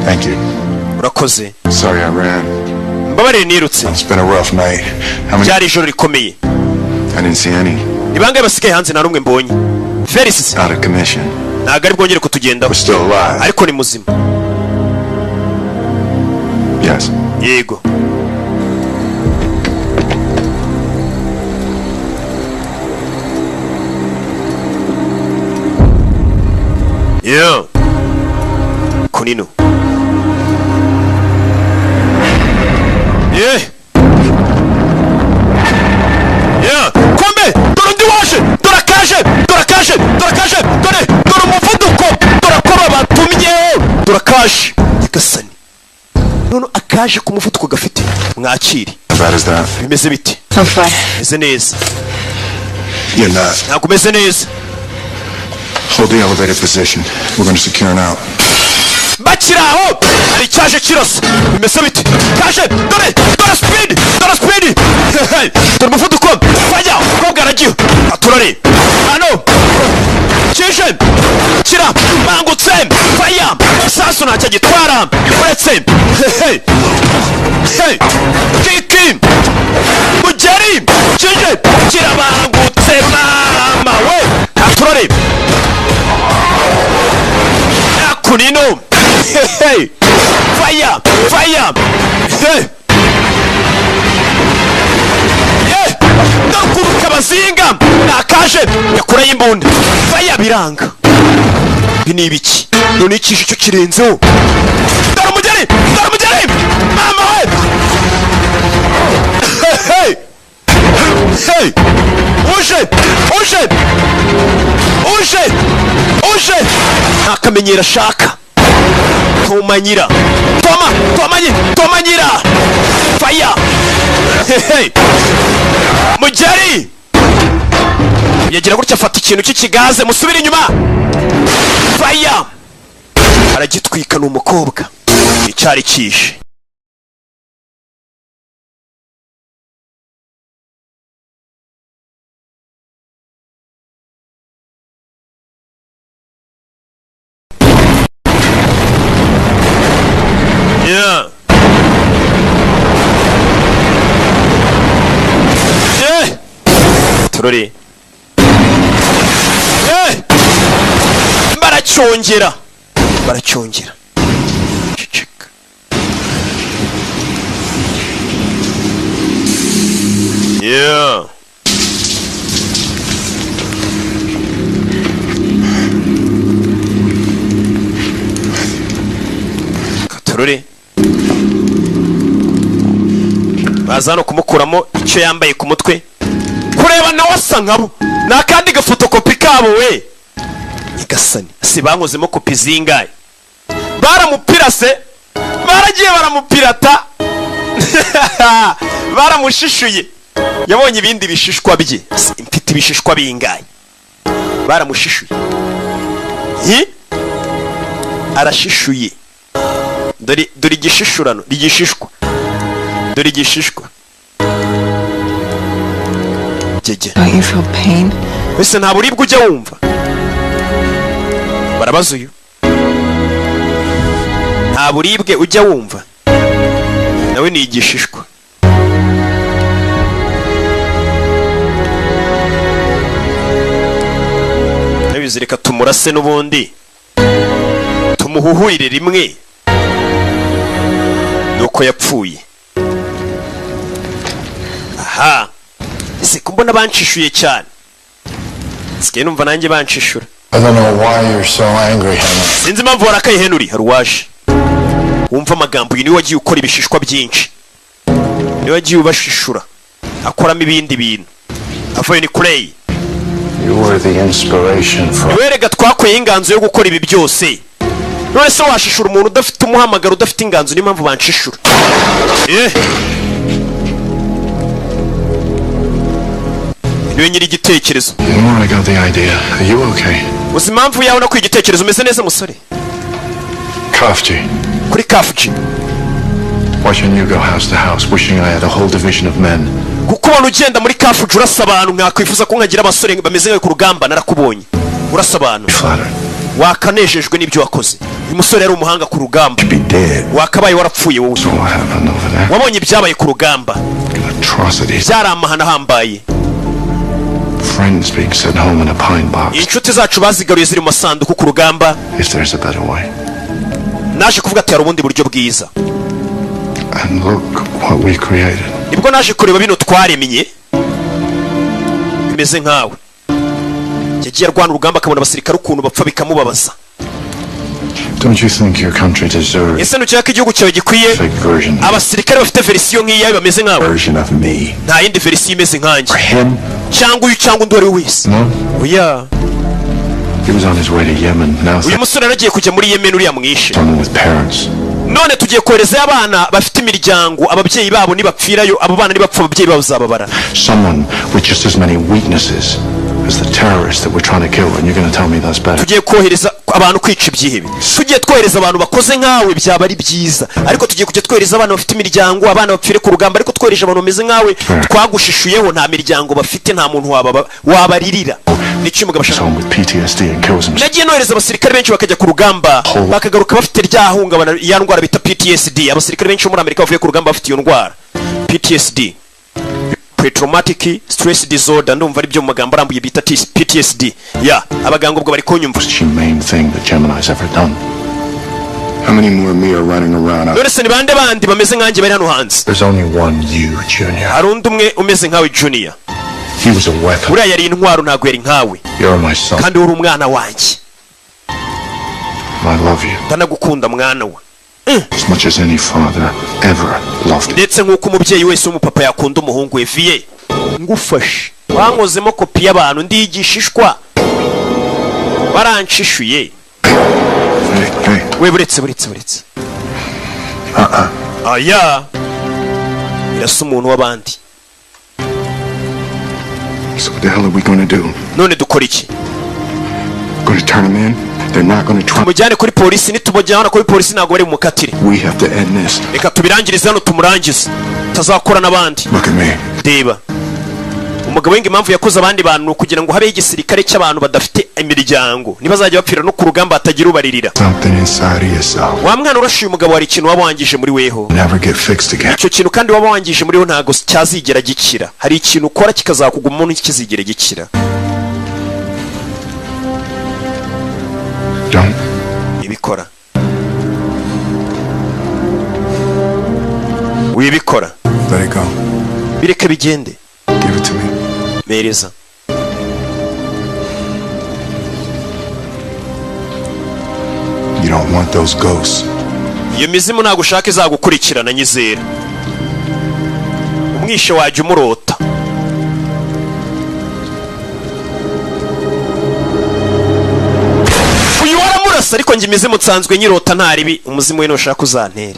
Thank you. Urakoze. Sorry I ran. Mbabarire nirutse. It's been a rough night. How many? Byari ijoro rikomeye. I didn't see any. Ni bangahe basigaye hanze? Nta n'umwe mbonye. Felix. Out of commission. Ntabwo ari bwongere kutugendaho. We're still alive. Ariko ni muzima? Yes. Yego. Yeah. Kunino. Yeah. Yeah. Kumbe dore undi waje, dore akaje, dore akaje, dore akaje, dore, dore umuvuduko, dore ko babatumyeho, dore akaje. Nyagasani, none akaje ku muvuduko gafite, mwakire. How bad is that? Bimeze bite? I'm fine. Meze neza. You're not. Ntabwo umeze neza. Hold the elevated position. We're gonna secure an out. Bakiri aho, hari icyaje kirasa. Bimeze bite? Kaje, dore, dore speed, dore speed, dore umuvuduko. Faya umukobwa aragiye aturare hano. Kije kirabangutse, faya, isasu ntacyo agitwara uretse kiki mugeri. Kije kirabangutse, mama we, aturare kunino. Hey, fire, fire. Hey. Yeah. Ndakuruka abazinga nakaje yakurayo imbunda, fire, biranga. Ibi ni ibiki none? Ikishe cyo kirenzeho. Dore umugeri, dore umugeri, mama we. Hey, hey, uje, uje, uje, uje, nta kamenyero ashaka. Tomanyira, toma, tomanyi, tomanyira, faya. Hehe, mugeri yagira gutya afata ikintu cy'ikigaze. Musubire inyuma, faya, aragitwika. Ni umukobwa, icyari kishe. Yeah. Yeah. Turore. Yeah. Baracyongera. Baracyongera. Ceceka. Yeah. Katurore. Baza hano kumukuramo icyo yambaye ku mutwe, kureba nawe asa nkabo. Ni akandi gafotokopi kabo we. Nyagasani, si bankozemo kopi zingahe? Baramupirase, baragiye baramupirata, baramushishuye. Yabonye ibindi bishishwa bye. Mfite ibishishwa bingahe? Baramushishuye. Hi? Arashishuye. Dore, dore igishishurano, igishishwa, dore igishishwa gege. Don't you feel pain? Ese nta buribwe ujya wumva? Barabaza uyu, nta buribwe ujya wumva? Nawe ni igishishwa. Nabizi, reka tumurase n'ubundi tumuhuhurire rimwe. Nuko yapfuye. Aha ese ko mbona bancishuye cyane, nsigaye numva nanjye banshishura. I don't know why you're so angry, Henry. Sinzi impamvu warakaye, Henry. Hari uwaje wumva amagambo. Uyu niwe wagiye ukora ibishishwa byinshi, niwe wagiye ubashishura akoramo ibindi bintu. Avuye ni Clay. You were the inspiration for Niwe rega twakuyeho inganzo yo gukora ibi byose. None se washishura umuntu udafite umuhamagaro, udafite inganzo? Niyo mpamvu banshishura. Niwe nyiri igitekerezo. You know where I got the idea. Are you okay? Uzi impamvu yawe no igitekerezo? Umeze neza, musore? Khafji. Kuri Khafji. Watching you go house to house, wishing I had a whole division of men. Kukubona ugenda muri Khafji urasa abantu, mwakwifuza ko nkagira abasore bameze nkawe ku rugamba. Narakubonye urasa abantu, wakanejejwe n'ibyo wakoze. Uyu musore yari umuhanga ku rugamba. Wakabaye warapfuye wowe. Wabonye ibyabaye ku rugamba? Atrocities. Byari amahano ahambaye. Friends being sent home in a pine box. Inshuti zacu bazigaruye ziri mu masanduku ku rugamba. If there's a better way. Naje kuvuga ati hari ubundi buryo bwiza. And look what we created. Nibwo naje kureba bino twaremye bimeze nkawe. Yagiye arwana urugamba, akabona abasirikare ukuntu bapfa, bikamubabaza. Don't you think your country deserves Ese ntukeka ko igihugu cyawe gikwiye a version abasirikare bafite verisiyo nk'iyawe, bameze nkawe? version of me? Nta yindi verisiyo imeze nkanjye Him? cyangwa uyu cyangwa undi uwo ari we wese. No? Oya. He was on his way to Yemen. Now Uyu musore yaragiye kujya muri Yemen, uriya mwishe. someone with parents. None tugiye koherezayo abana bafite imiryango. Ababyeyi babo nibapfirayo, abo bana nibapfa, ababyeyi babo bazababara. Someone with just as many weaknesses As the terrorists that we're trying to kill, and you're gonna tell me that's better? Tugiye kohereza abantu kwica ibyihebe. Tugiye twohereza abantu bakoze nkawe byaba ari byiza, ariko tugiye kujya twohereza abana bafite imiryango, abana bapfire ku rugamba. Ariko twohereje abantu bameze nkawe twagushishuyeho, nta miryango bafite, nta muntu wabaririra. Nicyo umugabo ashaka. Someone with PTSD and kills himself. Nagiye nohereza abasirikare benshi bakajya ku rugamba, bakagaruka bafite rya hungabana, ya ndwara bita PTSD. Abasirikare benshi bo muri Amerika bavuye ku rugamba bafite iyo ndwara PTSD, pre-traumatic stress disorder. Ndumva ari byo mu magambo arambuye bita PTSD. Ya abaganga ubwo bari kunyumva. Humane thing that Gemini's ever done. How many more of me are running around out None se ni bande bandi bameze nkanjye bari hano hanze? There's only one you, Junior. Hari undi umwe umeze nkawe, Junior. He was a weapon. Uriya yari intwaro, ntabwo yari nkawe. You're my son. Kandi uri umwana wanjye. I love you Ndanagukunda, mwana we, as much as any father ever loved. ndetse nk'uko umubyeyi wese w'umupapa yakunda umuhungu we. Viye ngufashe, wankozemo kopi y'abantu, ndigishishwa, barancishuye. Hey, hey. We, buretse, buretse, buretse. Aya irasa umuntu w'abandi. So what the hell are we gonna do? None dukora iki? Gonna turn them in? They're not gonna try. Tumujyane kuri polisi? Nitumujyana kuri polisi ntabwo bari bumukatire. We have to end this. Reka tubirangirize hano, tumurangize tazakora n'abandi. Look at me. Reba umugabo we, ngo impamvu yakoze abandi bantu ni ukugira ngo habeho igisirikare cy'abantu badafite imiryango, ntibazajya bapfira no ku rugamba hatagira ubaririra. Something inside of yourself. Wa mwana, urashuye umugabo, hari ikintu waba wangije muri weho. Never get fixed again. Icyo kintu kandi waba wangije muri ho ntabwo cyazigera gikira. Hari ikintu ukora kikazakugumamo, ntikizigere gikira. Don't. Ibikora, wibikora. Let it go. Bireke bigende. Give it to me. Mereza. You don't want those ghosts. Iyo mizimu ntabwo ushaka izagukurikirana. Nyizera, umwishe wajya umurota. Uyu waramurasa, ariko njye imizimu nsanzwe nyirota, nta ribi. Umuzimu we nushaka uzantere,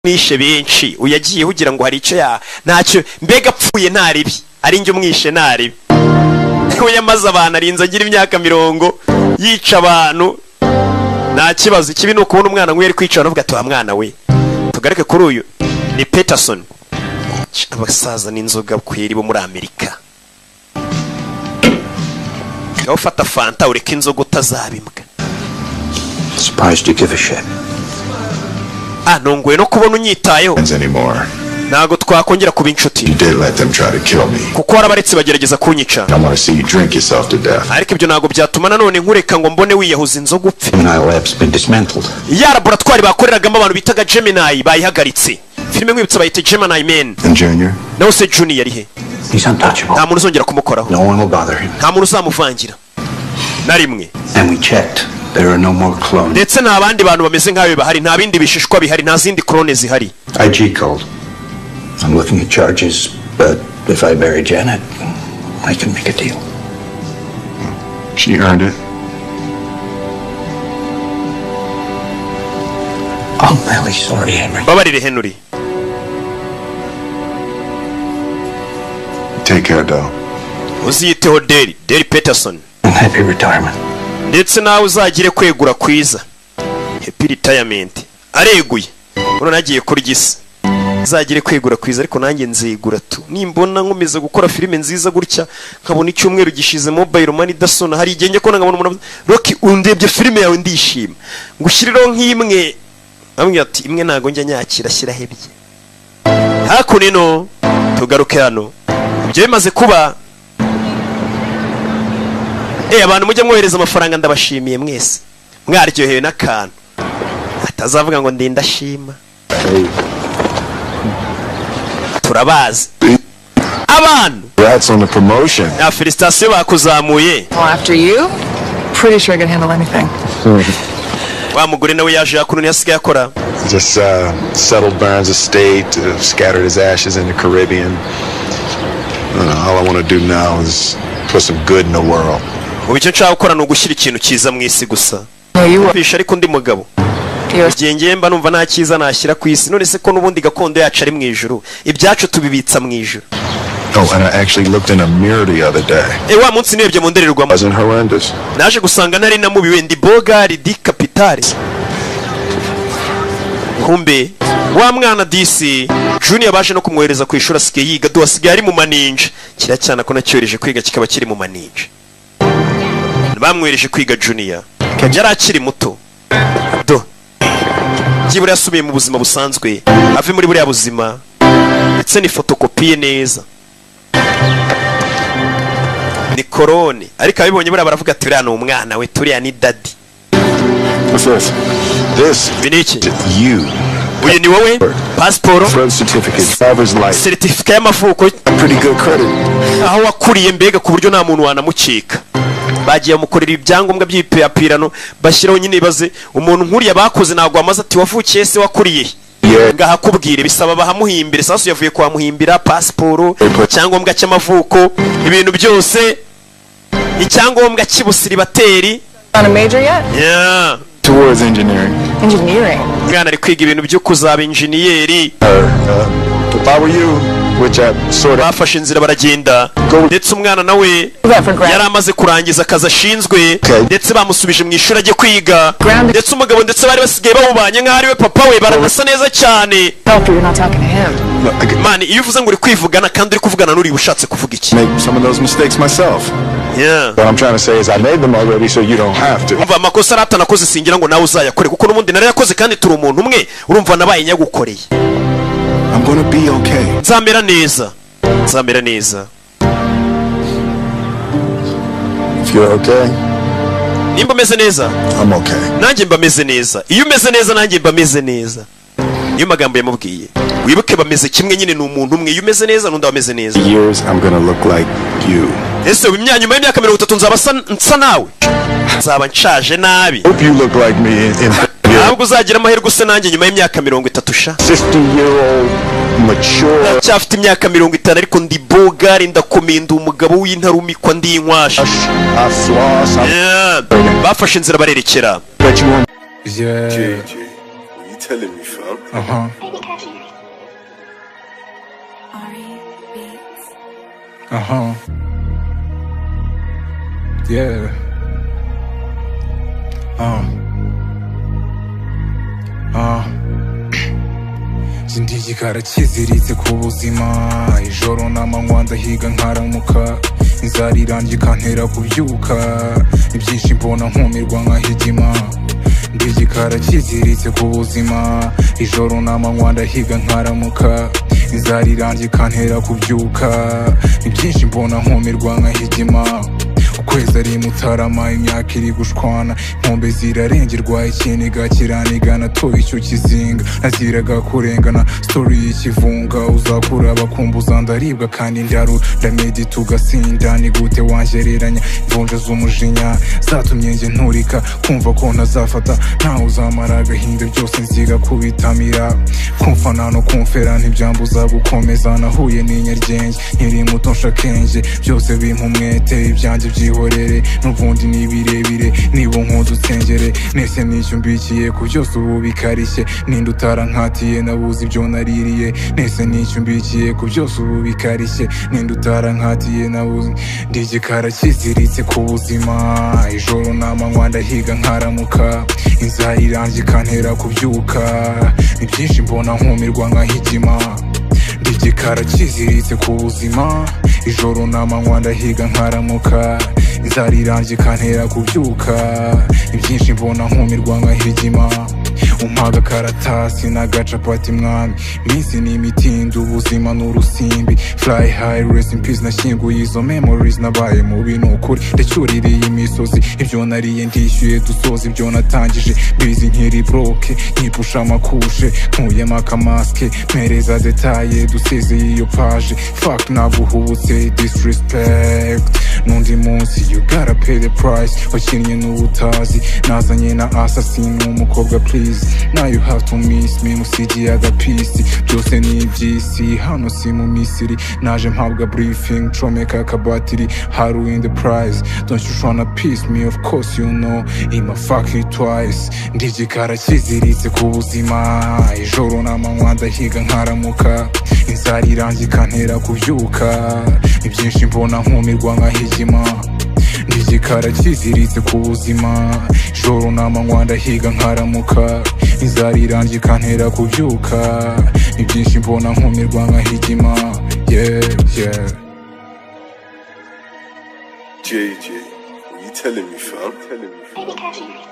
nishe benshi. Uyu yagiye ugira ngo hari icyo ya ntacyo, mbega apfuye nta ribi, ari njye umwishe nta ribi. We yamaze abantu, arinze agira imyaka 40 yica abantu, nta kibazo. Ikibi ni ukubona umwana nk'uyu ari kwicara avuga ati: "Wa mwana we." Tugaruke kuri uyu ni Peterson. Abasaza n'inzoga kweri bo muri Amerika. Ngaho ufata fanta ureke inzoga, utazaba imbwa. Surprised you give a shit. Ah, ntunguwe no kubona unyitayeho. Friends anymore. Ntabwo twakongera kuba inshuti. You did let them try to kill me. Kuko warabaretse bagerageza kunyica. I want to see you drink yourself to death. Ariko ibyo ntabwo byatuma nanone nkureka ngo mbone wiyahuza inzoga upfe. Gemini Lab's been dismantled. Ya laboratwari bakoreragamo abantu bitaga Gemini bayihagaritse. Filime nkwibutsa bayita Gemini Men. And Junior? Nawe se Junior ari he? He's untouchable. Nta muntu uzongera kumukoraho. No one will bother him. Nta muntu uzamuvangira na rimwe. And we checked. There are no more clones. Ndetse nta bandi bantu bameze nkawe bahari, nta bindi bishishwa bihari, nta zindi clone zihari. IG called. I'm looking at charges, but if I bury Janet, I can make a deal. She earned it. I'm really sorry, Henry. Babarire, Henry. Take care, though. Uziyiteho, Deri Deri Peterson. And happy retirement. Ndetse nawe uzagire kwegura kwiza, happy retirement. Areguye none agiye kurya isi. Uzagire kwegura kwiza, ariko nanjye nzegura tu nimbona nkomeza gukora filime nziza gutya, nkabona icyumweru gishize mobile money idasona. Hari igihe njya kubona nkabona umuntu avuze, "Rocky, undebye filime yawe ndishima, ngushyirireho nk'imwe." Amubwira ati: "Imwe ntago njya nyakira, shyiraho ebyiri." Hakuno ino tugaruke hano, ibyo bimaze kuba. Abantu mujya mwohereza amafaranga, ndabashimiye mwese, mwaryohewe n'akantu. Atazavuga ngo ndinda shima, turabazi abantu. Congrats on the promotion. Na félicitations, bakuzamuye. Well, after you, pretty sure I can handle anything. Wa mugore nawe yaje hakuno, niyo asigaye akora. Just settled Burns' estate, scattered his ashes in the Caribbean. All I want to do now is put some good in the world. Ubu icyo nshaka gukora ni ugushyira ikintu cyiza mu isi gusa. Bisha ariko undi mugabo, igihe ngiye mba numva nta cyiza nashyira ku isi. None se ko n'ubundi gakondo yacu ari mu ijuru, ibyacu tubibitsa mu ijuru. Oh, and I actually looked in a mirror the other day. E, wa munsi nirebye mu ndorerwamo. Wasn't horrendous. Naje gusanga nari namubiwe, ndi bogari di kapitale. Kumbe wa mwana disi Junior baje no kumwohereza ku ishuri, asigaye yiga do, asigaye ari mu maninja. Kiriya cyana ko nacyohereje kwiga kikaba kiri mu maninja. Bamwohereje kwiga Junior yari akiri muto do, byibura yasubiye mu buzima busanzwe, ave muri buriya buzima. Ndetse ni fotokopiye neza, ni clone, ariko abibonye buriya baravuga ati: "Uriya ni umwana we, turiya ni daddy." What's this? This Ibi ni iki? you. Uyu ni wowe, pasiporo, Birth certificate, driver's license. Seritifika y'amavuko. Pretty good credit. Aho wakuriye mbega, ku buryo nta muntu wanamukeka. Bagiye bamukorera ibyangombwa by'ibipapirano bashyiraho nyine. Ibaze umuntu nk'uriya bakoze, ntabwo wamaze ati: "Wavukiye se, wakuriye he?" Yeah. Ngahakubwire bisaba bahamuhimbire. Sasu yavuye kwa muhimbira pasiporo, icyangombwa cy'amavuko, ibintu byose, icyangombwa cy'ubusiribateri. On a major yet? Yeah. Towards engineering. Engineering. Umwana ari kwiga ibintu byo kuzaba injeniyeri. If I were you, which I sort of Bafashe inzira baragenda, ndetse umwana nawe yari amaze kurangiza akazi ashinzwe, ndetse bamusubije mu ishuri ajye kwiga. Ndetse umugabo ndetse bari basigaye bawubanye nk'aho ari we papa we, baranasa neza cyane. Help you, you're not talking to him. Man, iyo uvuze ngo uri kwivugana kandi uri kuvugana n'uriya, ushatse kuvuga iki? Make some of those mistakes myself. Yeah. What I'm trying to say is I made them already, so you don't have to. Umva, amakosa arata nakoze singira ngo nawe uzayakore, kuko n'ubundi narayakoze kandi turi umuntu umwe. Urumva nabaye nyagukoreye. I'm gonna be okay. Nzamera neza, nzamera neza. If you're okay, Nimba umeze neza, I'm okay. nanjye mba meze neza. Iyo umeze neza, nanjye mba meze neza. Niyo magambo yamubwiye. Wibuke bameze kimwe nyine, ni umuntu umwe. Iyo umeze neza, n'undi aba ameze neza. Years, I'm gonna look like you. Ese ubu nyuma y'imyaka 30 nzaba nsa nawe? Nzaba nshaje nabi. Hope you look like me in Ntabwo uzagira amahirwe use nanjye nyuma y'imyaka 30 sha. 50-year-old mature. Ndacyafite imyaka 50, ariko ndi bogari, ndakomeye, ndi umugabo w'intarumikwa, ndi inkwasha. I floss. I Yeah. Bafashe inzira barerekera. bet you won't. Yeah. JJ, what you telling me, fam? Yeah. Ndi igikara kiziritse ku buzima, ijoro n'amanywa ndahiga nkaramuka, inzara irandya ikantera kubyuka, ibyinshi mbona nkumirwa nkahigima. Ndi igikara kiziritse ku buzima, ijoro n'amanywa ndahiga nkaramuka, inzara irandya ikantera kubyuka, ibyinshi mbona nkumirwa nkahigima. Ukwezi ari Mutarama, imyaka iri gushwana, inkombe zirarengerwa, ikiniga kiraniga, natoye icyo kizinga naziraga kurengana, story y'ikivunga uzakura bakumbuza, ndaribwa kandi ndarura, ndamedita ugasinda. Ni gute wangereranya imvunja z'umujinya zatumye njye nturika, kumva ko ntazafata ntawe uzamara agahinda, byose nziga kubitamira, kumfana no kumfera ntibyambuza gukomeza. Nahuye n'inyaryenge nkiri muto, nshakenge byose bimpa umwete, ibyanjye byihorere n'ubundi ni birebire, niba unkunze utsengere nese nicyo mbikiye ku byose ubu bikarishye, ninde utarankatiye nabuze ibyo naririye, nese nicyo mbikiye ku byose ubu bikarishye, ninde utarankatiye nabuze. Ndi igikara kiziritse ku buzima, ijoro n'amanywa ndahiga nkaramuka, inzara irandya ikantera kubyuka, ni byinshi mbona nkumirwa nkahigima. Ndi igikara kiziritse ku buzima, ijoro n'amanywa ndahiga nkaramuka, inzara irandya ikantera kubyuka, ni byinshi mbona nkumirwa nkahigima. Umpaga karatasi n'agacapati mwami, minsi ni imitindo, ubuzima ni urusimbi. Fly high, rest in peace. Nashyinguye izo memories, nabaye mubi ni ukuri, ndacyuririye imisozi, ibyo nariye ndishyuye, dusoza ibyo natangije mbizi nkiri broke, nkipusha amakushe, nkuyemo akamasike, mpereza détails, dusezeye iyo page. Fuck, naguhubutse, disrespect. N'undi munsi you gotta pay the price. Wakinnye n'ubutazi, nazanye na assassin w'umukobwa, please. Now you have to miss me, musigiye agapisi. Byose ni iby'isi, hano si mu Misiri. Naje mpabwa briefing, comeka akabatiri. How to win the prize? Don't you tryna piss me? Of course you know I'ma fuck you twice. Ndi igikara kiziritse ku buzima, ijoro n'amanywa ndahiga nkaramuka. Inzara irangi ikantera kubyuka, ibyinshi mbona nkumirwa nkahigima. Ndi igikara kiziritse ku buzima, ijoro n'amanywa ndahiga nkaramuka. Inzara irangi ikantera kubyuka, ibyinshi mbona nkumirwa nkahigima. Yeah. JJ, what you telling me, fam? Telling me, fam.